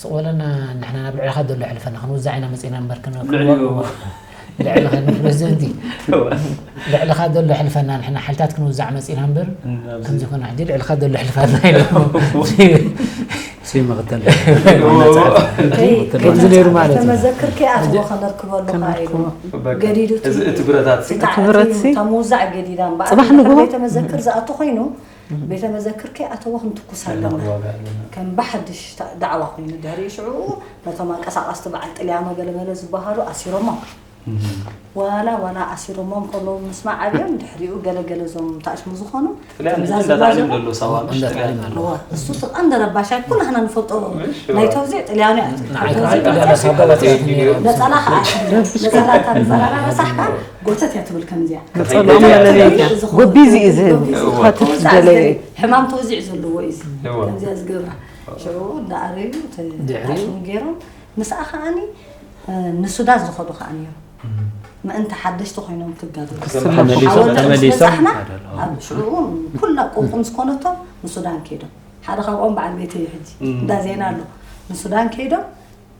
ስቕ በለና፣ ንሕና ናብ ልዕሊኻ ዘሎ የሕልፈና፣ ክንውዛዕ ኢና መጺእና እምበር፣ ክን-፣ ልዕሊኡ ክንወ-፣ ልዕሊ ኸን ፕሬዚደንቲ። እወ። ልዕሊኻ ዘሎ የሕልፈና፣ ንሕና ሓይልታት ክንውዛዕ መጺእና እምበር፣ እናብዚ። ከምዚ ኮነ ሕጂ ልዕሊኻ ዘሎ የሕልፈና ኢሎም። ስይ መቕተል። እወ። ከምዚ ነይሩ ማለት እዩ። ተመዘክር ከይኣትዎ ከነርክበሉ ከኣ ኢሉ። ከነርክቦ። በቃ። ገዲዱ እቲ፣ እዚ እቲ ብረታት ሲ። እቲ ብረት ሲ። እታ ምውዛዕ ገዲዳ እምበኣር፣ ጽባሕ ንግሆ። ቤተ መዘክር ዝኣቱ ኮይኑ፣ ቤተ መዘክር ከይኣተወ ክንትኩስ ኣለና። ዋጋ ኣለና። ከም ብሓድሽ ታ-፣ ዳዕዋ ኮይኑ፣ ድሕሪኡ ሽዑ ነቶም ኣንቀሳቐስቲ በዓል ጥልያኖ ገለመለ ዝበሃሉ ኣሲሮሞም። እም። ዋላ፣ ዋላ ኣሲሮሞም ከለዉ ምስማዕ ኣብዮም፣ ድሕሪኡ ገለገለ እዞም ታሽሙ ዝኾኑ፣ ጥልያን ከምዛ እንዳ ዝብላ ታዕሊም ዘሎ ዘሎ ሳዋ ምሽ እንዳ ጥልያን። ታዕሊም ኣሎ። እዋ፣ እሱ እቲ ቀንዲ ረባሻይ ኩላህና ንፈልጦ ምሽ፣ ናይ እዋ። ተውዚዕ ጥልያኖ እያ ትብል። ንዓይ ተውዚዕ ከዓ ጥልያኖ ጥልያን ሳጓ ጥልያን በፂሓትኒ ነይራ። ነፀላ ከዓ ነፀላታ ንፀላላ ረሳሕካ፣ ጎተት እያ ትብል ከምዚኣ። ነፀልኦም መለለይት እያ። ዝኾነ ጎቢዝ እዩ ዝህብ። ጎቢዝ እዩ። ዝኸትት እዋ። ዝደለየ። ሕማም ተውዚዕ ዘለዎ እዩ እዚ። እዋ። ከምዚኣ ዝገብራ። ሽዑ እንዳኣረዩ ተ-፣ ድሕሪኡ? ታሽሙ ገይሮም። ምስኣ ከዓኒ፣ እ፣ ንሱዳን ዝኸዱ ከዓኒ እዮም። እም። ምእንቲ ሓደሽቲ ኮይኖም ክጋደሉ። ክስመ-፣ ተመሊሶም፣ ሓወልቲ ምስ ተመሊሶም በጻሕና፣ ይጋደሉ። ኣብ ሽዑ ኩላ ቁምቁም ዝኾነቶም ንሱዳን ከይዶም። ሓደ ካብኦም በዓል ቤተይ እዩ ሕጂ። እም። እንዳ ዜና ኣሎ። ንሱዳን ከይዶም፣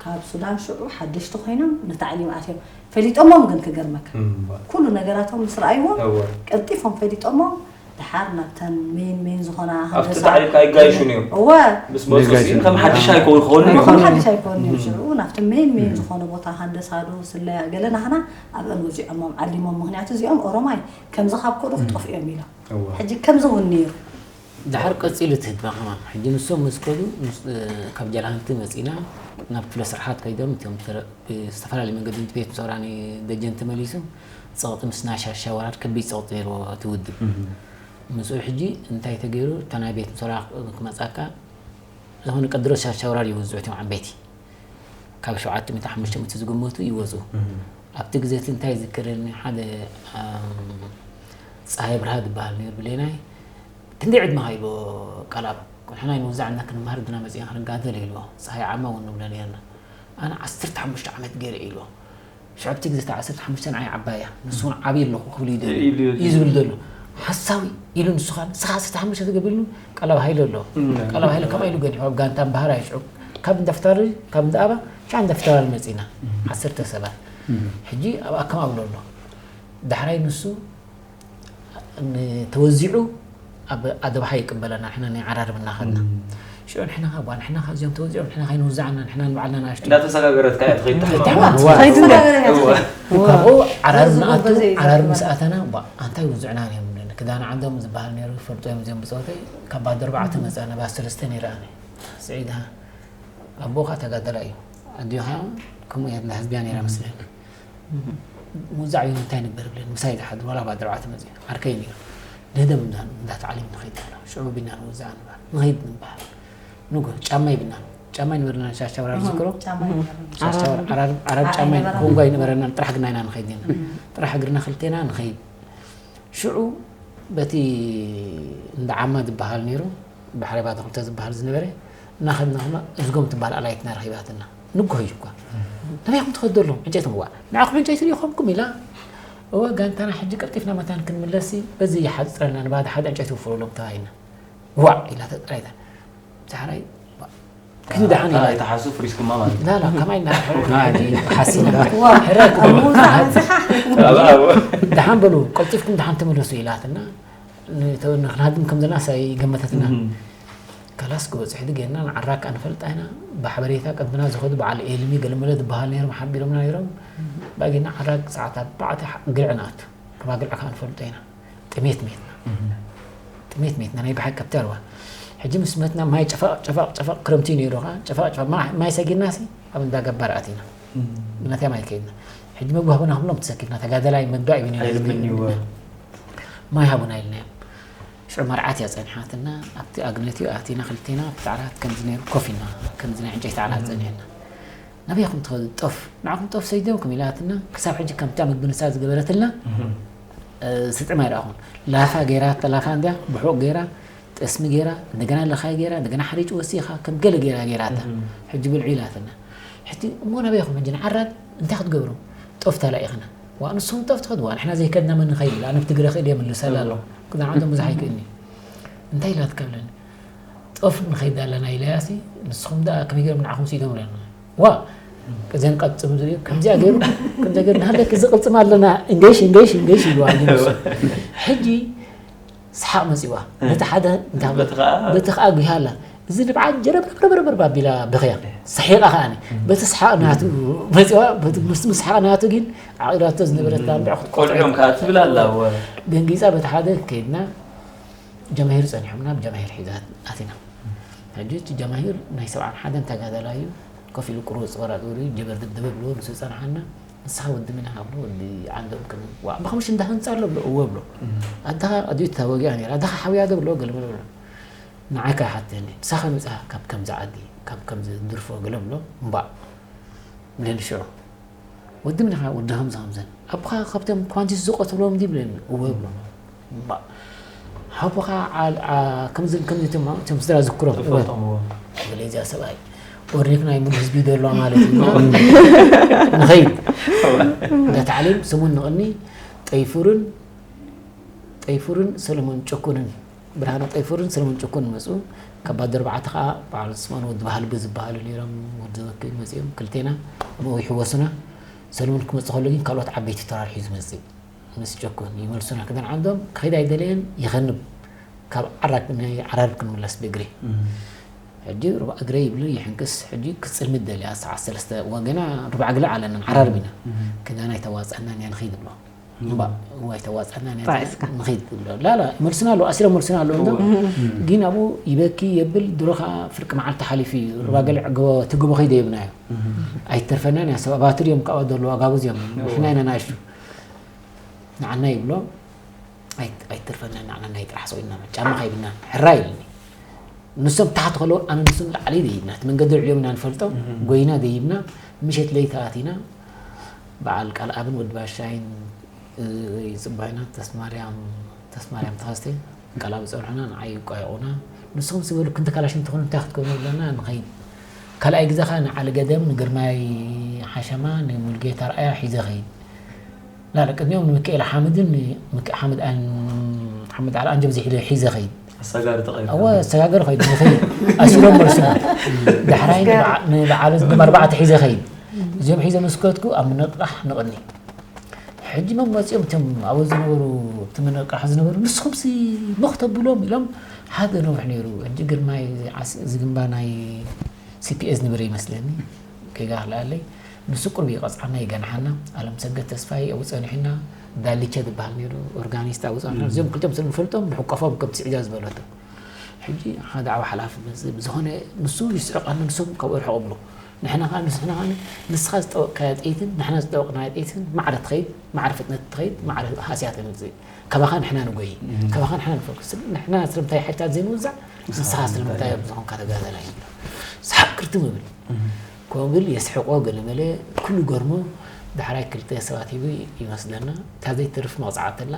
ካብ ሱዳን ሽዑ ሓደሽቲ ኮይኖም ንታዕሊም ኣትዮም። ፈሊጦሞም ግን ክገርመካ። እም፣ ባ-። ኩሉ ነገራቶም ምስ ረኣይዎ፣ እወ። ቀልጢፎም ፈሊጦሞም፣ ደሓር ናብተን ሜን ሜን ዝኾና ኣብቲ ሃንደሳ ታዕሊም ከኣ ይጋይሹ ነይሮም። እወ። ምስ መጹ ሲ ይጋይሹ ከም ነይሮም። ሓድሽ ኣይኮን ክኸውን እወ፣ ነይሩ። ከም ሓድሽ ኣይኮን ነይሩ። እም። ሽዑ ናብቲ ሜን ሜን እም። ዝኾነ ቦታ ሃንደሳ ዶ ስለያ ገለ ናህና ኣብአን ወዚዖሞም ዓሊሞም። ምኽንያቱ እዚኦም ኦሮማይ ከምዚ ካብ ከዱ እም። ክጠፍኡ እዮም ኢሎም። እወ። ሕጂ ከምዚ እውን ነይሩ። ደሓር ቀጺሉ እቲ ህድማ ከማን። ሕጂ ንሶም ምስ ከዱ፣ ምስ፣ እ፣ ካብ ጀላንቲ መጺና ናብ ክፍለ ስርሓት ከይዶም፣ እቶም ተረ-፣ ብዝተፈላለየ መንገዲ ቤት ምሶራኒ ደጀን ተመሊሱ፣ ጸቕጢ ምስ ናሻሻ ወራር ከቢድ ጸቕጢ ነይርዎ እቲ ውድብ። እም። ምስኡ ሕጂ እንታይ ተገይሩ? እታ ናይ ቤት ምሶራ ክመጻካ፣ ዝኾነ ቀድሮ ሻሻ ወራር ይወዝዑ እቶም ዓበይቲ። ካብ ሸውዓተ ሚእቲ ሓሙሽተ ሚእቲ ዝግመቱ ይወጹ። እም። ኣብቲ ግዜ እቲ እንታይ ይዝክረኒ፣ ሓደ፣ ኣም፣ ጸሃየ ብርሃ ዝበሃል ነይሩ ብሌናይ፣ ክንደይ ዕድመኻ ኢልዎ ቃልኣብ ንሕና ኣይንውዛዕና ክንመሃር ድና መጺና ክንጋደል ኢልዎ። ጸሃይ ዓማ እውን ንብሎ ነርና። ኣነ ዓሰርተ ሓሙሽተ ዓመት ገይረ ኢልዎ። ሽዑ ኣብቲ ግዜ እታ ዓሰርተ ሓሙሽተ ንዓይ ዓባይ እያ። ንሱ እውን ዓብይ ኣለኹ ክብል እዩ ደልዩ። ኢሉ እዩ እዩ ዝብል ዘሎ። ሓሳዊ ኢሉ ንሱ ኸኣ ንስኻ ዓሰርተ ሓሙሽተ ትገብር ኢሉ ቀለብ ሃይለ ኣሎ። እም። ቀለብ ሃይለ ከምኣ ኢሉ ገዲፉ ኣብ ጋንታ እምበሃር ኣይሽዑ። ካብ እንዳ ፍታሪ፣ ካብ እንዳ ኣባ፣ ሽዓ እንዳ ፍታሪ መጺና። እም። ዓሰርተ ሰባት። እም። ሕጂ ኣብ ኣከም ኣብሎ ኣሎ። ዳሕራይ ንሱ ን-፣ ተወዚዑ ኣብ ኣደባሓ ይቅበለና፣ ንሕና ናይ ዓራርብ እናኸድና። እም። ሽዑ ንሕና ኸ፣ ቧ፣ ንሕና ኸ እዚኦም ተወዚዖም፣ ንሕና ኸይንውዛዕና፣ ንሕና ንባዕልና ናሽቱ። እንዳተሰጋገረት ከኣ እያ ትኸይድ ትሕቲ። ትሕቲ ዓራት። ዓራት። ትኸይድ እንደ። ትኸይድ እንደ። እዋ። ካብኡ ዓራርብ ንኣቱ፣ ዓራርብ ምስ ኣተና፣ ቧ፣ ኣንታይ ውዝዕና እዮም፣ ክዳን ዓንዶም ዝበሃል ነይሩ፣ ይፈልጦ እዮም እዚኦም ብጾተይ፣ ካብ ባዶ ኣርባዕተ መጻና፣ ባዶ ሰለስተ ነይረ ኣነ። ስዒድ፣ ሃ፣ ኣቦኻ ተጋዳላይ እዩ። ኣዲኻ ከምኡ እያ፣ ህዝብያ ነይራ መስለኒ። ምውዛዕ እዩ፣ እንታይ ንበር ብለን፣ ምሳይ ዝሓድር፣ ዋላ ባዶ ኣርባዕተ መጺኡ፣ ዓርከይ ነይሩ። ንህደም እንዳ-፣ እንዳተዓሊም ንኸይድ ኣለና። ሽዑ ቢና ንውዛዕ ንበሃል። ንኸይድ ንበሃል። ንጎ፣ ጫማ ይብልና። ጫማ ይነበረና፣ ሻሻ ወራር ዝክሮ። ጫማ ይነበረና። ሻሻ ወራር፣ ዓራር፣ ዓራር ጫማ ኣይነበረና። ኮንጎ ኣይነበረናን፣ ጥራሕ ግርና ኢና ንኸይድ ነርና። እም። ጥራሕ እግርና ክልቴና ንኸይድ። ሽዑ በቲ እንዳ ዓማ ዝበሃል ነይሩ፣ ባሕሪ ባዶ ክልተ ዝበሃል ዝነበረ፣ እናኸድና ኸማ እዝጎም ትበሃል ኣላይትና ረኺባትና። ንግሆ እዩ እኳ። "ናበይ ኢኹም ትኸዱ ኣለኹም? ዕንጨይቲ ምዋዕ። ንዓኹም ዕንጨይቲ ዲኹምኩም?" ኢላ። "እወ፣ ጋንታና ሕጂ ቀልጢፍና መታን ክንምለስ፣ በዚ ይሓጽረና፣ ንባዶ ሓደ ዕንጨይቲ ውፈሩሎም" ተባሂልና። "ዋዕ!" ኢላ ተጣሪታ። ዳሕራይ፣ "ኪዱ ደሓን" ኢላ። ኣይትሓሱ፣ ፍሪስኩማ ማለት እዩ። ላላ፣ ከማይ እና ናይ ሓሲና። ዋ፣ ሕራይ ክብሉ። ኣቡ፣ ኣቡ። ደሓን በሉ፣ ቀልጢፍኩም ደሓን ተመለሱ ኢላትና። ንተ-፣ ንክንሃድም ከም ዘለና ሳይ ገመተትና። እም። ከላስ ክበጽሕ ድጌና ንዓራቅ ኣንፈልጣ ኢና። ብሓበሬታ ቀድምና ዝኸዱ በዓል ኤልሚ ገለመለ ዝበሃል ነይሮም፣ ሓቢሮምና ነይሮም። ባጌና ዓራቅ ሰዓት ኣርባዕተ ግልዒ ንኣቱ። ሩባ ግልዒ ከኣ ንፈልጦ ኢና። ጥሜት ሜትና። እም። ጥሜት ሜትና፣ ናይ ብሓቂ ኣብቲ ኣርባ። ሕጂ ምስ መትና ማይ ጨፋቕ፣ ጨፋቕ፣ ጨፋቕ፣ ክረምቲ ነይሩ ኸኣ፣ ጨፋቕ፣ ጨፋቕ፣ ማ-፣ ማይ ሰጊርናሲ ኣብ እንዳ ገባር ኣቲና። እም። ብናትያ ማይ ከይድና። ሕጂ መግቢ ሃቡና ክብሎም ተሰኪፍና፣ ተጋደላይ መግቢ ኣይብን እዩ። ኣይልምን እዩ። ማይ ሃቡና ኢልናዮም። ሽዑ መርዓት እያ ጸኒሓትና፣ ኣብቲ ኣግነት እዩ ኣቲና ክልቴና፣ ኣብቲ ዓራት ከምዚ ነይሩ ኮፍ ኢልና፣ ከምዚ ናይ ዕንጨይቲ ዓራት እም። ጸኒሕና። "ናበይ ኢኹም ትኸዱ? ጦፍ፣ ንዓኹም ጦፍ ሰዲዶምኩም" ኢላትና፣ ክሳብ ሕጂ ከምታ ምግቢ ንሳ ዝገበረትልና፣ እም። እ፣ ስጥም ኣይረኣኹን። ላፋ ገይራ፣ ተላፋ እንድያ፣ ብሑቕ ገይራ፣ ጠስሚ ገይራ፣ እንደገና ለኻይ ገይራ፣ እንደገና ሓሪጭ ወሲኻ፣ ከም ገለ ገይራ ገይራታ። እም። ሕጂ ብልዑ ኢላትና። ሕጂ እሞ ናበይ ኢኹም ሕጂ ንዓራግ እንታይ ክትገብሩ? ጦፍ ተላኢኽና። "ዋ፣ ንስኹም ጦፍ ትኸዱ፣ ዋ፣ ንሕና ዘይከድና መን ንኸይድ?" ኣነ ብትግረ ክእል እየ ምልሰላ ኣለኹ። ክዳን ዓንዶም ብዙሕ ኣይክእልኒ። እንታይ ኢላትካ ብለኒ? "ጦፍ ንኸይድ ኣለና" ኢለያሲ፣ "ንስኹም ደኣ ከመይ ገይሮም ንዓኹም ስኢዶም?" ኢለና። "ዋ፣ እዘን ቀጽም ዝሪኦ፣ ከምዚኣ ገይሩ፣ ከምዚኣ ገይሩ፣ ንሃለኪ እዚ ቅልጽም ኣለና፣ እንገይሽ፣ እንገይሽ፣ እንገይሽ" ኢልዋ እዩ ንሱ። ሕጂ ሰሓቕ መጺዋ። በቲ ሓደ እንታይ በቲ ኸኣ በቲ ኸኣ ጉሂ ኣላ። እዚ ንብዓት ጀረብረብረብረብ ኣቢላ በኽያ። ሰሒቓ ኸኣኒ። በቲ ሰሓቕ ናቱ መጺዋ፣ በቲ ምስ፣ ምስ ሰሓቕ ናቱ ግን ዓቒባቶ ዝነበረት እም። ኣንብዕ ክትቆርጦ ቆልዑም ከኣ ትብል ኣላ፣ እወ። ደንጊጻ በቲ ሓደ ከይድና ጀማሂር ጸኒሖምና፣ ብጀማሂር ሒዛ ኣቲና። ሕጂ እቲ ጀማሂር ናይ ሰብዓን ሓደን ተጋዳላይ እዩ። ኮፍ ኢሉ ቁሩጽ ወራጥ ኢሉ ጀበርደብ ደበብ ኢሉ ንሱ ጸንሓና። "ንስኻ ወዲ መን ኢኻ?" ብሎ፣ "ወዲ ዓንዶም ከመይ?" "ዋእ፣ ብኸምሽ እንዳ ህንጻ ኣሎ?" ብሎ፣ "እወ" ብሎ። እም። "ኣደኻ ኣዲኡ ተወጊኣ ነይራ፣ ኣደኻ ሓውያ ዶ?" ብሎ፣ ገለ መለ ብሎ። "ንዓይ ከይሓተኒ፣ ንስኻ ከመይ መጻኻ ካብ ከምዚ ዓዲ፣ ካብ ከምዚ ድርፎ?" ገለ ብሎ። "እምባእ" ብለኒ ሽዑ። "ወዲ መን ኢኻ?" "ወዲ ከምዚ ከምዘን። ኣቦኻ ካብቶም ኳንቲስ ዝቐተሎም ድዩ?" ብለኒ። "እወ" ብሎ። "እምባእ ኣቦኻ ዓል-፣ ዓ-፣ ከምዚ፣ ከምዚ እቶም፣ እቶም ስድራ ዝክሮም?" እወ። "እፈልጦም፣ እወ።" "በለ እዚኣ ሰብኣይ፣ ኦርኒክ ናይ ሙሉ ህዝቢ ይደልዋ ማለት እዩ። ንኸይድ። እንዳ ታዕሊም ሰሙን ንቕኒ ጠይፉርን፣ ጠይፉርን ሰለሞን ጨኩንን፣ ብርሃነ ጠይፉርን ሰለሞን ጨኩንን መጹ። ካብ ባዶ ኣርባዕተ ኸኣ በዓል ስምኦን ወዲ ባህልቢ ዝበሃሉ ነይሮም፣ ወዲ ዘኪ መጺኦም፣ ክልቴና ብኡ ይሕወሱና። ሰለሞን ክመጽእ ከሎ ግን ካልኦት ዓበይቲ ተራር ሒዙ መጺእ። ምስ ጨኩን ይመልሱና። ክዳን ዓንዶም ክኸይድ ኣይደለየን፣ ይኸንብ። ካብ ዓራግ፣ ናይ ዓራርብ ክንምለስ ብእግሪ። እም። ሕጂ ሩባ እግረይ ይብሉ ይሕንክስ፣ ሕጂ ክጽልምት ደልያ ሰዓት ሰለስተ፣ እዋ ገና ሩባ ግልዕ ኣለና፣ ዓራርብ ኢና። እም። ክዳን ኣይተዋጽኣናን እያ ንኸይድ ብሎ። እምባ፣ እዋ ኣይተዋጽኣናን እያ ጥራይ እስካ። ንኸይድ ብሎ። ላላ፣ ይመልሱና ኣለዉ፣ ኣሲሮም መልሱና ኣለዉ እንዶ። እዋ። እም። ግን ኣብኡ ይበኪ የብል፣ ድሮ ኸኣ ፍርቂ መዓልቲ ሓሊፉ እዩ። ሩባ እም። ገለ ዕገቦ፣ እቲ ጎቦ ከይደ ይብናዮ። እም። ኣይትተርፈናን እያ፣ ሰብ ኣባትር እዮም ካብኣ ዘለዉ፣ ኣጋብዝ እዮም። እዋ። ንሕና ኢና ንኣሽቱ። ንዓና ይብሎ፣ ኣይ-፣ ኣይትተርፈናን ንዓና ናይ ጥራሕ ሰው ኢልና፣ ጫማ ከይብልና፣ ሕራይ ኢልኒ። ንሶም ታሕቲ ከለዉ፣ ኣነ ንሶም ላዕሊ ደይብና፣ እቲ መንገዲ ልዕሊኦም ኢና ንፈልጦ፣ እም። ጎይና ደይብና፣ ምሸት ለይቲ ኣቲና፣ በዓል ቃልኣብን ወዲ ባሻይን፣ እ፣ ይጽባዩና፣ ተስማርያም፣ ተስማርያም ተኸስተ፣ ቃልኣብ ጸንሑና፣ ንዓይ ይቋየቑና፣ ንስኹም ዝበሉ ክንዲ ካላሽን ትኾኑ እንታይ ክትከውኑ ኣለና ንኸይድ። ካልኣይ ግዜ ኸኣ ንዓሊ ገደም፣ ንግርማይ ሓሸማ፣ ንሙልጌታ ኣርኣያ ሒዘ ኸይድ። ላለ ቅድሚኦም ንምክኤል ሓምድን ምክ- ሓምድ ኣን- ሓምድ ዓሊ ኣንጀብ ዝሒደ ሒዘ ኸይድ። ኣሰጋሪ ተቐይሩ። እወ ኣሰጋገር ኸይድ ንኸይድ ኣሲሮም መልሱ። ዳሕራይ ንበዓ- ንበዓል ዝግም ኣርባዕተ ሒዘ ኸይድ። እዚኦም ሒዘ ምስ ከድኩ ኣብ ምንቕቓሕ ንቕኒ። ሕጂ መም መፂኦም እቶም ኣብኡ ዝነበሩ፣ እቲ ምንቕቓሕ ዝነበሩ፣ ንስኹም ሲ መኽተብሎም ኢሎም ሓደ ነውሕ ነይሩ። ሕጂ ግርማይ ዓስ- ዝግምባ ናይ ሲፒኤስ ንብር ይመስለኒ፣ ከይጋህልኣለይ። ንሱ ቁሩብ ይቐፅዓና ይገንሓና። ኣለምሰገድ ተስፋይ ኣብኡ ፀኒሑና፣ ዳሊቸ ዝበሃል ነይሩ ኦርጋኒስት ኣብኡ ፀኒሑና። እዚኦም ክልቲኦም ስለ ንፈልጦም ንሕቆፎም ከምቲ ስዒዳ ዝበለቶ። ሕጂ ሓደ ዓቢ ሓላፊ መፅእ ብዝኾነ ንሱ ይስዕቐኒ፣ ንሶም ካብኡ ርሕቕ ብሉ። ንሕና ኸኣ ንስሕና ኸኣ ንስኻ ዝጠወቕካያ ጥይትን ንሕና ዝጠወቕናያ ጥይትን ማዕረ ትኸይድ፣ ማዕረ ፍጥነት ትኸይድ፣ ማዕረ ሃስያ ተምፅእ። ካባኻ ንሕና ንጎይ፣ ካባኻ ንሕና ንፈኩስ። ንሕና ስለምንታይ ሓይልታት ዘይንውዛዕ፣ ንስኻ ስለምንታይ ኣብ ዝኾንካ ተጋዳላይ ይብሎ። ሰሓቕ ክርትም ይብል። ኮብል የስሕቆ ገለመለ ኩሉ ገርሞ ዳሕራይ ክልተ ሰባት ሂቡ ይመስለና። እታ ዘይትርፍ መቕጻዕቲ ኣላ።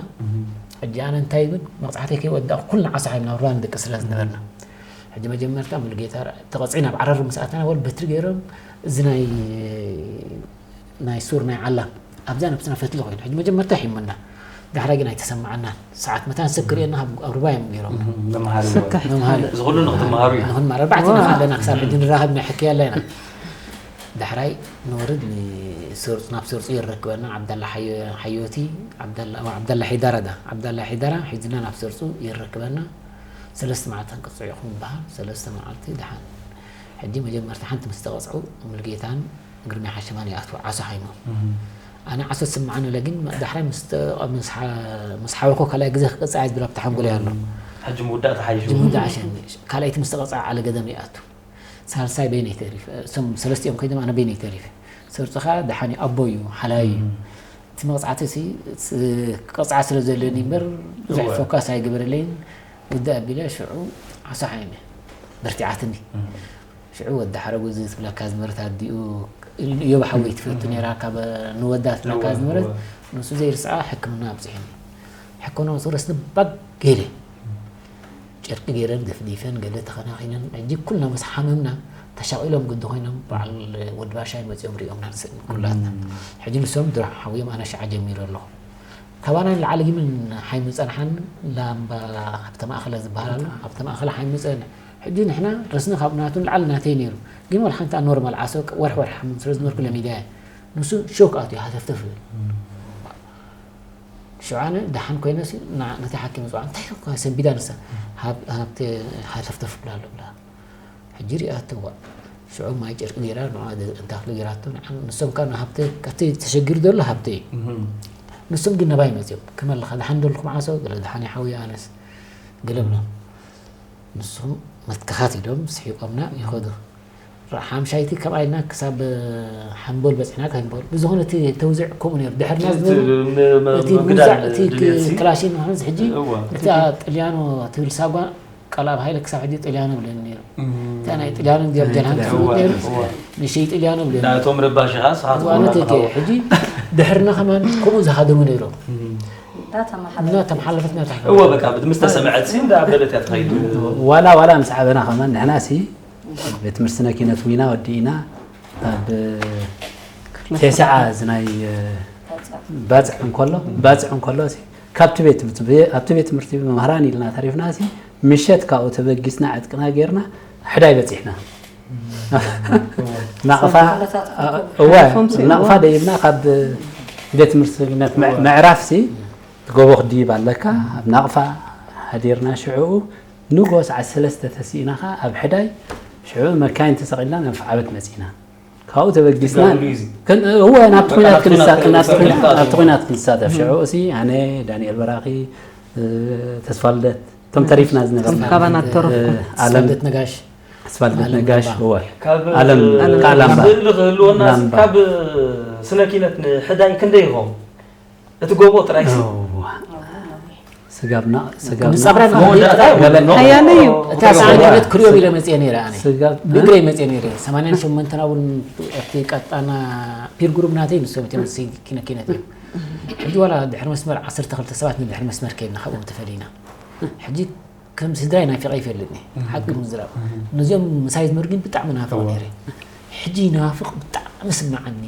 ሕጂ ኣነ እንታይ ይብል መቕጻዕተይ ከይወዳእኩ ኩልና ዓሳ ሓይልና ሩባ ንደቂ ስለ ዝነበርና። ሕጂ መጀመርታ ሙሉጌታ ተቐጺዕና ኣብ ዓረር ምስ ኣተና ወል በትሪ ገይሮም እዚ ናይ ናይ ሱር ናይ ዓላ ኣብዛ ነብስና ፈትሊ ኮይኑ ሕጂ መጀመርታ ሒሙና ዳሕራይ ግን ኣይተሰማዓናን። ሰዓት መታን ሰብ ክርእየና ኣብ ኣብ ሩባ እዮም ገይሮም። መምሃሪ ስካሕ መምሃሪ። እዚ ኩሉ ንክትመሃሩ እዩ። ንኹን ማለት ኣርባዕተና ኣለና ክሳብ ሕጂ ንራኸብ ናይ ሕክያ ኣለና። ዳሕራይ ንወርድ ንሰርፁ ናብ ሰርፁ የረክበና ዓብዳላ ሓዮ- ሓዮቲ ዓብዳላ ዓብዳላ ሒዳራ ዳ ዓብዳላ ሒዳራ ሒዝና ናብ ሰርፁ የረክበና። ሰለስተ መዓልቲ ክንቅፅዑ ኢኹም ይበሃል። ሰለስተ መዓልቲ ደሓን። ሕጂ መጀመርታ ሓንቲ ምስ ተቐፅዑ ሙሉጌታን ግርማይ ሓሸማን ይኣትዉ ዓሶ ሓይሞም። ኣነ ዓሶ ዝስምዓኒ ኣለ ግን ዳሕራይ ምስ ተ- ምስ ሓ- ምስ ሓወኮ ካልኣይ ግዜ ክቅፅዓ እየ ዝብል ኣብቲ ሓንጎለይ ኣሎ። ሕጂ ምውዳእ ተሓይሹ። ሕጂ ምውዳእ ሓሸኒ። ካልኣይቲ ምስ ተቐፅዓ ዓለ ገደም ይኣቱ። ሳልሳይ በይነይ ተሪፈ። እሶም ሰለስቲኦም ከይዶም ኣነ በይነይ ተሪፈ። ሰርፁ ከዓ ደሓን እዩ፣ ኣቦ እዩ፣ ሓላይ እዩ። እቲ መቕፃዕቲ ሲ ስ- ክቐፅዓ ስለ ዘለኒ እምበር ብዙሕ እወ። ፎካስ ኣይገበረለይን። ውዳእ ኣቢለ ሽዑ ዓሶ ሓይመ በርቲዓትኒ። ሽዑ ወዲ ሓረጉ እዚ ትብለካ ዝነበረት ኣዲኡ እዮብ ሓወይ ትፈቱ ነይራ ካብ ንወዳ ትብለካ እወ፣ ዝነበረት እወ። ንሱ ዘይርስዓ ሕክምና ኣብፅሑኒ። ሕክምና ምስ ወረስኒ ባግ ገይረ ጨርቂ ገይረን ገፍዲፈን ገለ ተኸናኺነን ሕጂ ኩልና ምስ ሓመምና ተሻቒሎም ግዲ ኮይኖም በዓል ወዲ ባሻይ መፂኦም ሪኦምና ንስእኒ ኩላትና። ሕጂ ንሶም ድሮ ሓውዮም ኣነ ሽዓ ጀሚረ ኣለኹ። ካባና ንላዕሊ ግን ሓይሚ ዝፀንሓን ላምባ ሃብተ ማእኸለ ዝበሃል ኣሎ። ሃብተ ማእኸለ ሓይሚ ዝፀንሕ ሕጂ ንሕና ረስኒ ካብ ናቱ ንላዕሊ ናተይ ነይሩ። ግን ዋላ ሓንቲ ኖርማል ዓሶ ወርሒ ወርሒ ሓሙም ስለ ዝነበርኩ ለሚዳ እየ። ንሱ ሾክ ኣትዩ ሃተፍተፍ ይብል። ሽዑ ኣነ ደሓን ኮይነ ሲ ና- ነቲ ሓኪም ዝፅዋዕ እንታይ ኮ ሰንቢዳ ንሳ ሃብ- ሃብቲ ሃተፍተፍ ብላ ኣሎ ብላ። ሕጂ ሪኣትዋ ሽዑ ማይ ጨርቂ ገይራ ንዓ እንታክሎ ገይራቶ ንዓ ንሶም ካብ ሃብቲ ካብቲ ተሸጊሩ ዘሎ ሃብቲ እዩ። ንሶም ግን ናባይ መፅኦም ከመለኻ ደሓን ደልኩም ዓሶ ገለ ደሓን ይሓውዮ ኣነስ ገለ ብሎም። ንሶም መትከኻት ኢሎም ስሒቆምና ይኸዱ። ራ- ሓምሻይቲ ካብ ኣይና ክሳብ ሓምቦል በፂሕና ካብ ሓምቦል ብዝኾነ እቲ ተውዝዕ ከምኡ ነይሩ ድሕርና ዝነበሩ እቲ ምውዛዕ እቲ ክላሽን ማለት ሕጂ እታ ጥልያኖ ትብል ሳጓ ቃል ኣብ ሃይለ ክሳብ ሕጂ ጥልያኖ ብለኒ ነይሩ። እታ ናይ ጥልያኖ ዲያብ ጀልሃን ትፍለጥ ነይሩ። ንሸይ ጥልያኖ ብለኒ ናቶም ረባሽ ኸዓ ስኻትኩም ዋነት እከ ሕጂ ድሕርና ከማን ከምኡ ዝሃደሙ ነይሮም። እናተመሓላለፈት እናተሓላለፈት እወ በቃ ብትምስተ ሰምዐት ሲ እንዳበለት እያ ትኸይድ። ዋላ ዋላ ምስ ዓበና ከማን ንሕና ሲ ቤት ትምህርቲ ስነ ኪነት ዊና ወዲእና ኣብ ቴስዓ እዚ ናይ ባፅዕ እንከሎ ባፅዕ እንከሎ ሲ ካብቲ ቤት ትምህርቲ ኣብቲ ቤት ትምህርቲ መምህራን ኢልና ተሪፍና ሲ ምሸት ካብኡ ተበጊስና ዕጥቅና ጌርና ሕዳይ በፂሕና ናቕፋ እወ ናቕፋ ደይብና ካብ ቤት ትምህርቲ ስነ ኪነት ምዕራፍ ሲ ጎቦ ክድይብ ኣለካ ኣብ ናቕፋ ሓዲርና ሽዕኡ ንጎ ሰዓት ሰለስተ ተሲእና ኸዓ ኣብ ሕዳይ ሽዑ መካይን ተሰቒልና ናብ ዓበት መጺና ካብኡ ተበጊስና እወ ናብቲ ኩናት ክንሳተፍ ናብቲ ኩናት ክንሳተፍ ሽዑ እሲ ኣነ ዳንኤል በራኺ ተስፋልደት እቶም ተሪፍና ዝነበርና ካባና ተረፉ ኣለም ነጋሽ ኣስፋልደት ነጋሽ እወ ካብ ኣለም ኣለም ቃላምባ ስእሊ ክህልወና ላምባ። ካብ ስነ ኪነት ንሕዳይ ክንደይ ይኸውን? እቲ ጎቦ ጥራይ ሲ እወ። ስጋብና ስጋብና ንጻብራ መወዳእታ ንኸይድ ይኸውን። ሓያለ እዩ። እታ ሰዓት ክሪዮ ኢለ መፅአ ነይረ ኣነ ስጋብ ብእግረይ መፅአ ነይረ ሰማንያን ሸሞንተን እውን ኣብቲ ቀጣና ፒር ግሩብ ናተይ ንሶም እቶም ሲ- ኪነ- ኪነት እዮም ሕጂ ዋላ ድሕሪ መስመር ዓሰርተ ክልተ ሰባት ንድሕሪ መስመር ከይድና ካብኦም ተፈሊና ሕጂ ከም ስድራይ ናፊቐ ይፈልጥኒ። ሓቂ ምዝራብ። ነዚኦም ምሳይ ዝነብሩ ግን ብጣዕሚ ናፍቕ ነይረ። ሕጂ ናፍቕ ብጣዕሚ ስምዓኒ።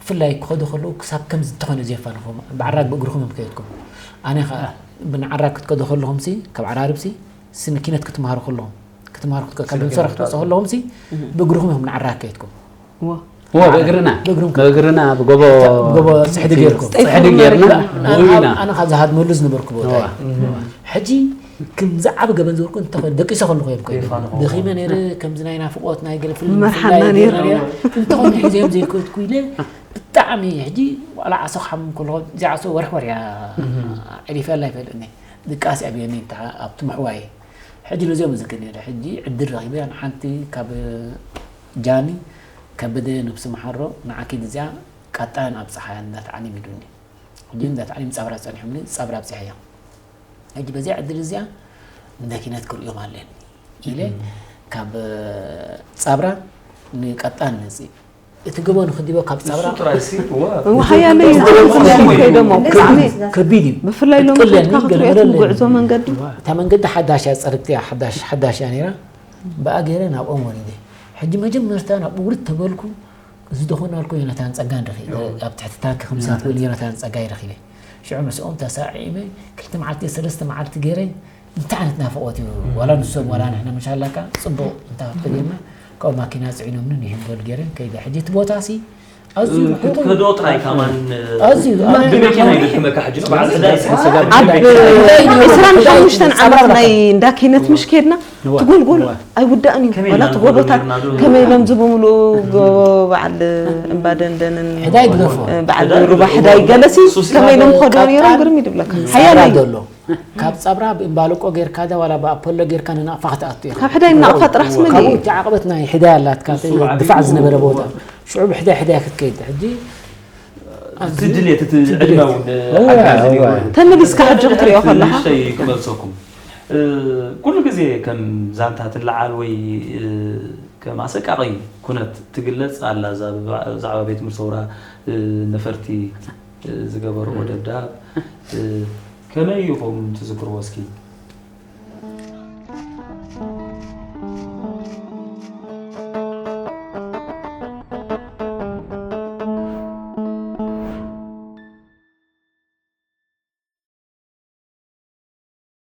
ብፍላይ ክኸዱ ከለዉ ክሳብ ከምዚ እንተኾነ ዘየፋንኹም። ብዓራግ ብእግርኹም እዮም ከየድኩም። ኣነ ኸኣ ብንዓራግ ክትከዱ ከለኹምሲ፣ ካብ ዓራርብሲ፣ ስንኪነት ክትምሃሩ ከለኹም፣ ክትምሃሩ ክትከ-፣ ካብ ምንሰራ ክትወጽኡ ከለኹምሲ፣ ብእግርኹም እዮም ንዓራግ ከየድኩም። እዎ። እዎ፣ ብእግርና። ብእግርና። ብእግርና፣ ብጎቦ ጎቦ ጽሕዲ ጌርኩም። ጽሕዲ ጌርና፣ ኣነ፣ ጎይና። ኣነ ካብ ዝሃድመሉ ዝነበርኩ ቦታ እዩ። ሕጂ ከምዚ ዓቢ ገበን ዝበርኩ እንተኾነ ደቂሰ ከለኹ እዮም ኮይኖም። የፋንኹ። ደኺመ ነይረ፣ ከምዚ ናይ ናፍቖት ናይ ገለ ፍልም መርሓና ብፍላይ ነይሩ። ነይረ። እንተኾነ ሒዘዮም ዘይከድኩ ኢለ ብጣዕሚ ሕጂ ዋላ ዓሶ ክሓምም ከለኹ፣ እዚኣ ዓሶ ወርሒ ወርሒ እያ ዕሊፈላ ኣይፈልጥን እየ። ድቃስ ኣብየኒ እንተ ኣብቲ ምሕዋይ። ሕጂ ነዚኦም ዝዝክር ነይረ። ሕጂ ዕድል ረኺበ፣ ሓንቲ ካብ ጃኒ ከበደ ነብሲ መሓሮ ንዓኪ እዚኣ ቃጣን ኣብ ጸሓያን እንዳተዓሊም ኢሉኒ። ሕጂ እንዳተዓሊም ጻብራ ጸኒሖምኒ፣ ጻብራ ኣብጺሐያ። ሕጂ በዚኣ ዕድል እዚኣ እንደ ኪነት ክርእዮም ኣለኒ ኢለ ካብ ጻብራ ንቃጣን መጺእ። እቲ ጎቦ ንኽዲቦ ካብ ጻብራ እሱ ጥራይ ሲ፣ እዋ። እዋ፣ ሓያለይ እሱ ዝብል ጥራይ ዝብል እኮ እዩ። ከይዶሞ፣ ብጣዕሚ ከቢድ እዩ። ብፍላይ ሎም ክትቅለኒ ከድካ ገለ ክትሪኦ መለ እቲ ጉዕዞ ኣለኒ። መንገዲ። እታ መንገዲ ሓዳሽ እያ፣ ጽርግቲ እያ፣ ሓዳሽ፣ ሓዳሽ እያ ነይራ። ብኣ ገይረ ናብኦም ወሪደ። ሕጂ መጀመርታ ናብኡ ውርድ ተበልኩ፣ እዚ ደኾን ኣልኮ ዮናታን ጸጋን ረኺበ። ኣብ ትሕቲ ታንኪ ክምሳት ክብል ዮናታን ጸጋይ ረኺበ። ሽዑ ምስኦም ተሳዒመ፣ ክልተ መዓልቲ፣ ሰለስተ መዓልቲ ገይረ፣ እንታይ ዓይነት ናፍቖት እዩ? ዋላ ንሶም ዋላ ንሕና መሻላካ ጽቡቕ እንታ ተገይርና፣ ካብኡ ማኪና ጽዒኖምኒ ንሂምቦል ገይረ ከይደ። ሕጂ እቲ ቦታሲ ኣዝዩ እ፣ ክትከዶ ጥራይ ከማን፣ እ፣ ኣዝዩ፣ ብመኪና እዩ ዘድክመካ ሕጂ። በዓል ሕዳይ ኣብ ዕስራን ሓሙሽተን ዓመት ናይ እንዳ ኪነት ምሽ ከድና፣ እዋ፣ ትጎልጎል እዋ። ኣይውዳእን እዩ። ከመይ ዋላ ኢልና እቲ ጎቦታት ንኸዶ ኔርና ዶ? ከመይ ኢሎም ዝብምሉ ጎቦ በዓል እምባ ደንደንን፣ ሕዳይ ግደፎ። እ፣ በዓል ሕዳይ ሩባ ግደፎ። ሕዳይ ገለሲ እሱስ ከመይ ኢሎም ካብ ከዶ ኔሮም ጣን ግርም ይድብለካ። ጻብራ ሓያለይ። ዘሎ። ካብ ጻብራ ብእምባለቆ ጌርካ ዳ ዋላ ብኣፖሎ ጌርካ ንናቕፋ ክትኣቱ ኢኻ። ካብ ሕዳይ ንናቕፋ ጥራሕ ስመ ካብኡ ድዩ? እቲ ዓቕበት ናይ ሕዳይ ኣላትካ፣ እሱ እቲ ዓቢ ድፋዕ እዩ። ዝነበረ ቦታ። ሽዑ ብሕዳይ ሕዳይ ክትከይድ። ሕጂ እቲ ድሌት፣ እቲ እቲ ዕድመ ድሌት። እውን እዋ፣ ሓጋዚ እዋ። ነይሩ። ተመሊስካ ሕጂ ክትሪኦ ከለኻ። ንእሽተይ ክመልሰኩም። እ፣ ኩሉ ግዜ ከም ዛንታ ትለዓል ወይ፣ እ፣ ከም ኣሰቃቒ ኩነት ትግለጽ ኣላ እዛ ብዛዕባ ቤት ትምህርቲ ሰውራ፣ እ፣ ነፈርቲ፣ እ፣ ዝገበርዎ ደብዳብ፣ እ፣ ከመይ ኢኹም ትዝክርዎ እስኪ?